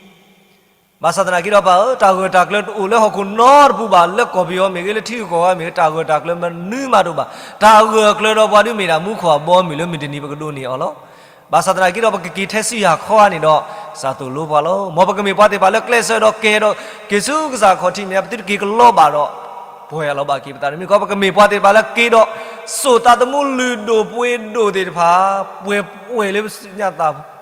ဘၣ်ဆၣ်သနာ်က့ဒီးပၢ်ဧၢ, တၢ်ဂၢၢ်တၢ်ကျၢၤတအိၣ်လၢဟီၣ်ခိၣ်နီတပူၤဘၣ်, လၢကီၢ်ပယီၤမ့ၢ်ဂ့ၤ, လၢထံဂုၤကီၢ်ဂၤမ့ၢ်ဂ့ၤ, တၢ်ဂၢၢ်တၢ်ကျၢၤမနုၤမးတအိၣ်ဘၣ်. တၢ်ဂၢၢ်အကျၢၤဒီးပှၤဒုးမ့ၢ်ဒၣ်မူခိၣ်အဘီအမုၢ်လၢမုၢ်တနံၤပကဒိးန့ၢ်အီၤလီၤ. ဘၣ်ဆၣ်သနာ်က့ဒီး ပကက့ၤထဲဆူယၢ်ခီဧါန့ၣ်ဒီး ကစၢ်သိၣ်လိပှၤလီၤ. မ်ပကမ့ၢ်ပှၤသ့ၣ်တဖၣ်လၢကျဲးစၢးဒီးကဲဒီးက့ၤဆူကစၢ်ခီၣ်ထံးမဲာ်ညါ, ပသုတက့ၤကလီဘၣ်ဒီး ပှဲၤအလီၤဘၣ်က့ၤပသးတမံၤ, ခီပကမ့ၢ်ပှၤသ့ၣ်တဖၣ်လၢက့ၤဒီး စိာ်သးသမူလုၢ်ဒိၣ်ပှ့ၤဒိၣ်သ့ၣ်တဖၣ် ပှဲၤပှဲၤလၢပစုညါသးပူၤ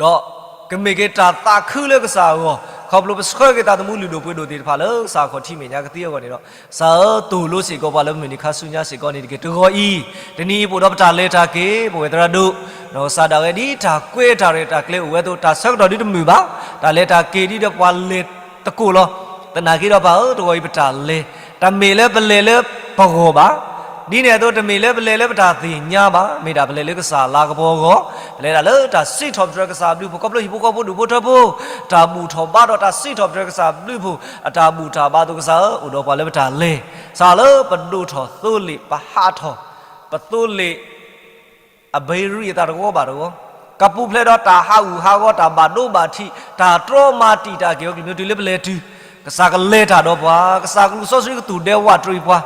ဒီးကမ့ၢ်က့ၤတၢ်သးခုလၢကစၢ်အဂီၢ်, ခီဖျိပဆှၢက့ၤသးသမူလုၢ်ဒိၣ်ပှ့ၤဒိၣ်သ့ၣ်တဖၣ်လၢကစၢ်ခီၣ်ထံးမဲာ်ညါကသ့အဂီၢ်န့ၣ်ဒီး, ကစၢ်ဧၢ, သိၣ်လိစ့ၢ်ကီးပှၤလၢမုၢ်နံၤခါဆူညါစ့ၢ်ကီးန့ၣ်တက့ၢ်. တဂီၤအံၤ, တနံၤအံၤပအိၣ်ဒီးပတၢ်လဲၤတၢ်က့ၤ, ပဝဲသရၣ်ဒိၣ်, နီၢ်ကစၢ်ဒၣ်ဝဲဒ်တၢ်ကွဲးတၢ်ရဲၣ်တၢ်ကျဲၤအိၣ်ဝဲအသိး, တၢ်ဆၢကတီၢ်ဒ်တမုာ်ဘၣ်, တၢ်လဲၤတၢ်က့ၤဒ်ဒီးပှၤလဲၤသကိးလီၤ. သနာ်က့ဒီးပၢ်ဧၢ, တဂီၤအံၤပတၢ်လဲၤ တမ့ၢ်လၢပလဲၤလၢပဂီၢ်ဘၣ်. ဒ်န့ၣ်အသိး တမ့ၢ်လၢပလဲၤလၢပတၢ်သ့ၣ်ညါဘၣ်, မ့ၢ်ဒၣ်ပလဲၤလၢကစၢ်လၤကပီၤအဂီၢ်, ပလဲၤဒၣ်လၢတၢ်စံးထီၣ်ပတြၢၤကစၢ်အဘျုးအဖှိၣ် ခီဖျိဟံၣ်ဖိဃီဖိဒူၣ်ဖိထၢဖိ တၢ်ဘူၣ်ထီၣ်ဘါထီၣ် တၢ်စံးထီၣ်ပတြၢၤကစၢ်အဘျုးအဖှိၣ် အတၢ်ဘူၣ်တၢ်ဘါအသိးကစၢ်ဧၢ, အိၣ်ဒီးပှၤလၢပတၢ်လဲၤ, ကစၢ်လၢပဒိၣ်ထီၣ်သိလ့ၣ် ပဟးထီၣ် ပသိလ့ၣ် အဘဲရံအသးတဂီၢ်ဘၣ်တဂီၢ်, ကပူၤဖျဲးဒီးတၢ်ဟးဂူာ်ဟးဂီၤ တၢ်ဘၣ်ဒိဘၣ်ထံး တၢ်တြီမၤတံာ်တာ်က့ၤအီၤ ကလုာ်မံၤတုၤလၢပလဲၤတုၤ, ကစၢ်ကလဲၤတၢ်ဒီးပှၤ, ကစၢ်ကလူးစီဆှံကသူၣ်ဒဲဝးတရံးပှၤ,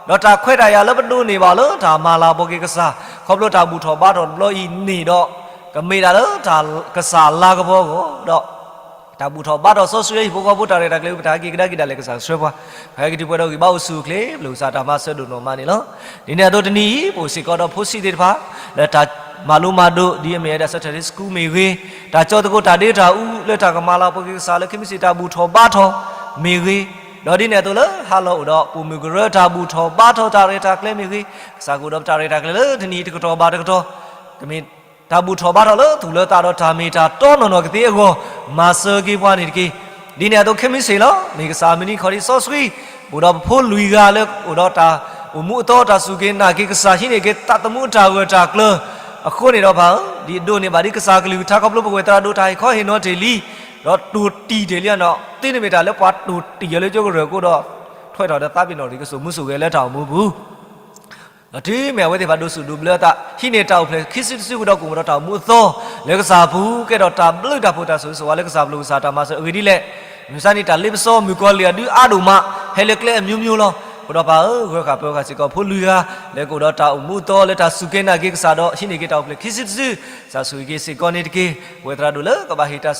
ဒီးတၢ်ခွဲးတၢ်ယာ်လၢပဒိးန့ၢ်ဘၣ်လၢတၢ်မၤလၤကပီၤက့ၤကစၢ်, ခီဖျိတၢ်ဘူၣ်ထီၣ်ဘါထီၣ်တဘျီအံၤန့ၣ်ဒီး, ကမ့ၢ်ဒၣ်လၢတၢ်ကစၢ်လၤကပီၤအဂီၢ်, ဒီး တၢ်ဘူၣ်ထီၣ်ဘါထီၣ်စီဆှံဟံၣ်ဖိဃီဖိတၢ်ရဲၣ်တၢ်ကျဲၤ ပတၢ်ဟဲက့ၤကဒါက့ၤဒၣ်လဲာ် ကစၢ်ကဆှၢပှၤ, ပဟဲက့ၤတုၤပှဲၤဒီးဂံၢ်ဘါအိၣ်ဆူၣ်အိၣ်ချ့ ပလၢကစၢ်တၢ်မၤစၢၤဒိၣ်နီၢ်မးန့ၣ်လီၤ. ဒ်န့ၣ်အသိးတနံၤအံၤ ပအိၣ်စ့ၢ်ကီးဒီးဖိဆံးသ့ၣ်တဖၣ် လၢတၢ်မၤလိမၤဒိး ဒ်အမ့ၢ်ဝဲဒၣ် Saturday School မ့ၢ်ဂ့ၤ, တၢ်ကၠီသကိးတၢ်ဒ့တၢ်အူလၢတၢ်ကမၤလၤကပီၤက့ၤကစၢ်လၢခံမံၤစ့ၢ်တၢ်ဘူၣ်ထီၣ်ဘါထီၣ်မ့ၢ်ဂ့ၤ, ဒီးဒ်န့ၣ်အသိးလၢဟါလီၤအိၣ်ဒီးပိာ်မုၣ်ကရၢတၢ်ဘူၣ်ထီၣ်ဘါထီၣ်တၢ်ရဲၣ်တၢ်ကျဲၤမ့ၢ်ဂ့ၤ, ကစၢ်ကအိၣ်ဒီးပတၢ်ရဲၣ်တၢ်ကျဲၤလၢတနံၤအံၤတကတီၢ်ဘၣ်တကတီၢ်, ကမ့ၢ် တၢ်ဘူၣ်ထီၣ်ဘါထီၣ်လၢသူၣ်လၢသးဒီးတၢ်မ့ၢ်တၢ်တီနီၢ်နီၢ်ကသ့အဂီၢ်, မၤစၢၤက့ၤပှၤန့ၣ်တက့ၢ်. ဒ်န့ၣ်အသိးခဲမုၢ်ဆ့ၣ်လီၤ. မ့ၢ်ကစၢ်မုၢ်နံၤခီၣ်ထံးစီဆှံ အိၣ်ဒီးပဖိလွံၢ်ဂၤလၢအိၣ်ဒီးတၢ်အိၣ်မူအသီ တၢ်စူၢ်က့ၤနာ်က့ၤကစၢ် ဟံးန့ၢ်က့ၤသးသမူတၢ်ဂၢၢ်တၢ်ကျၢၤအဃိန့ၣ်ဒီးပၢ်ဧၢ, ဒ်အဒိးန့ၢ်ဘၣ်ဒ်ကစၢ်ကလုၢ်ကထါခီဖျိပဝဲသရၣ်ဒိၣ်တၢ်ဟ့ၣ်ခီဟ့ၣ်နီၤတ့ၢ်လံ, ဒီးတိၢ်တံၢ်တ့ၢ်လံအနီၢ် သုတမ့ၢ်တၢ်လၢပှၤတိၢ်တံၢ်အီၤလၢကၠိကရၢၢ်ကိဒီး ထွဲထီၣ်ဒီးသးပ့ၤနီၣ်ရံၣ်ကစိာ်မူစိာ်ဂဲၤလၢတၢ်အိၣ်မူပူၤ ဒီးတုၤမ့ၢ်အဝဲသ့ၣ်တဖၣ်ဒိးစူၣ်ဒိးဘျၢအသး ဟံးန့ၢ်တၢ်အိၣ်ဖျဲၣ်ခံစုတစုဃုာ်ဒီး ကအိၣ်မူဒီးတၢ်အိၣ်မူအသီလၢကစၢ်အပူၤ ကဲထီၣ်တၢ်ဘျုးတၢ်ဖှိၣ်တၢ်ဆိၣ်ဂ့ၤဆိၣ်ဝါလၢကစၢ်အပူၤ ကစၢ်တၢ်မၤစၢၤအဂ့ၢ်ဒ်လဲၣ်. မုၢ်မဆါနံၤတၢ်လ့ပစီမုၣ်ကီၤလံၢ်အဒုအါဒိၣ်မး ဟဲလၢကျဲအမျိုးမျိုးလီၤ. အဃိဒီးပၢ်ဧၢ ဂၢၤဃာ်ပၢၤဃာ်စ့ၢ်ကီးဖိလွံၢ်ဂၤ လၢကအိၣ်ဒီးတၢ်အိၣ်မူအသီလၢတၢ်စူၢ်က့ၤနာ်က့ၤကစၢ်ဒီး ဟံးန့ၢ်က့ၤတၢ်အိၣ်ဖျဲၣ်ခံစုတစု ကစၢ်ဆိၣ်ဂ့ၤက့ၤစ့ၢ်ကီးန့ၣ်တက့ၢ်. ပဝဲသရၣ်ဒိၣ်လၢကဘၣ်ဟ့ၣ်တၢ်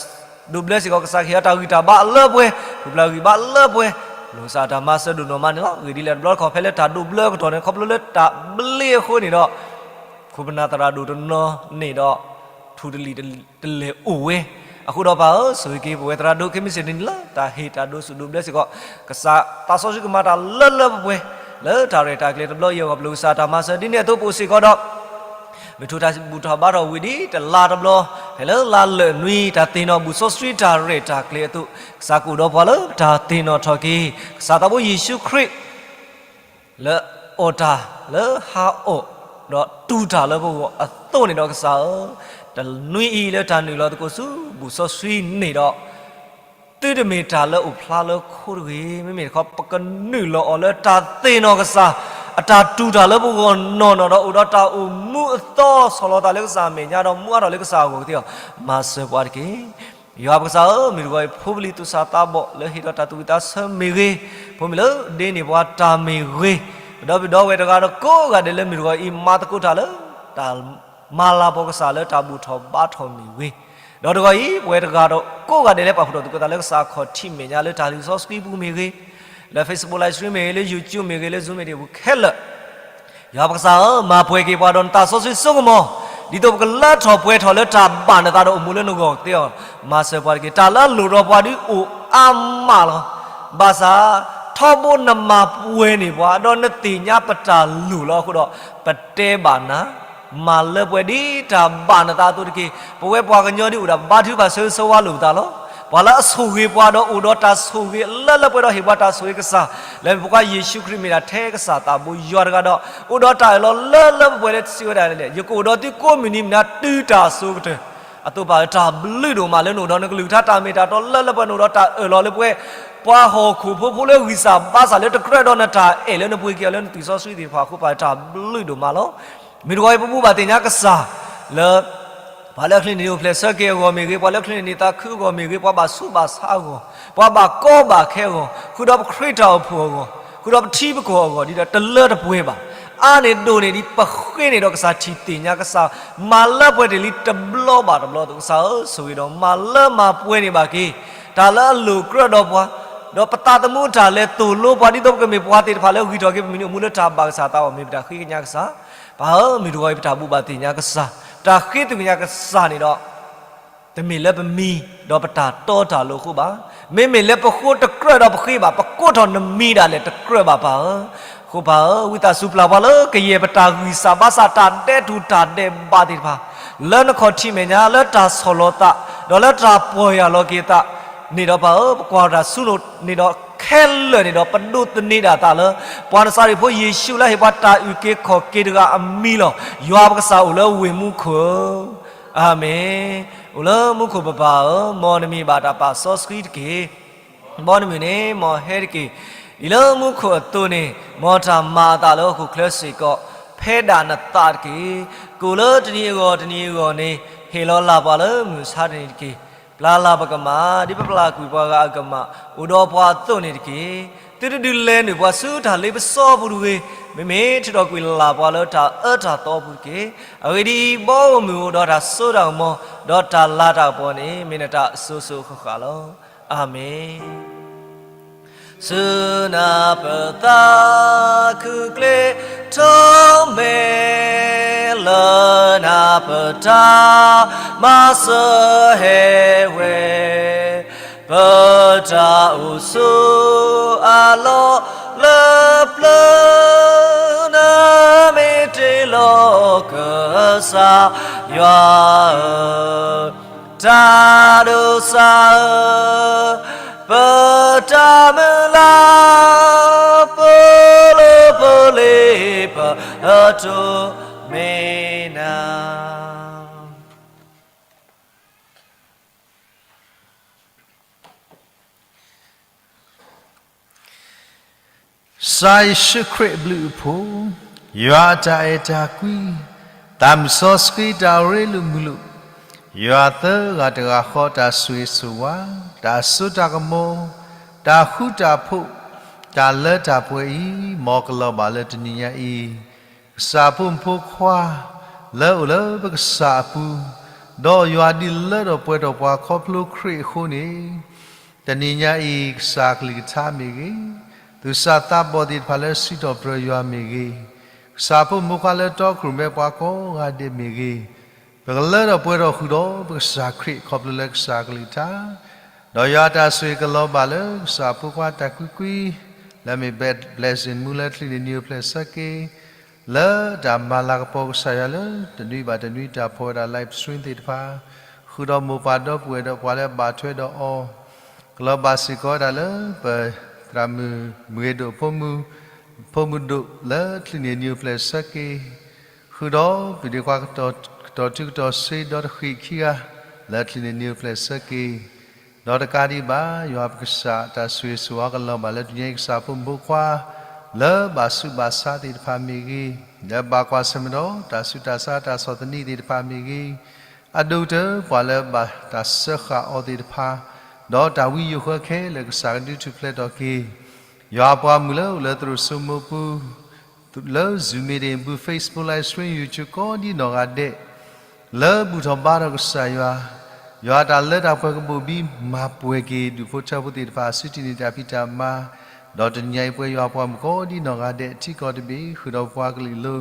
ဒိးဘျၢစ့ၢ်ကီးကစၢ်ကဟ့ၣ်အီၤတၢ်ဂံၢ်တၢ်ဘါအလၢအပှဲၤ, ပပျၢ်ဂံၢ်ဘါလၢအပှဲၤ, လီၤကစၢ်တၢ်မၤစၢၤဒိၣ်နီၢ်မးန့ၣ်လီၤ. ဂ့ၢ်ဒ်လဲၣ်တဘျီတခီၣ်ဖဲလၢတၢ်ဒိးဘျၢအကတီၢ်န့ၣ် ခီဖျိလၢတၢ်ဘျ့အဃိန့ၣ်ဒီး ခိၣ်ပနၢ်သရၣ်ဒိၣ်တနီၤန့ၣ်ဒီး ထူၣ်တလံၣ်တလဲၢ်အိၣ်ဝဲ, အဃိဒီးပၢ်ဧၢ ဆိၣ်ဂ့ၤက့ၤပဝဲသရၣ်ဒိၣ်ခဲမုၢ်ဆ့ၣ်န့ၣ်လၢ တၢ်ဟ့ၣ်တၢ်ဒိးစူၣ်ဒိးဘျၢစ့ၢ်ကီး ကစၢ်သးစီဆှံကမၤတၢ်လၢလၢပှဲၤပှဲၤ လၢတၢ်ရဲၣ်တၢ်ကျဲၤတဘျီအံၤအဂီၢ် ပလီၤကစၢ်တၢ်မၤစၢၤ ဒ်န့ၣ်အသိးပအိၣ်စ့ၢ်ကီးဒီး မုၢ်ထူၣ်တၢ်ဘူၣ်ထီၣ်ဘါထီၣ်ဝံၤဒ်တလါတဘျီ, ဖဲလၢလါလၢာ်နွံ တၢ်သ့ၣ်နီၣ်ဘူၣ်စီဆှံတၢ်ရဲၣ်တၢ်ကျဲၤအသိး, ကစၢ်ကအိၣ်ဒီးပှၤလၢတၢ်သ့ၣ်နီၣ်ထီၣ်က့ၤ ကစၢ်သးဘိယ့ၣ်ၡူးခရံာ် လၢအီၣ်တၢ်လၢဟးအီၣ်, ဒီးတူၢ်တၢ်လၢပဂီၢ်အသိးန့ၣ်ဒီးကစၢ်ဧၢ, တနွံအံၤလၢတၢ်နုာ်လီၤသကိးဆူ ဘူၣ်စီဆှံန့ၣ်ဒီး သုတမ့ၢ်တၢ်လၢအိၣ်ဖျါလၢခိတဂ့ၤ, မ့မ့ၢ်တခီ ပကနုာ်လီၤအီၤလၢတၢ်သ့ၣ်နီၣ်ကစၢ် အတၢ်တူၢ်တၢ်လၢပဂီၢ်နီၢ်နီၢ်ဒီး အိၣ်ဒီးတၢ်အိၣ်မူအသီ ဆီၣ်လီၤသးလၢကစၢ်အမဲာ်ညါဒီး မူအါထီၣ်လၢကစၢ်အဂီၢ်ကသ့အီၤ, မၤစၢၤပှၤတက့ၢ်. ယွၤပကစၢ်ဧၢ, မ့ၢ်တဂီၤအံၤ ဖိပလံၤသူၣ်စၢ်သးဘီၣ်လၢဟ့ၣ်ဒီးတၢ်သူၣ်ဝံၣ်သးဆၢမ့ၢ်ဂ့ၤ, ဖိမ့ၢ်လၢဒ့န့ၢ်ပှၤတၢ်မ့ၢ်ဂ့ၤ, ပဒီပုၢ်ဝဲၢ်တဂၤဒီးကိးဂၤဒဲးလၢမ့ၢ်တဂီၤအံၤ မၤသကိးတၢ်လၢ တၢ်မၤလၤကပီၤကစၢ်လၢတၢ်ဘူၣ်ထီၣ်ဘါထီၣ်မ့ၢ်ဂ့ၤ, ဒီးတဂီၤအံၤ ပဝဲတဂၤဒီးကိးဂၤဒဲးလၢပာ်ဖှိၣ်ထီၣ်သကိးသးလၢကစၢ်ခီၣ်ထံးမဲာ်ညါလၢတၢ်လုၢ်စီဆှံပူၤမ့ၢ်ဂ့ၤ, လၢ Facebook Live Stream မ့ၢ်ဂ့ၤ, လၢ YouTube မ့ၢ်ဂ့ၤ, လၢ Zoom မ့ၢ်ဂ့ၤ ပူၤခဲလၢာ် ယွၤပကစၢ်ဧၢ, မၤပှဲၤက့ၤပှၤဒီးနတၢ်စီဆှံစိကမီၤ, ဒ်သိးပကလၢထီၣ်ပှဲၤထီၣ်လၢတၢ်ဘၣ်နသးဒီးအိၣ်မူလၢနဂီၢ်သ့အီၤ, မၤစၢၤပှၤတက့ၢ်. တၢ်လၢအလိၣ်ဒီးပှၤဒုးအိၣ်အါမးလီၤ. ဘၣ်ဆၣ် ထီဘိနမၤပှဲၤန့ၢ်ပှၤ ဒီးနသ့ၣ်ညါပတၢ်လိၣ်လီၤအဃိဒီး ပတဲဘၣ်နၤ, မၤလၢပှဲၤဒ်တၢ်ဘၣ်နသးအသိးတက့ၢ်. ပဝဲပှၤကညီဒ်အိၣ်ဒၣ်ဘါထုကဖၣ်ဆၢဂ့ၤဆၢဝါလိာ်ပသးလီၤ. ပှၤလၢအဆိၣ်ဂ့ၤပှၤဒီးအိၣ်ဒီးတၢ်ဆိၣ်ဂ့ၤလၢလၢပှဲၤဒီးဟ့ၣ်ပှၤတၢ်ဆိၣ်ဂ့ၤကစၢ်, လၢမ့ၢ်ပကွၢ်ယ့ၣ်ၡူးခရံာ်မ့ၢ်ဒၣ်ထဲကစၢ်သးဘိယွၤတဂၤဒီး အိၣ်ဒီးတၢ်အၢၣ်လီၤလၢလၢပှဲၤပှဲၤလၢတဆံးဝဲဒၣ်လဲာ်, ယကအိၣ်ဒီးသုကိးမုၢ်နံၤမုၢ်နၤတုၤတၢ်အစိၤကတၢၢ် အသိးပၢ်ဧၢ, တၢ်ဘျုးဒိၣ်မးလၢနအိၣ်ဒီးနကလုၢ်ကထါတၢ်မ့ၢ်တၢ်တီလၢလၢပှဲၤ နအိၣ်ဒီးတၢ်အၢၣ်လီၤလၢပှဲၤ ပှၤဟီၣ်ခိၣ်ဖိဖိလၢဂံၢ်စၢ်ဘါစၢ်လၢတကြၢးဒီးနတၢ်အဲၣ်လၢနပှ့ၤက့ၤအီၤလၢနသွံၣ်စီဆှံသ့ၣ်တဖၣ်အဃိ ပၢ်ဧၢ တၢ်ဘျုးဒိၣ်မးလီၤ. မ့ၢ်တဂီၤအံၤပဘူၣ်ဘၣ်သ့ၣ်ညါကစၢ်လၢ ပှၤလၢအချ့န့ၢ်န့ၢ်အိၣ်ဖျဲၣ်ဆၢက့ၤအဂီၢ်မ့ၢ်ဂ့ၤ, ပှၤလၢအချ့န့ၢ်န့ၢ်သးခုအဂီၢ်မ့ၢ်ဂ့ၤ, ပှၤဘၣ်ဆူးဘၣ်ဆါအဂီၢ်, ပှၤဘၣ်ကီဘၣ်ခဲအဂီၢ်, ဃုာ်ဒီးပခရံာ်တၢ်အိၣ်ဖှိၣ်အဂီၢ်, ဃုာ်ဒီးပထံပကီၢ်အဂီၢ် ဒ်ဒီးတလၢတပှဲၤဘၣ်, အါန့ၢ်ဒိၣ်န့ၢ်ဒံးပဃ့န့ၢ်ဒီးကစၢ်ထံၣ်သ့ၣ်ညါကစၢ်, မၤလၢပှဲၤတ့ၢ်လံတဘျီဘၣ်တဘျီအသိး ကစၢ်ဧၢ, ဆိၣ်ဂ့ၤဒီးမၤလၢမၤပှဲၤန့ၢ်ဘၣ်က့ၤ တၢ်လၢအလိၣ်ကြၢးဒီးပှၤ, ဒီးပသးသမူတၢ်လဲၤသိၣ်လိပှၤ ဒ်သိးပကမ့ၢ်ပှၤသ့ၣ်တဖၣ်လၢဂံၢ်ထီၣ်က့ၤပမုၢ်နံၤအိၣ်မူလၢတၢ်ဘၣ်ကစၢ်သးအဂီၢ် မ့ၢ်ပတၢ်ဃ့ကညးကစၢ် ပၢ်ဧၢ, မ့ၢ်တဂီၤအံၤပတၢ်ဘူၣ်ဘၣ်သ့ၣ်ညါကစၢ်, တၢ်ဃ့သ့ၣ်ညါကစၢ်န့ၣ်ဒီး တမ့ၢ်လၢပမံၤ ဒီးပတၢ်တီတၢ်လိၤအဃိဘၣ်. မ့မ့ၢ်လၢပဃိတကြၢးဒီးပဃ့ဘၣ်, ပကိးထီၣ်နမံၤဒၣ်လဲာ်တကြၢးဘၣ်ပၢ်ဧၢ. အဃိပၢ်ဧၢ, ဝံသးစူၤပျၢ်ပှၤလၢကယဲၢ်ပတၢ်ဂံၢ်စၢ်ဘါစၢ် တၢ်ဒဲးထူၣ်တၢ်ဒဲးဘးသ့ၣ်တဖၣ် လၢနခီၣ်ထံးမဲာ်ညါ လၢတၢ်ဆီၣ်လီၤသး ဒီးလၢတၢ်ပီၢ်ယၢ်လီၤက့ၤသးန့ၣ်ဒီးပၢ်ဧၢ, ပကွၢ်တၢ်ဆူနအိၣ်န့ၣ်ဒီး ခဲလၢာ်န့ၣ်ဒီး ပဒိးသန့ၤဒၣ်သးလၢ ပှၤနစၤရ့းဖိယ့ၣ်ၡူးလၢဟ့ၣ်ပှၤတၢ်အုၣ်က့ၤခီၣ်က့ၤတဂၤအမံၤလီၤ. ယွၤပကစၢ်အိၣ်လၢဝ့ၢ်မူခိၣ်ဧၢ, အၤမ့ၣ်. အိၣ်လၢမူခိၣ်ပပၢ်ဧၢ, မ်နမံၤဘၣ်တၢ်ပာ်စီဆှံတက့ၢ်. မ်နမုၢ်န့ၣ် မ်ဟဲတက့ၢ်. ဒ်လၢမူခိၣ်အသိးန့ၣ် မ်တၢ်မၤအသးလၢဟီၣ်ခိၣ်ချၢစ့ၢ်ကီး, ဖဲဒၣ်နသးတက့ၢ်. ကိၣ်လၢတနံၤအဂီၢ်တနံၤအဂီၢ်န့ၣ် ဟ့ၣ်လီၤလၢ်ပှၤလၢမုၢ်ဆါတနံၤတက့ၢ်. ပျၢ်လၢ်ပကမၣ် ဒ်ပပျၢ်ကွံာ်ပှၤဂၤအကမၣ် အိၣ်ဒီးပှၤအသိးန့ၣ်တက့ၢ်. သုတဒုးလဲၤနုာ်ပှၤဆူတၢ်လ့ပစီပူၤတဂ့ၤ, မ့မ့ၢ်ထုးထီၣ်ကွံာ်လၢ်ပှၤလၢတၢ်အၢတၢ်သီပူၤတက့ၢ်. အဂ့ၢ်ဒ်အံၤ, ဘီမုၢ်အိၣ်ဒီးတၢ်စိတၢ်ကမီၤ, ဒီးတၢ်လၤတၢ်ကပီၤန့ၣ် မ့ၢ်နတၢ်အစိၤစိၤအဃၣ်ဃၣ်လီၤ. အၤမ့ၣ်. ဆူနၢ်ပတၢ်ခုၣ်ကျ့ထိးမဲ လၢနၢ်ပတၢ်မၤစၢၤဟဲဝဲ, ပတၢ်အိၣ်ဆူအလီၢ်လၢပျၢၤ, နမ့ၢ်တ့လီၤကစၢ်ယွၤဧၢ, တၢ်ဒိးစၢ်ဧၢ, ပတၢ်မုၢ်လၢ် ပလီၢ်ပလ့ၤ ပတိၢ်မ့ၢ်နၤ. ကစၢ်ယ့ၣ်ၡူးခရံာ်အဘျုးအဖှိၣ်, ယွၤအတၢ်အဲၣ်တၢ်ကွံ, သးမုၢ်စီဆှံတၢ်ရ့လိာ်မုာ်လိာ်, ယွၤသၢဂၤတဂၤဃီတၢ်ဆိၣ်ဂ့ၤဆိၣ်ဝါ, တၢ်စိတၢ်ကမီၤ, တၢ်ဃူတၢ်ဖိး, တၢ်လၢတၢ်ပှဲၤအံၤ, မ်ကလီၤဘၣ်လၢတနံၤညါအံၤ, ကစၢ်ဖိမုၣ်ဖိခွါ လၢအိၣ်လၢပကစၢ်အပူၤ, ဒီးယွၤဒုးလၢထီၣ်ပှဲၤထီၣ်ပှၤခီဖျိခရံာ်အဃိန့ၣ်, တနံၤညါအံၤ ကစၢ်ကလုၢ်ကထါမ့ၢ်ဂ့ၤ, သူၣ်စၢ်သးဘီၣ်သ့ၣ်တဖၣ်လၢစံးထီၣ်ပတြၢၤယွၤမ့ၢ်ဂ့ၤ, ကစၢ်ဖိမုၣ်ဖိခွါလၢတီခိၣ်ရိၣ်မဲပှၤကိးဂၤဒဲးမ့ၢ်ဂ့ၤ, ပကလၢထီၣ်ပှဲၤထီၣ်ဃုာ်ဒီးပကစၢ်ခရံာ် ခီဖျိလၢကစၢ်ကလုၢ်ကထါ, ဒီးယွၤအတၢ်ဆိၣ်ဂ့ၤကလီၤဘၣ်လၢကစၢ်ဖိခွါတၢ်ကွံကွံ, လၢမ့ၢ် blessing မူလၢချံန့ၣ်နံၤအိၣ်ဖျဲၣ်ဆၢက့ၤ, လၢတၢ်မၤလၤကပီၤကစၢ်ယွၤလၢတနွံဘၣ်တနွံတၢ်ဖီၣ်ဝဲဒၣ် live stream သ့ၣ်တဖၣ်, ဃုာ်ဒီးမိၢ်ပၢ်ဒီပုၢ်ဝဲၢ်ဒီးပှၤလၢအဘၣ်ထွဲဒီးအီၤ, ကလီၤဘၣ်စ့ၢ်ကီးဝဲဒၣ်လၢပသရၣ်မုၣ်မုၢ်ဂ့ၤဒိၣ်ဖိမုၣ်, ဖိမုၣ်ဒိၣ်လၢချံန့ၣ်နံၤအိၣ်ဖျဲၣ်ဆၢက့ၤ, ဃုာ်ဒီးပဒ့ခွါကတီၤထူကတီၤစ့ဒီတဃံးခံဂၤ, လၢချံန့ၣ်နံၤအိၣ်ဖျဲၣ်ဆၢက့ၤ, ဒီးတကးဒံးဘၣ် ယွၤပကစၢ်တၢ်ဆိၣ်ဂ့ၤဆိၣ်ဝါကလီၤဘၣ်လၢတနံၤညါအံၤကစၢ်ဖိမုၣ်ဖိခွါ, လၢဘၣ်ဆူးဘၣ်ဆါသ့ၣ်တဖၣ်မ့ၢ်ဂ့ၤ, လၢဘၣ်ကွၢ်ဆၢၣ်မဲာ်ဒီးတၢ်ဆူးတၢ်ဆါတၢ်ဆီၣ်သနံးသ့ၣ်တဖၣ်မ့ၢ်ဂ့ၤ, အဒိၣ်ကတၢၢ်ပှၤလၢဘၣ်တၢ်စၢဃာ်အီၤသ့ၣ်တဖၣ်, ဒီးတၢ်ဝံယိၣ်ဃၢခဲလၢာ်ကစၢ်ကဒုးထူၣ်ဖျဲးထီၣ်က့ၤ, ယွၤပှၤမုၣ်လၢအိၣ်လၢသရိာ်စိမိးပူၤ လၢ Zoom meeting ပူၤ Facebook live stream YouTube ကိးဒံနီၢ်ဂၤဒဲး, လၢဘူၣ်ထီၣ်ဘါထီၣ်ကစၢ်ယွၤ, ယွၤတၢ်လၢတၢ်ပှဲၤကဘိၣ်ဘံမၤပှဲၤက့ၤဒူၣ်ဖိထၢဖိသ့ၣ်တဖၣ် စုတံၢ်န့ၢ်တၢ်ဖံးတၢ်မၤ, ဒီးတနံၤညါအံၤပဝဲယွၤပှၤမုၣ်ကိးဒံနီၢ်ဂၤဒဲး ထံကီၢ်တဘ့ၣ် ဃုာ်ဒီးပှၤကလုာ်လၢ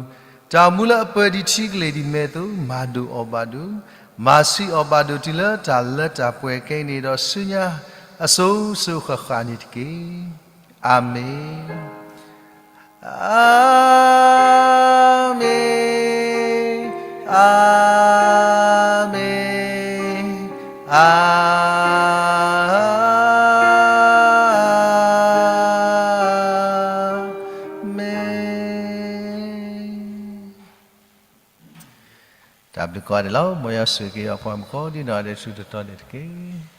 တၢ်အိၣ်မူလၢအပၢၤဒံးထံကလ့ၢ်ဒံးမဲာ်အသိး မၤဒိၣ်အီၣ်ဘၣ်ဒိၣ်, မၤဆံးအီၣ်ဘၣ်ဒိၣ်တုၤလၢတၢ်လၢတၢ်ပှဲၤကဲန့ၣ်ဒီးဆူညါ အစိၤစိၤဃၣ်ဃၣ်န့ၣ်တက့ၢ်. အၤမ့ၣ်, အၤမ့ၣ်, အၤမ့ၣ်, အၤမ့ၣ်. တၢ်ဘျုးကိးဂၤဒဲးလီၤ. မ်ယွၤဆိၣ်ဂ့ၤက့ၤယွၤပှၤမုၣ်ကိးဒံနီၢ်ဂၤဒဲးဆူတတီၤန့ၣ်တက့ၢ်.